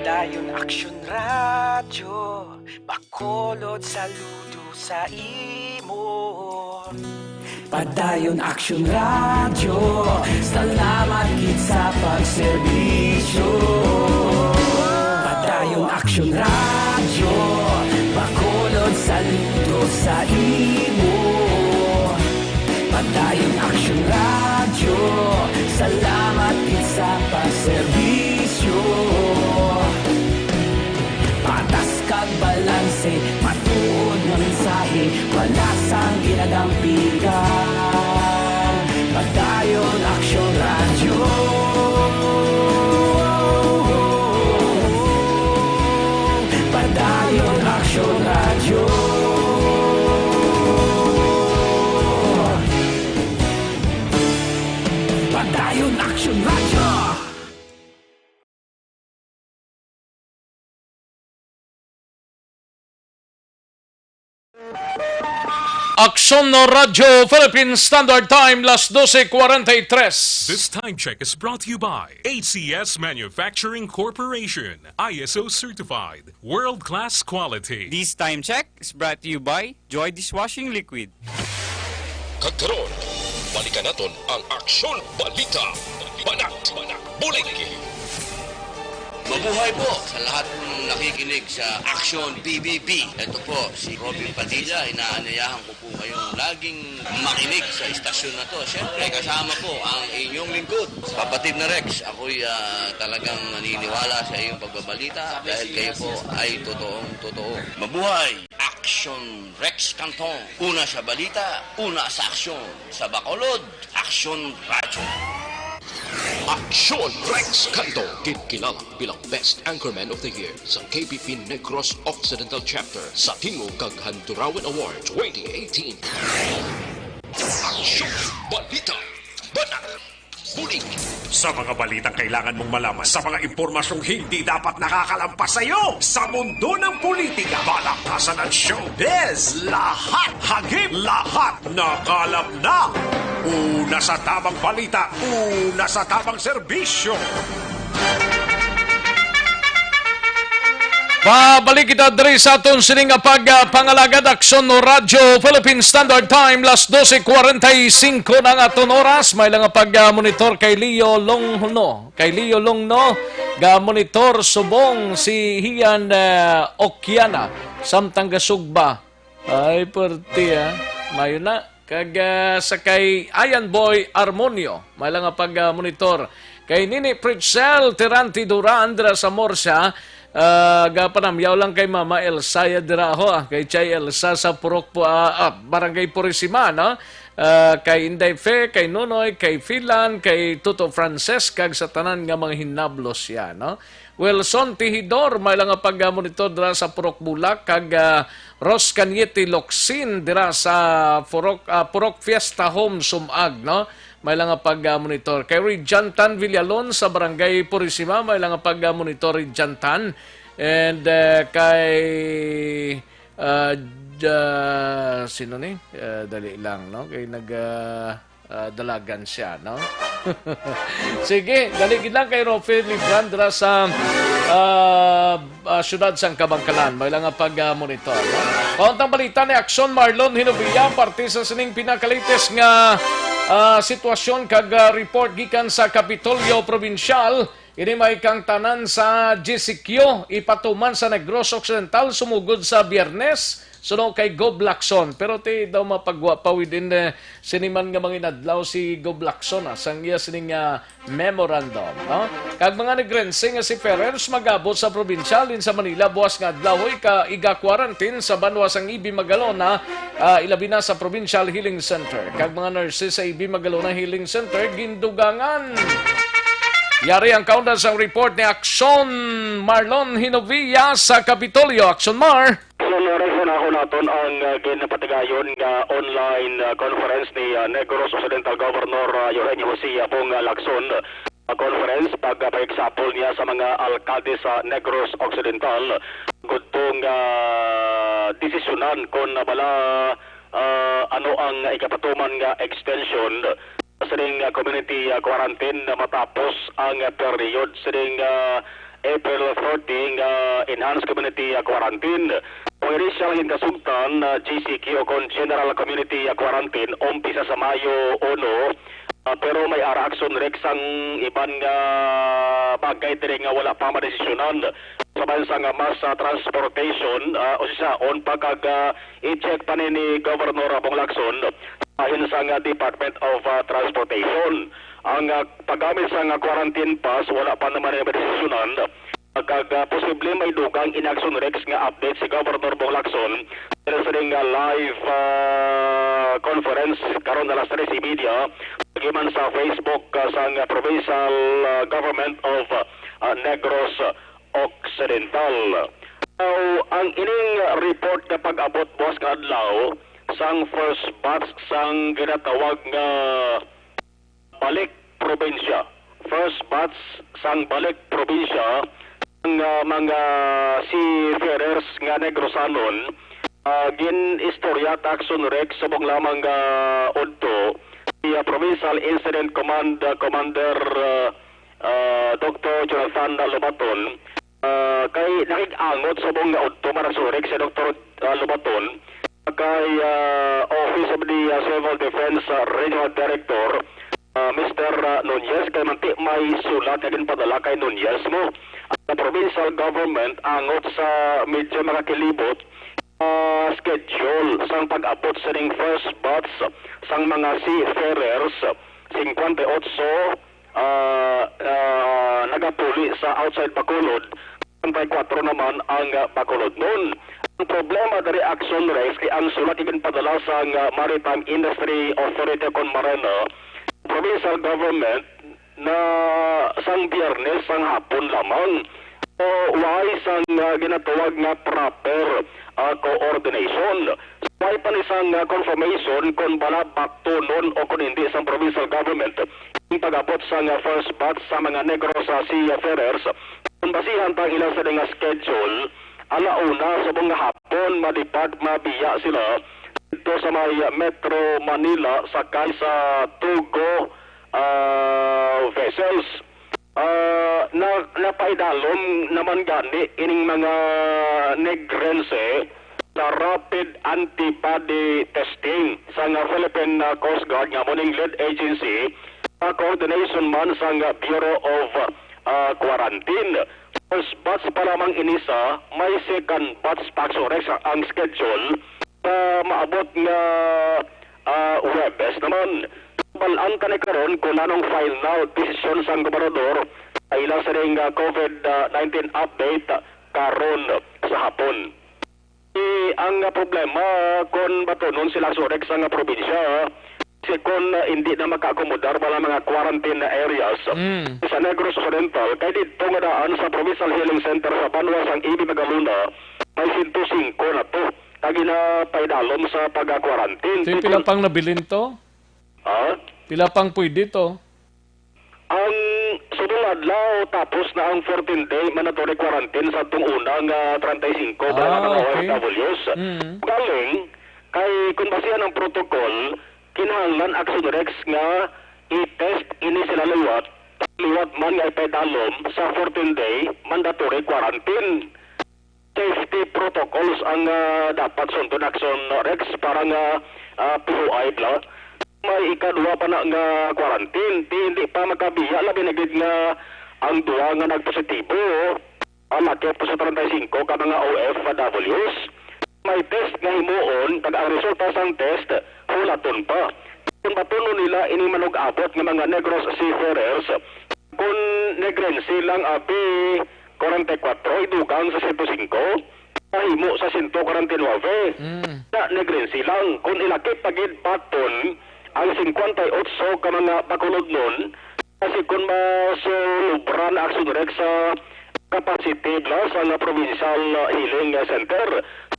Padayon Aksyon Radyo, Bacolod saludo sa imo. Padayon Aksyon Radyo, salamat gid sa pagserbisyo. Padayon Aksyon Radyo, Bacolod saludo sa imo. Padayon Aksyon Radyo, salamat gid sa pagserbisyo. Patas kag balanse, matuod nga mensahe, wala sang ginadampigan. Padayon Aksyon Radyo. Padayon Aksyon Radyo. Padayon Aksyon Radyo. Aksyon Radyo Philippine Standard Time, las doce cuarenta y tres. This time check is brought to you by A C S Manufacturing Corporation, I S O certified, world-class quality. This time check is brought to you by Joy Dishwashing Liquid. Kag karon, balikan naton ang Aksyon Balita. Banat, bulig. Mabuhay po sa lahat ng nakikinig sa Aksyon P B B. Ito po si Robin Padilla. Inaanyayahan ko po kayong laging makinig sa istasyon na to. Siyempre, kasama po ang inyong lingkod, kapatid na Rex. Ako'y, ah, talagang naniniwala sa iyong pagbabalita dahil kayo po ay totoong totoo. Mabuhay! Aksyon Rex Canton. Una sa balita, una sa aksyon. Sa Bacolod, Aksyon Radyo. Aksyon Rex Canto, ginkilala bilang Best Anchorman of the Year sa K P P Negros Occidental Chapter sa Tingog kag Handurawan Award twenty eighteen. Aksyon, balita, banat, bulig. Sa mga balitang kailangan mong malaman, sa mga impormasyong hindi dapat nakakalampas sa iyo, sa mundo ng politika, balakasan at showbiz, lahat hagip, lahat nakalap na. Una sa tamang balita, una sa tamang serbisyo. Pabalik kita diri sa aton sini nga pagpangalagad, Aksyon Radyo Philippine Standard Time, las doce cuarenta y cinco na ang aton oras. May lang nga pag-monitor kay Leo Longno. Kay Leo Longno, ga-monitor subong si Hian, ah, Okiana, samtang gasugba. Ay, perte, ah. Mayo na. Kag, ah, sa kay Ayan Boy Armonio, may lang nga pag-monitor. Kay Nini Pritzel Tirante Duran dira sa Morsia, ah, gapanamyaw lang kay Mama Elsa ya dira ho, ah, kay Chay Elsa sa Purok po, ah, ah, Barangay Purisima, no? Ah, kay Inday Fe, kay Nonoy, kay Filan, kay Toto Frances, kag sa tanan nga mga hinablos ya, no? Wilson Tihidor, may lang nga pag-monitor dira sa Purok Bulak, kag, ah, Ros Cañete Locsin dira sa Purok, ah, Purok Fiesta Home Sumag, no? May lang nga pag-monitor. Kay Rijantan Villalon sa Barangay Purisima, may lang nga pag-monitor Rijantan. And, ah, kay, ah, ah, sino ni? Ah, dali lang, no? Kay nag, ah, ah, dalagan siya, no? Sige, dali gid lang kay Rofe Libran dira sa, ah, ah, siyudad sang Kabangkalan. May lang nga pag-monitor, no? Kauntang balita ni Aksyon Marlon Hinovia, parte sa sining pinakalites nga, ah, sitwasyon kag, ah, report gikan sa Kapitolyo Probinsyal. Ini may kang tanan sa G C Q, ipatuman sa Negros Occidental sumugod sa Biyernes, suno kay Gob Lacson. Pero ti daw mapagwa pa within, eh, sini man nga mga inadlaw si Gob Lacson, ah, sang iya sining, ah, memorandum, no? Kag mga Negrense nga si Ferrers mag-abot sa probinsyal din sa Manila buwas nga adlaw, ika-, iga-quarantine sa banwa sang E B Magalona, ah, ilabi na sa Provincial Healing Center. Kag mga nurses sa E B Magalona Healing Center gindugangan. Yari ang kaundan sang report ni Aksyon Marlon Hinovia sa Kapitolyo. Aksyon Mar. Sunod sa nako naton ang, ah, ginapatigayon nga online, ah, conference ni, ah, Negros Occidental Governor, ah, Eugenio Jose Apong, ah, Lacson. Ah, conference pag, ah, pag-example niya sa mga alkalde sa Negros Occidental. Gudtong, ah, desisyonan kung, ah, bala, ah, ano ang ikapatuman nga extension sining, ah, community, ah, quarantine na matapos ang, ah, period sining, ah, April thirty nga enhanced community, ah, quarantine. Kung initial ginkasugtan, ah, G C Q o kon General Community, ah, Quarantine, umpisa sa Mayo uno, ah, pero may ara action rek sang iban nga bagay diri nga wala pa madesisyonan. Sa bansa nga mass, ah, transportation, ah, o siya, on pa kag, ah, i-check pa ni, ni Governor Bong Lacson, bahin sang, ah, Department of, ah, Transportation. Ang, ah, paggamit sang, ah, quarantine pass, wala pa naman ang madesisyonan. Kag, ah, posible may dugang in action rex nga update si Governor Bong Lacson diri sa ring, ah, live, ah, conference karon alas tres y media, giman sa Facebook, ah, sang, ah, Provincial, ah, Government of, ah, Negros Occidental. Now, ang ining report nga pag-abot buwas nga adlaw sang first batch sang ginatawag nga balik probinsya. First batch sang balik probinsya ang, ah, mga seafarers nga Negrosanon, ah, gin-istorya ta, Aksyon Rex, subong lamang nga udto si, ah, Provincial Incident Command, ah, Commander, ah, ah, Doktor Jonathan Lobaton, ah, kay nakig-angot subong nga udto man ang surik si Doktor, ah, Lobaton kay, ah, Office of the, ah, Civil Defense, ah, Regional Director, ah, Mister, ah, Nunez, kay manti may sulat nga ginpadala kay Nunez mo. Ang provincial government angot sa medyo makakilibot, ah, schedule sang pag-abot sining first batch sang mga seafarers, singkwenta y otso, ah, ah, nagapuli sa outside Bacolod, singkwenta y kwatro naman ang, ah, Bacolodnon. Ang problema diri, Aksyon Rex, kay ang sulat iginpadala sang, ah, Maritime Industry Authority kon MARINA, provincial government, na sang Biyernes sang hapon lamang. So, way sang, ah, ginatawag nga proper, ah, coordination. So, way pa ni sang, ah, confirmation kon bala baktonon o kon hindi sang provincial government ang pag-abot sang, ah, first batch sa mga Negros, ah, Seafarers. Kon basihan ta ang ila sa nga schedule, ala una subong nga hapon, madepart, mabiya sila dito sa may Metro Manila, sakay sa Togo, ah, vessels. Ah, na, napaidalom naman gani ining mga Negrense sa rapid antibody testing sang Philippine, ah, Coast Guard, nga amo ning lead agency sa coordination man sang Bureau of, ah, Quarantine. First batch pa lamang ini, sa may second batch pa, sorry, sa ang schedule sa maabot nga, ah, Huwebes naman. Bal-an ta ni karon kung anong final desisyon sang gobernador sa ila sining, ah, COVID nineteen update karon sa hapon. Eh, ang, ah, problema, kung batonon sila sa Rex nga probinsya, si kung, ah, hindi na makaakomodar wala mga quarantine areas Mm. sa Negros Occidental, kay dito nga daan sa Provincial Healing Center sa banwa sang E B Magalona, may sento singko na to. Kag ginapaidalom sa pag-quarantine. So, pila pang nabilin to? Ha? Pila pang pwede to? Ang subong adlaw, tapos na ang fourteen-day mandatory quarantine sa atong una nga treinta y cinco, Ah, mga okay. O F Ws. Mm. Galing, kay kung basihan ang protocol, kinahanglan Action Rex nga i-test ini sila liwat, liwat man nga ipaidalom sa fourteen-day mandatory quarantine. Safety protocols ang, ah, dapat sundon, Action Rex, para nga, ah, P O I bala. May ikaduha pa na nga quarantine, di, hindi pa makabiya, labi na gid nga ang duha nga nagpositibo, ah, lakip to sa treinta y cinco ka mga O F Ws. May test nga himuon, kag ang resulta sang test, hulaton pa. Kung batunon nila ini manug-abot nga mga Negros Seafarers, kung Negrense lang abi, kwarenta y kuwatro, idugang sa sento singko, mahimo sa sento kwarenta y nuebe. Mm. Na Negrense lang, kung ilakip pa gid baton ang singkwenta y otso ka mga bakulodnon, kasi kung masulubra na Action Rex sa capacity bala sa nga provincial, ah, healing, ah, center.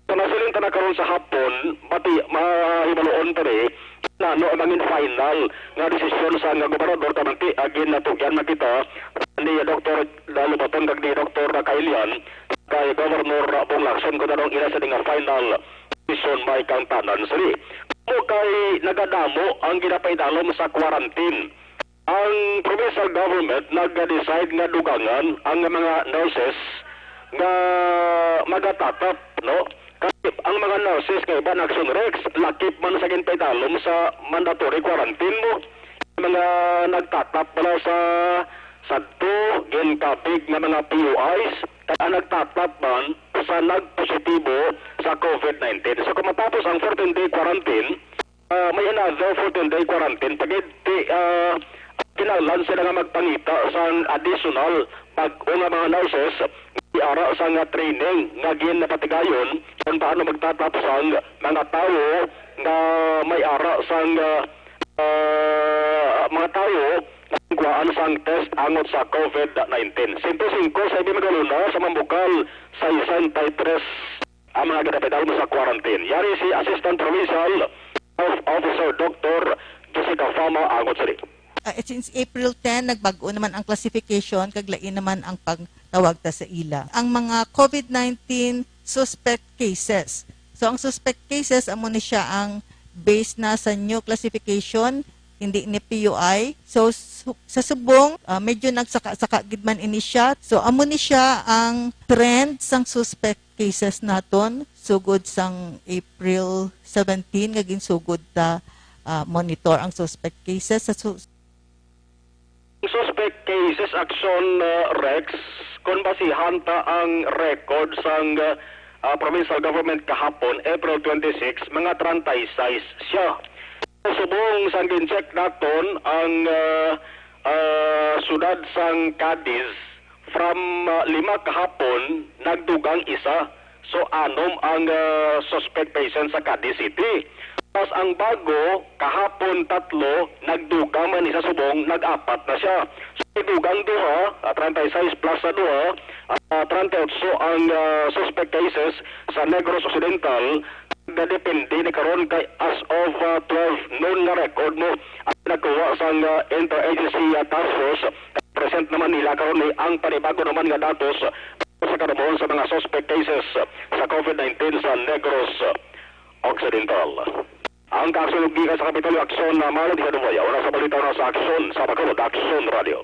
Sa nasiling ta na karon sa hapon, mati-, mahibaluon pa rin na ano ang mangin final nga desisyon sa nga gobernador, kamanti, ah, ginatugyan na kita ni Doktor Lalo Baton kag ni Doktor Kailian kay Governor Bong Lacson kung anong ila sa nga final desisyon may kang tanan sini. Mo kay nagadamo ang ginapaidalom sa quarantine. Ang provincial government nag-decide nga dugangan ang mga nurses nga magatatap, no? Kay ang mga nurses kay iban, Action Rex, lakip man sa ginpaidalom sa mandatory quarantine mo. Mga nagtatap bala sa sadto, ginkabig nga mga P O Is, kay ang nagtatap man sa nagpositibo sa COVID nineteen. So, kung matapos ang fourteen-day quarantine, ah, may another fourteen-day quarantine pa gid. Ti, ah, kinahanglan sila nga magpangita sang additional bag-o nga mga nurses, ara sa nga training nga ginapatigayon kung paano magtatap sang mga tawo nga may ara sang, ah, ah, mga tawo nga kuhaan sang test angot sa COVID nineteen. Sento singko sa Ibi Magalona, sa Mambukal, sesenta y tres ang mga ginapidalom sa quarantine. Yari si Assistant Provincial Health Officer Doktor Jessica Fama angot sini. Ah, since April ten, nagbag-o naman ang classification, kag lain naman ang pagtawag ta sa ila. Ang mga COVID nineteen suspect cases. So, ang suspect cases, amo ni siya ang base na sa new classification, hindi ni P U I. So, su-, sa subong, ah, medyo nagsaka-saka gid man ini siya. So, amo ni siya ang trend sang suspect cases naton sugod sang April seventeen nga ginsugod ta, ah, monitor ang suspect cases sa su-, Ang suspect cases, Action, ah, Rex, kung basihan ta ang record sang, ah, provincial government kahapon, April twenty-six, mga treinta y seis siya. Subong sang gin-check naton ang, ah, ah, siyudad sang Cadiz, from, ah, lima kahapon, nagdugang isa. So, anom ang, ah, suspect patient sa Cadiz City. Tapos ang bago, kahapon, tatlo, nagdugang man ni sa subong, nag-apat na siya. So, may dugang duha, ah, treinta y seis plus sa duha, ah, treinta y ocho ang, ah, suspect cases sa Negros Occidental. Nagdepende ni karon kay as of, ah, twelve noon nga record mo ang nakuha sang, ah, Interagency, ah, Task Force. Present naman nila karon ni ang panibago naman nga datos sa kanumoon sa mga suspect cases sa COVID nineteen sa Negros Occidental. Ang kaaksyon gikan sa Kapitolyo, Aksyon na Malo di Kaduwaya. Wala sa balita na sa Aksyon sa Bacolod, Aksyon Radio.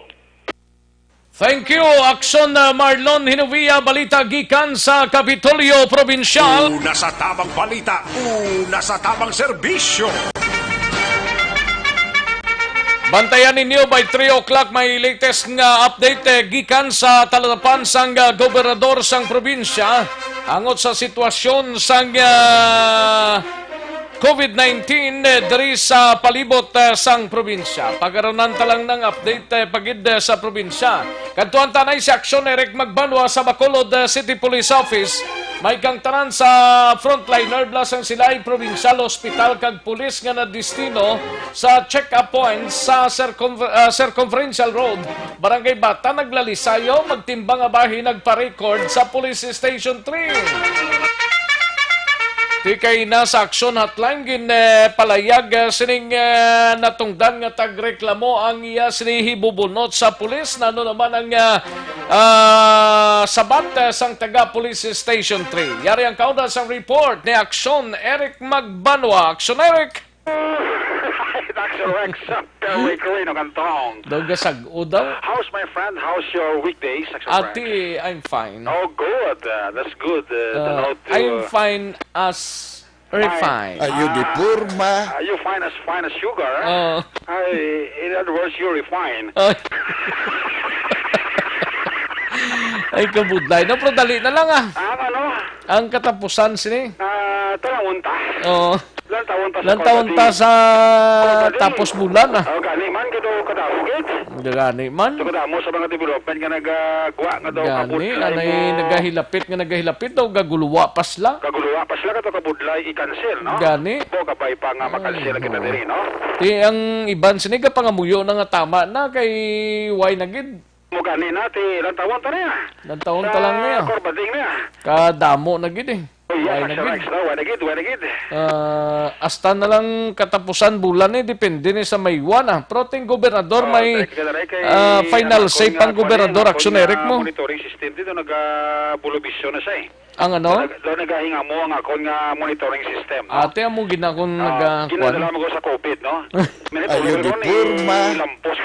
Thank you, Aksyon, uh, Marlon Hinovia, balita gikan sa Kapitolyo Probinsyal. Una sa tamang balita, una sa tamang serbisyo. Bantayan ninyo by three o'clock may latest nga update, eh, gikan sa talatapan sang, uh, gobernador sang probinsya hangot sa sitwasyon sang, uh, COVID nineteen, eh, diri sa palibot, eh, sang probinsya. Pagaranan ta lang ng update, eh, pagid, eh, sa probinsya. Kadtuan tanay si Aksyon Eric Magbanwa sa Bacolod, eh, City Police Office. May kang tanan sa frontliner bala sang Silay Provincial Hospital kag pulis nga nadistino sa check-up point sa Circumfer-, ah, Circumferential Road, Barangay Bata, naglalisayaw, magtimbang nga bahin, nagpa-record sa Police Station three. Tikay na sa Aksyon Hotline, gin, eh, palayag, eh, sining, eh, natungdan nga tagreklamo ang iya sini hibubunot sa pulis. Nano naman ang, ah, ah, sabat, eh, sang taga Police Station three. Yari ang kauna sa report ni Aksyon Eric Magbanwa. Aksyon, Eric! Action Rex, Perry Corino Cantong. Daw gasag-o daw. How's my friend? How's your weekdays, Action Rex? Ati, I'm fine. Oh, good. Uh, that's good. Uh, to Uh, know to, I'm uh, fine as fine. Refine. Are you Ah, deforma? Are you fine as fine as sugar? Oh. Ay, in other words, you refine. Oh. Ay, kabudlay. No, pero dali na lang, ah. Ang ano? Ang katapusan sini. Ah, talangon ta. Oo. Lantawon ta sa Lantawon ta sa Kuwabadi. Tapos bulan, ah. Oh, gani man, kado kadamo gid. Gani man. So, kadamo sa mga development nga nagagwa nga daw Gani, kabudlay anay nga nagahilapit nga nagahilapit daw, gaguluwa pa sila. Gaguluwa pa sila, kato kabudlay i-cancel, no? Gani. Bo, kabay pa nga makansel kita diri, no? Ti ang iban sini gapangamuyo na nga tama na kay why na gid. Mo gani na, ti lantawon ta niya. Lantawon ta lang niya. Sa Corbading niya. Kadamo na gid eh. Oh, yes, Why na Action gid? Rex, no? Why na gid? Why na gid? Ah, hasta na lang katapusan bulan eh, depende ni sa maywan ah. Pero ting gobernador Oh, may, thank you, Daray, kay ah, final Anacon say nga pang kuwan eh, gobernador, Anacon Action nga Eric mo. Monitoring system dito, nagabulubisyo na siya eh. Ang ano? Daw nag-, daw nagahingamo ang akon nga monitoring system, no? Ate, amo gid na akong Ah, naga-, ginadala kuwan. mo ko sa COVID, no? Minute Ayaw over ko ni deforma. Lampos.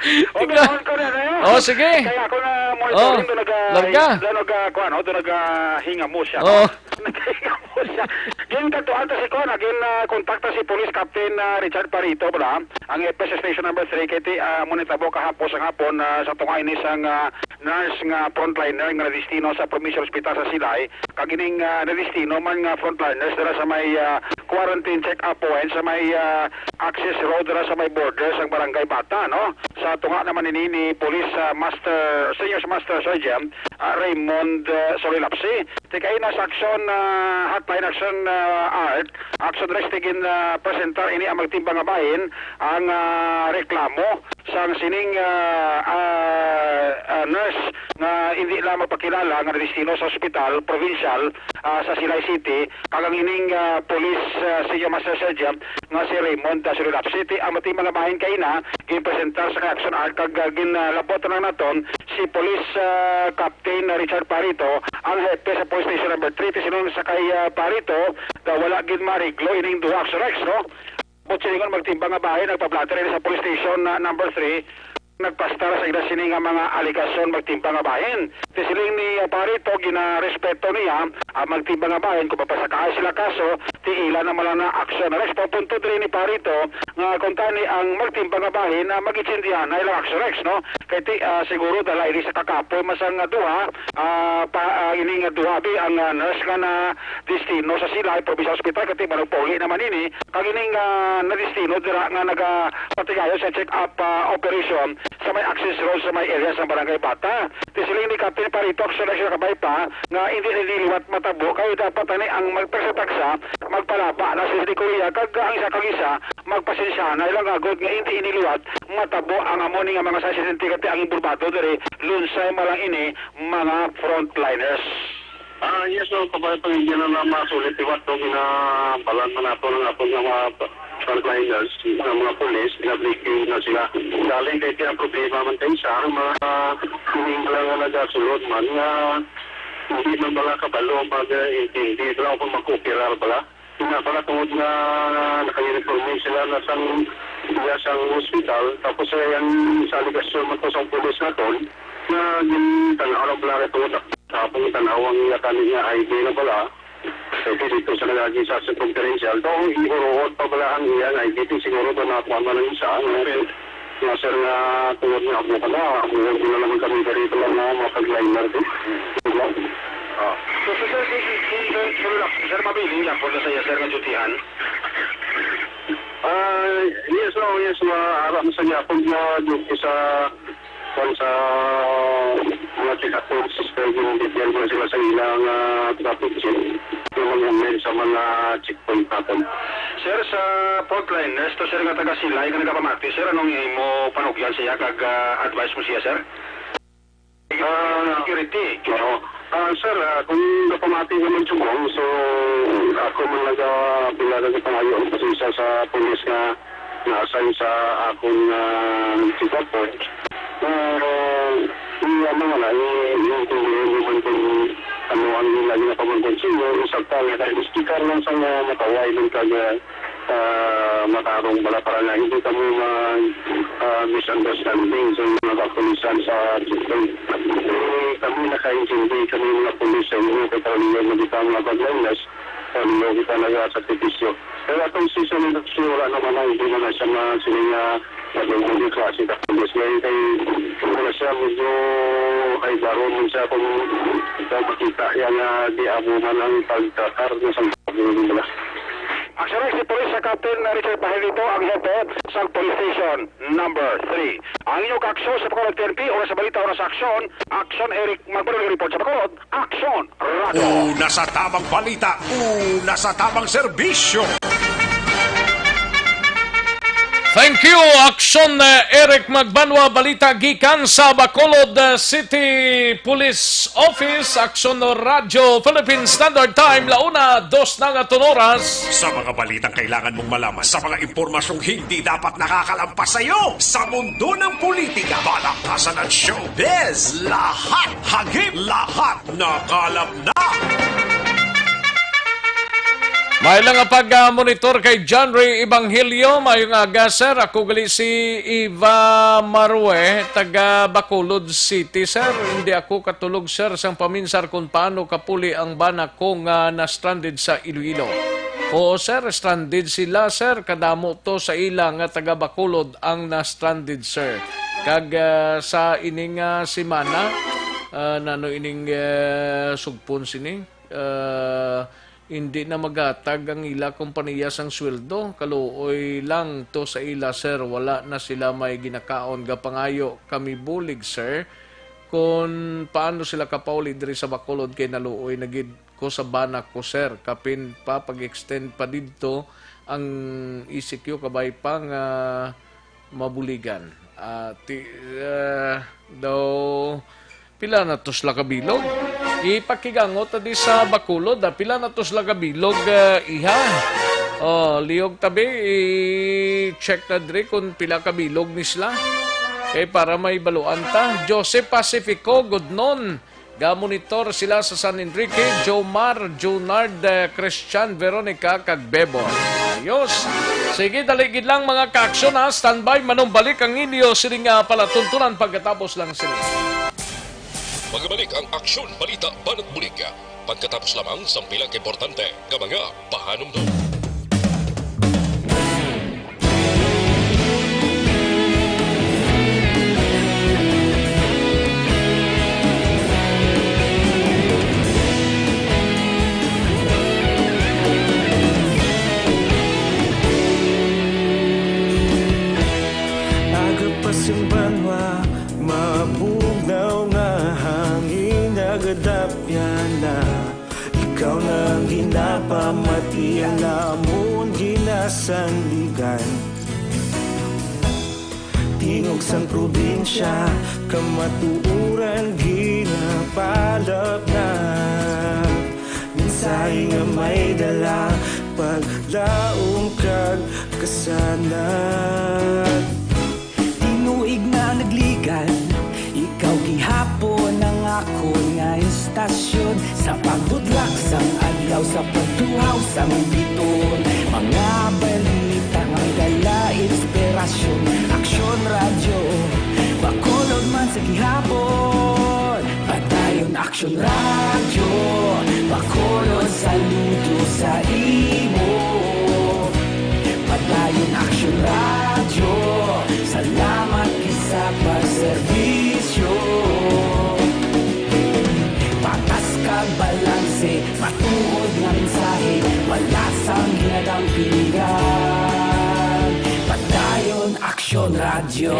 Okay, Ika- on ko na, no? Oh, sige. Kaya ako na monitoring Oh, doon nag-, larga. doon nag-, kuwan, no? Doon nag-, hingamo siya, Oh. no? Nagahingamo siya. Gin kadtuan ta si kuwan, ah, gin, ah, kontakta si Police Captain, ah, Richard Parito, bala? Ang F S Station number three, kay ti, ah, mo nitabo kahapon sa hapon, ah, sa tunga ini sang, ah, nurse nga frontliner nga nadistino sa Provincial Hospital sa Silay, kag ining, ah, nadistino man nga frontliners dira sa may, ah, quarantine check-up point sa may, ah, access road dira sa may border sang Barangay Bata, no? Sa tunga naman ini ni Police, ah, Master, Senior Master Sergeant, ah, Raymond, ah, Sorilapsi. Tikay na sa Action, ah, Hotline Action, ah, Art, Action Rex, tigin, ah, presentar ini ang magtimbang nga bahin ang, ah, reklamo sang sining, ah, ah, ah, nurse nga indi lang magpakilala nga nadestino sa ospital provincial, ah, sa Silay City, kag ang ining, ah, police, ah, Senior Master Sergeant nga si Raymond, ah, Surilap City. Ang magtimbang nga bahin kaina ginpresentar sa kay Action Art kag, ah, ginlabot na naton si Police, ah, Captain Richard Parito, ang hepe sa Police Station number three. Ti sinuno sa kay, ah, Parito, daw wala gid maariglo ining duha, Action Rex, no? But silingon magtimbang nga bahin, nagpa-blotter ini sa Police Station na number three, nagpastar sa ila sini nga mga alegasyon magtimbang nga bahin. Ti siling ni, ah, Parito, ginarespeto niya ang magtimbang nga bahin kung mapasakaay sila kaso, ti ila na man lang na aksyon. Next, papunto diri ni Parito nga kung tani ang magtimbang nga bahin na mag-intindihan na ilang aksyon, Rex, no? Kay ti, ah, siguro dala ini sa kakapoy masang nga duha, ah, pa, ah, ini nga duha bi ang, ah, nurse nga na destino sa Silay Provincial Hospital, kay ti manugpauli naman ini. Kag ining, ah, nadestino dira nga nagapatigayon sa check-up, ah, operation, sa may access road sa may area sa Barangay Bata. Ti siling ni Captain Parito, aksyon na siya kabay pa nga hindi na liwat matabo, kay dapat ani ang magtagsa-tagsa, magpalaba na sa Korea, kag ang isa kag isa, magpasensya na ilang agod nga hindi ini liwat matabo ang amo ni nga mga aksidente, kay ang involvado diri, lunsay man lang ini, mga frontliners. Ah, yes, no, kabay pa, hindi na na masulit liwat, no, ginabalan man nato ng aton nga mga frontliners, ng mga pulis, gina-briefing na sila. Galing kay kaya problema man kay sa mga hindi lang nga nagasulod man nga hindi man bala kabalo mag-intindi, bala kung mag-operar bala. Nga bala tungod nga naka-uniform sila na sang, iya sang hospital, tapos, eh, ang sa alegasyon man to sa pulis naton, nga gintan-aw lang bala tungod na sa akong tan-aw ang iya kani nga I D na bala. Pwede dito sa nagagi sa circumferential. Daw, ihuruhot pa bala ang iya nga I D T siguro daw nakuha man ang isa. Nga, nga, sir, nga tungod nga amo ka na, amo ko na naman kami dito lang mga, mga pag-liner, eh. Diba? Ah. So, so, sir, si, si, si, sir, sir, sir, mabiling yapon na sa iya, sir, nga dutihan? Ah, yes, no, yes, ma-, ara mo sa yapon nga duty sa kung sa mga check-up points, kay yung detail mo sila sa ilang, ah, traffic check, yung mag-email sa mga checkpoint natin. Sir, sa frontline, nesto, sir, nga taga Silay nga nagapamati, sir, anong imo panugyan siya kag, ah, advice mo siya, sir? Ah, security. Oo. Ah, sir, ah, kung napamati naman, Chugong, so, ako man naga-, pila nagapangayo ang pasensya sa pulis nga na-assign sa akon nga check-up point. Ah, i-, ano nga na, i-, iintindihan mo man kung ano ang ila ginapamangkot sa inyo. Isa pa nga, kay speaker lang sa nga mataway man kag, ah, matarong bala para nga hindi kamo mag, ah, misunderstanding sa mga kapulisan sa system. Eh, kami nakaintindi, kami mga pulis sa inyo, kay karamihan na kita mga paglayas, karamihan kita nagasakripisyo. Pero atong season industry, wala naman na, hindi naman siya ma-, sila nga naging mga klase ka pulis. Ngayon kay, wala siya, medyo kay baro man siya kung ikaw makita yan nga di amo man ang pagkakar na sa mga. Aksyon si Police sa Captain Richard Pajarito, ang hepe sa Police Station number three. Ang inyong kaaksyon sa Bacolod T N P, oras sa balita, oras sa aksyon. Aksyon, Eric Magbanwa report sa Bacolod. Aksyon, Radyo. Una sa tamang balita, una sa tamang serbisyo. Thank you, Aksyon, eh, Eric Magbanwa. Balita gikan sa Bacolod, eh, City Police Office, Aksyon Radyo, Philippine Standard Time, la una, dos na nga oras. Sa mga balitang kailangan mong malaman, sa mga impormasyong hindi dapat nakakalampas sa iyo, sa mundo ng politika, palakasan at showbiz, lahat hagip, lahat nakalap na. May lang nga pag-monitor kay John Ray Evangelio. Mayong aga, sir. Ako gali si Eva Marue, taga Bacolod City, sir. Hindi ako katulog, sir, sang paminsar kung paano kapuli ang bana ko nga na-stranded sa Iloilo. Oo, sir, stranded sila, sir. Kadamo to sa ila nga taga Bacolod ang na-stranded, sir. Kag, ah, sa ining, ah, semana, ah, nano ining, ah, sugpon sini? Ah, hindi na maghatag ang ila kompanya sang sweldo. Kaluoy lang to sa ila, sir. Wala na sila may ginakaon. Gapangayo kami bulig, sir, kon paano sila kapauli diri sa Bacolod, kay naluoy na gid ko sa bana ko, sir. Kapin pa pag-extend pa didto ang E C Q, kabay pa nga mabuligan. Ah, ti-, ah, daw, pila na to sila kabilog? Ipakigangot ta di sa Bacolod, ah. Pila na to sila kabilog, ah, iha? Oh, liyog tabi, i-check na diri kung pila kabilog ni sila. Kay para may baluan ta. Joseph Pacifico, Godnon, ga-monitor sila sa San Enrique, Jomar, Junard, eh, Christian, Veronica, kag Bebon. Ayos. Sige, dali gid lang, mga kaaksyon, ha. Standby, manumbalik ang inyo sining, ah, palatuntunan pagkatapos lang sini. Magbalik ang Aksyon, Balita, Banat Bulig. Pagkatapos lamang sang pila ka importante nga mga pahanumdom. Aga pa sing banwa, Iya namon ginasandigan. Tingog sang probinsya, kamatuoran ginapalapnag. Mensahe nga may dala, paglaom kag kasanag. Tinuig nga nagligan, ikaw gihapon ang akon nga istasyon. Sa pagbudlak sang adlaw, sa pagtuhaw sang bituon, mga balita nga may dala inspirasyon. Aksyon Radyo, Bacolod man sa gihapon. Padayon Aksyon Radyo, Bacolod, saludo sa imo. Padayon Aksyon Radyo, salamat gid sa pagserbisyo. Patas kag balanse, matuod nga mensahe, wala sang ginadampigan. Padayon Aksyon Radyo.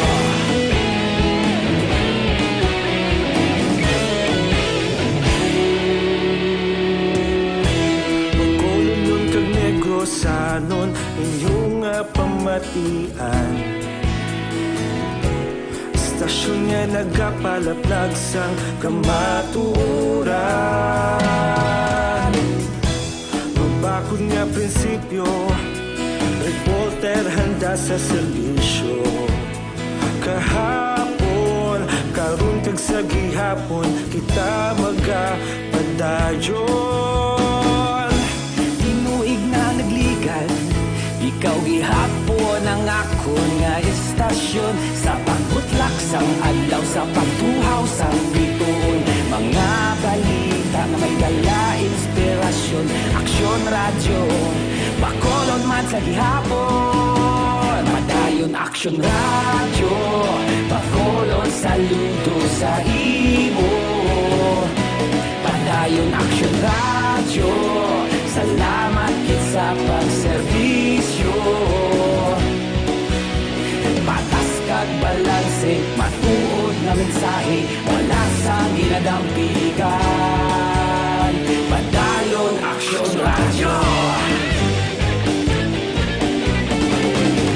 Bacolodnon kag Negrosanon, inyo nga pamatian. Istasyon nga nagapalaplag sang kamatuoran. Mabakod nga prinsipyo, reporter handa sa serbisyo. Kahapon, karon kag sa gihapon, kita magapadayon. Tinuig nga nagligan, ikaw gihapon ang akon nga istasyon. Sa pagbutlak sang adlaw, sa pagtuhaw sang bituon, mga balita nga may dala inspirasyon. Aksyon Radyo, Bacolod man sa gihapon. Padayon Aksyon Radyo, Bacolod, saludo sa imo. Padayon Aksyon Radyo, salamat gid sa pagserbisyo. Patas kag balanse, matuod nga mensahe, wala sang ginadampigan. Padayon Aksyon Radyo.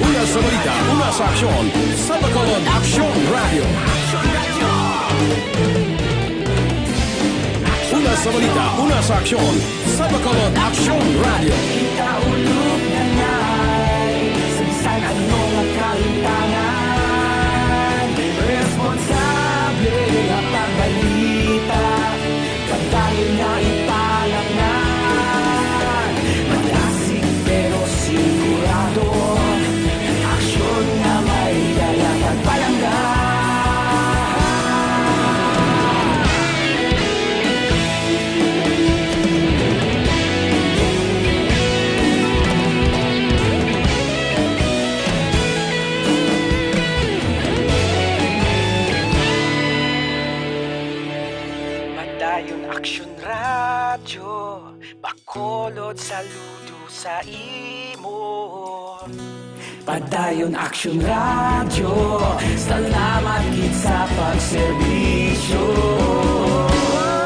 Una sa balita, una sa aksyon, sa Bacolod Aksyon Radyo. Una sa balita, una sa aksyon, sa Bacolod Aksyon Radyo. Kita ulog na ngay, sa bisan ano nga kalimtangan, responsable nga pagbalita, pagdayon nga ipalangnan, malasig pero sigurado, aksyon nga may dala pagpalangga. Padayon Aksyon Radyo, Bacolod, saludo sa imo. Padayon Aksyon Radyo, salamat gid sa pagserbisyo.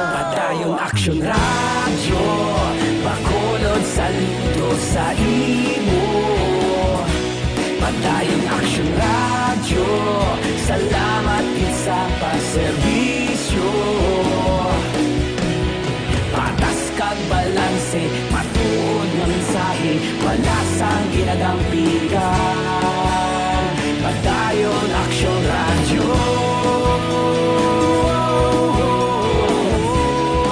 Padayon Aksyon Radyo, Bacolod, saludo sa imo. Padayon Aksyon Radyo, salamat gid sa pagserbisyo. Patas kag balanse, matuod nga mensahe, wala sang ginadampigan. Padayon Aksyon Radyo.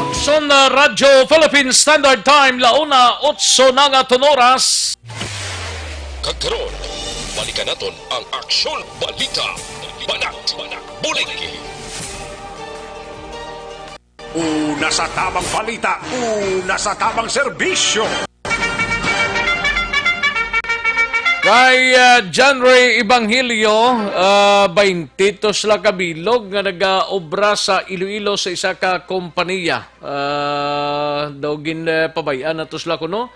Aksyon, uh, Radyo Philippine Standard Time, launa, otso na nga tun oras. Kag karon, balikan naton ang Aksyon Balita. Banat, bulig. Una sa tamang balita, una sa tamang serbisyo. Kay, ah, John Ray Evangelio, ah, bainti to sila ka bilog nga nagaobra sa Iloilo sa isa ka kompanya. Ah, daw gin, eh, pabay-an na to sila kuno.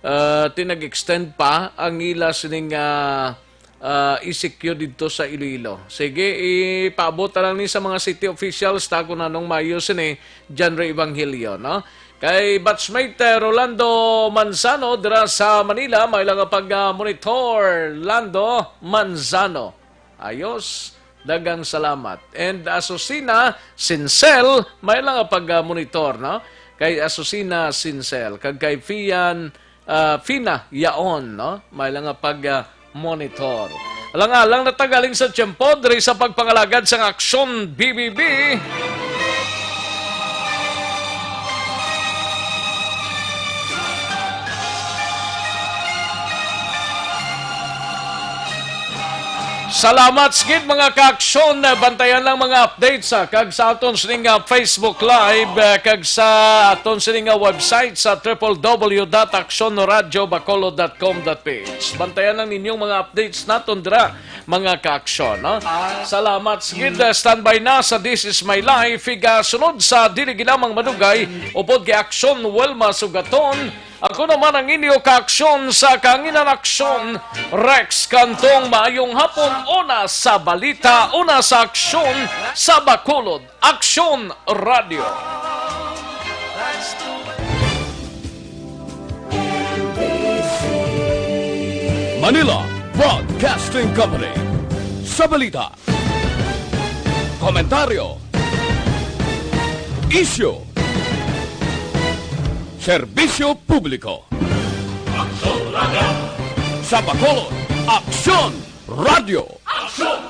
Ah, ti nag-extend pa ang ila sining, ah, ah, E C Q didto sa Iloilo. Sige, ipaabot na lang ni sa mga city officials ta kung anong maayo sini, John Ray Evangelio, no? Kay batchmate, eh, Rolando Manzano dira sa Manila, may lang pag-monitor, Lando Manzano. Ayos, daghang salamat. And Asusina Sincel, may lang pag-monitor, no? Kay Asusina Sincel, kag kay Fian, ah, Fina Yaon, no? May lang pag-monitor. Alang-alang na tagaling sa tiyempo, diri sa pagpangalagad sang Aksyon B B B. Salamat sa gid, mga kaaksyon. Bantayan lang mga updates, ah, kag sa aton sining, ah, Facebook Live, ah, kag sa aton sining, ah, website sa triple W dot aksyon radio bacolod dot com dot P H. Bantayan lang ninyong mga updates naton dira, mga kaaksyon, no? Salamat sa gid, ah, standby na sa This Is My Life. Igasunod sa dili gilamang madugay upod kay Aksyon Wilma Sugaton. Ako naman ang inyo kaaksyon sa Kanginan Aksyon, Rex Cantong. Maayong hapon, una sa balita, una sa aksyon, sa Bacolod, Aksyon Radio. Manila Broadcasting Company. Sa balita, komentaryo, isyu, serbisyo publiko. Aksyon Radio. Sa Bacolod, Aksyon Radio. Aksyon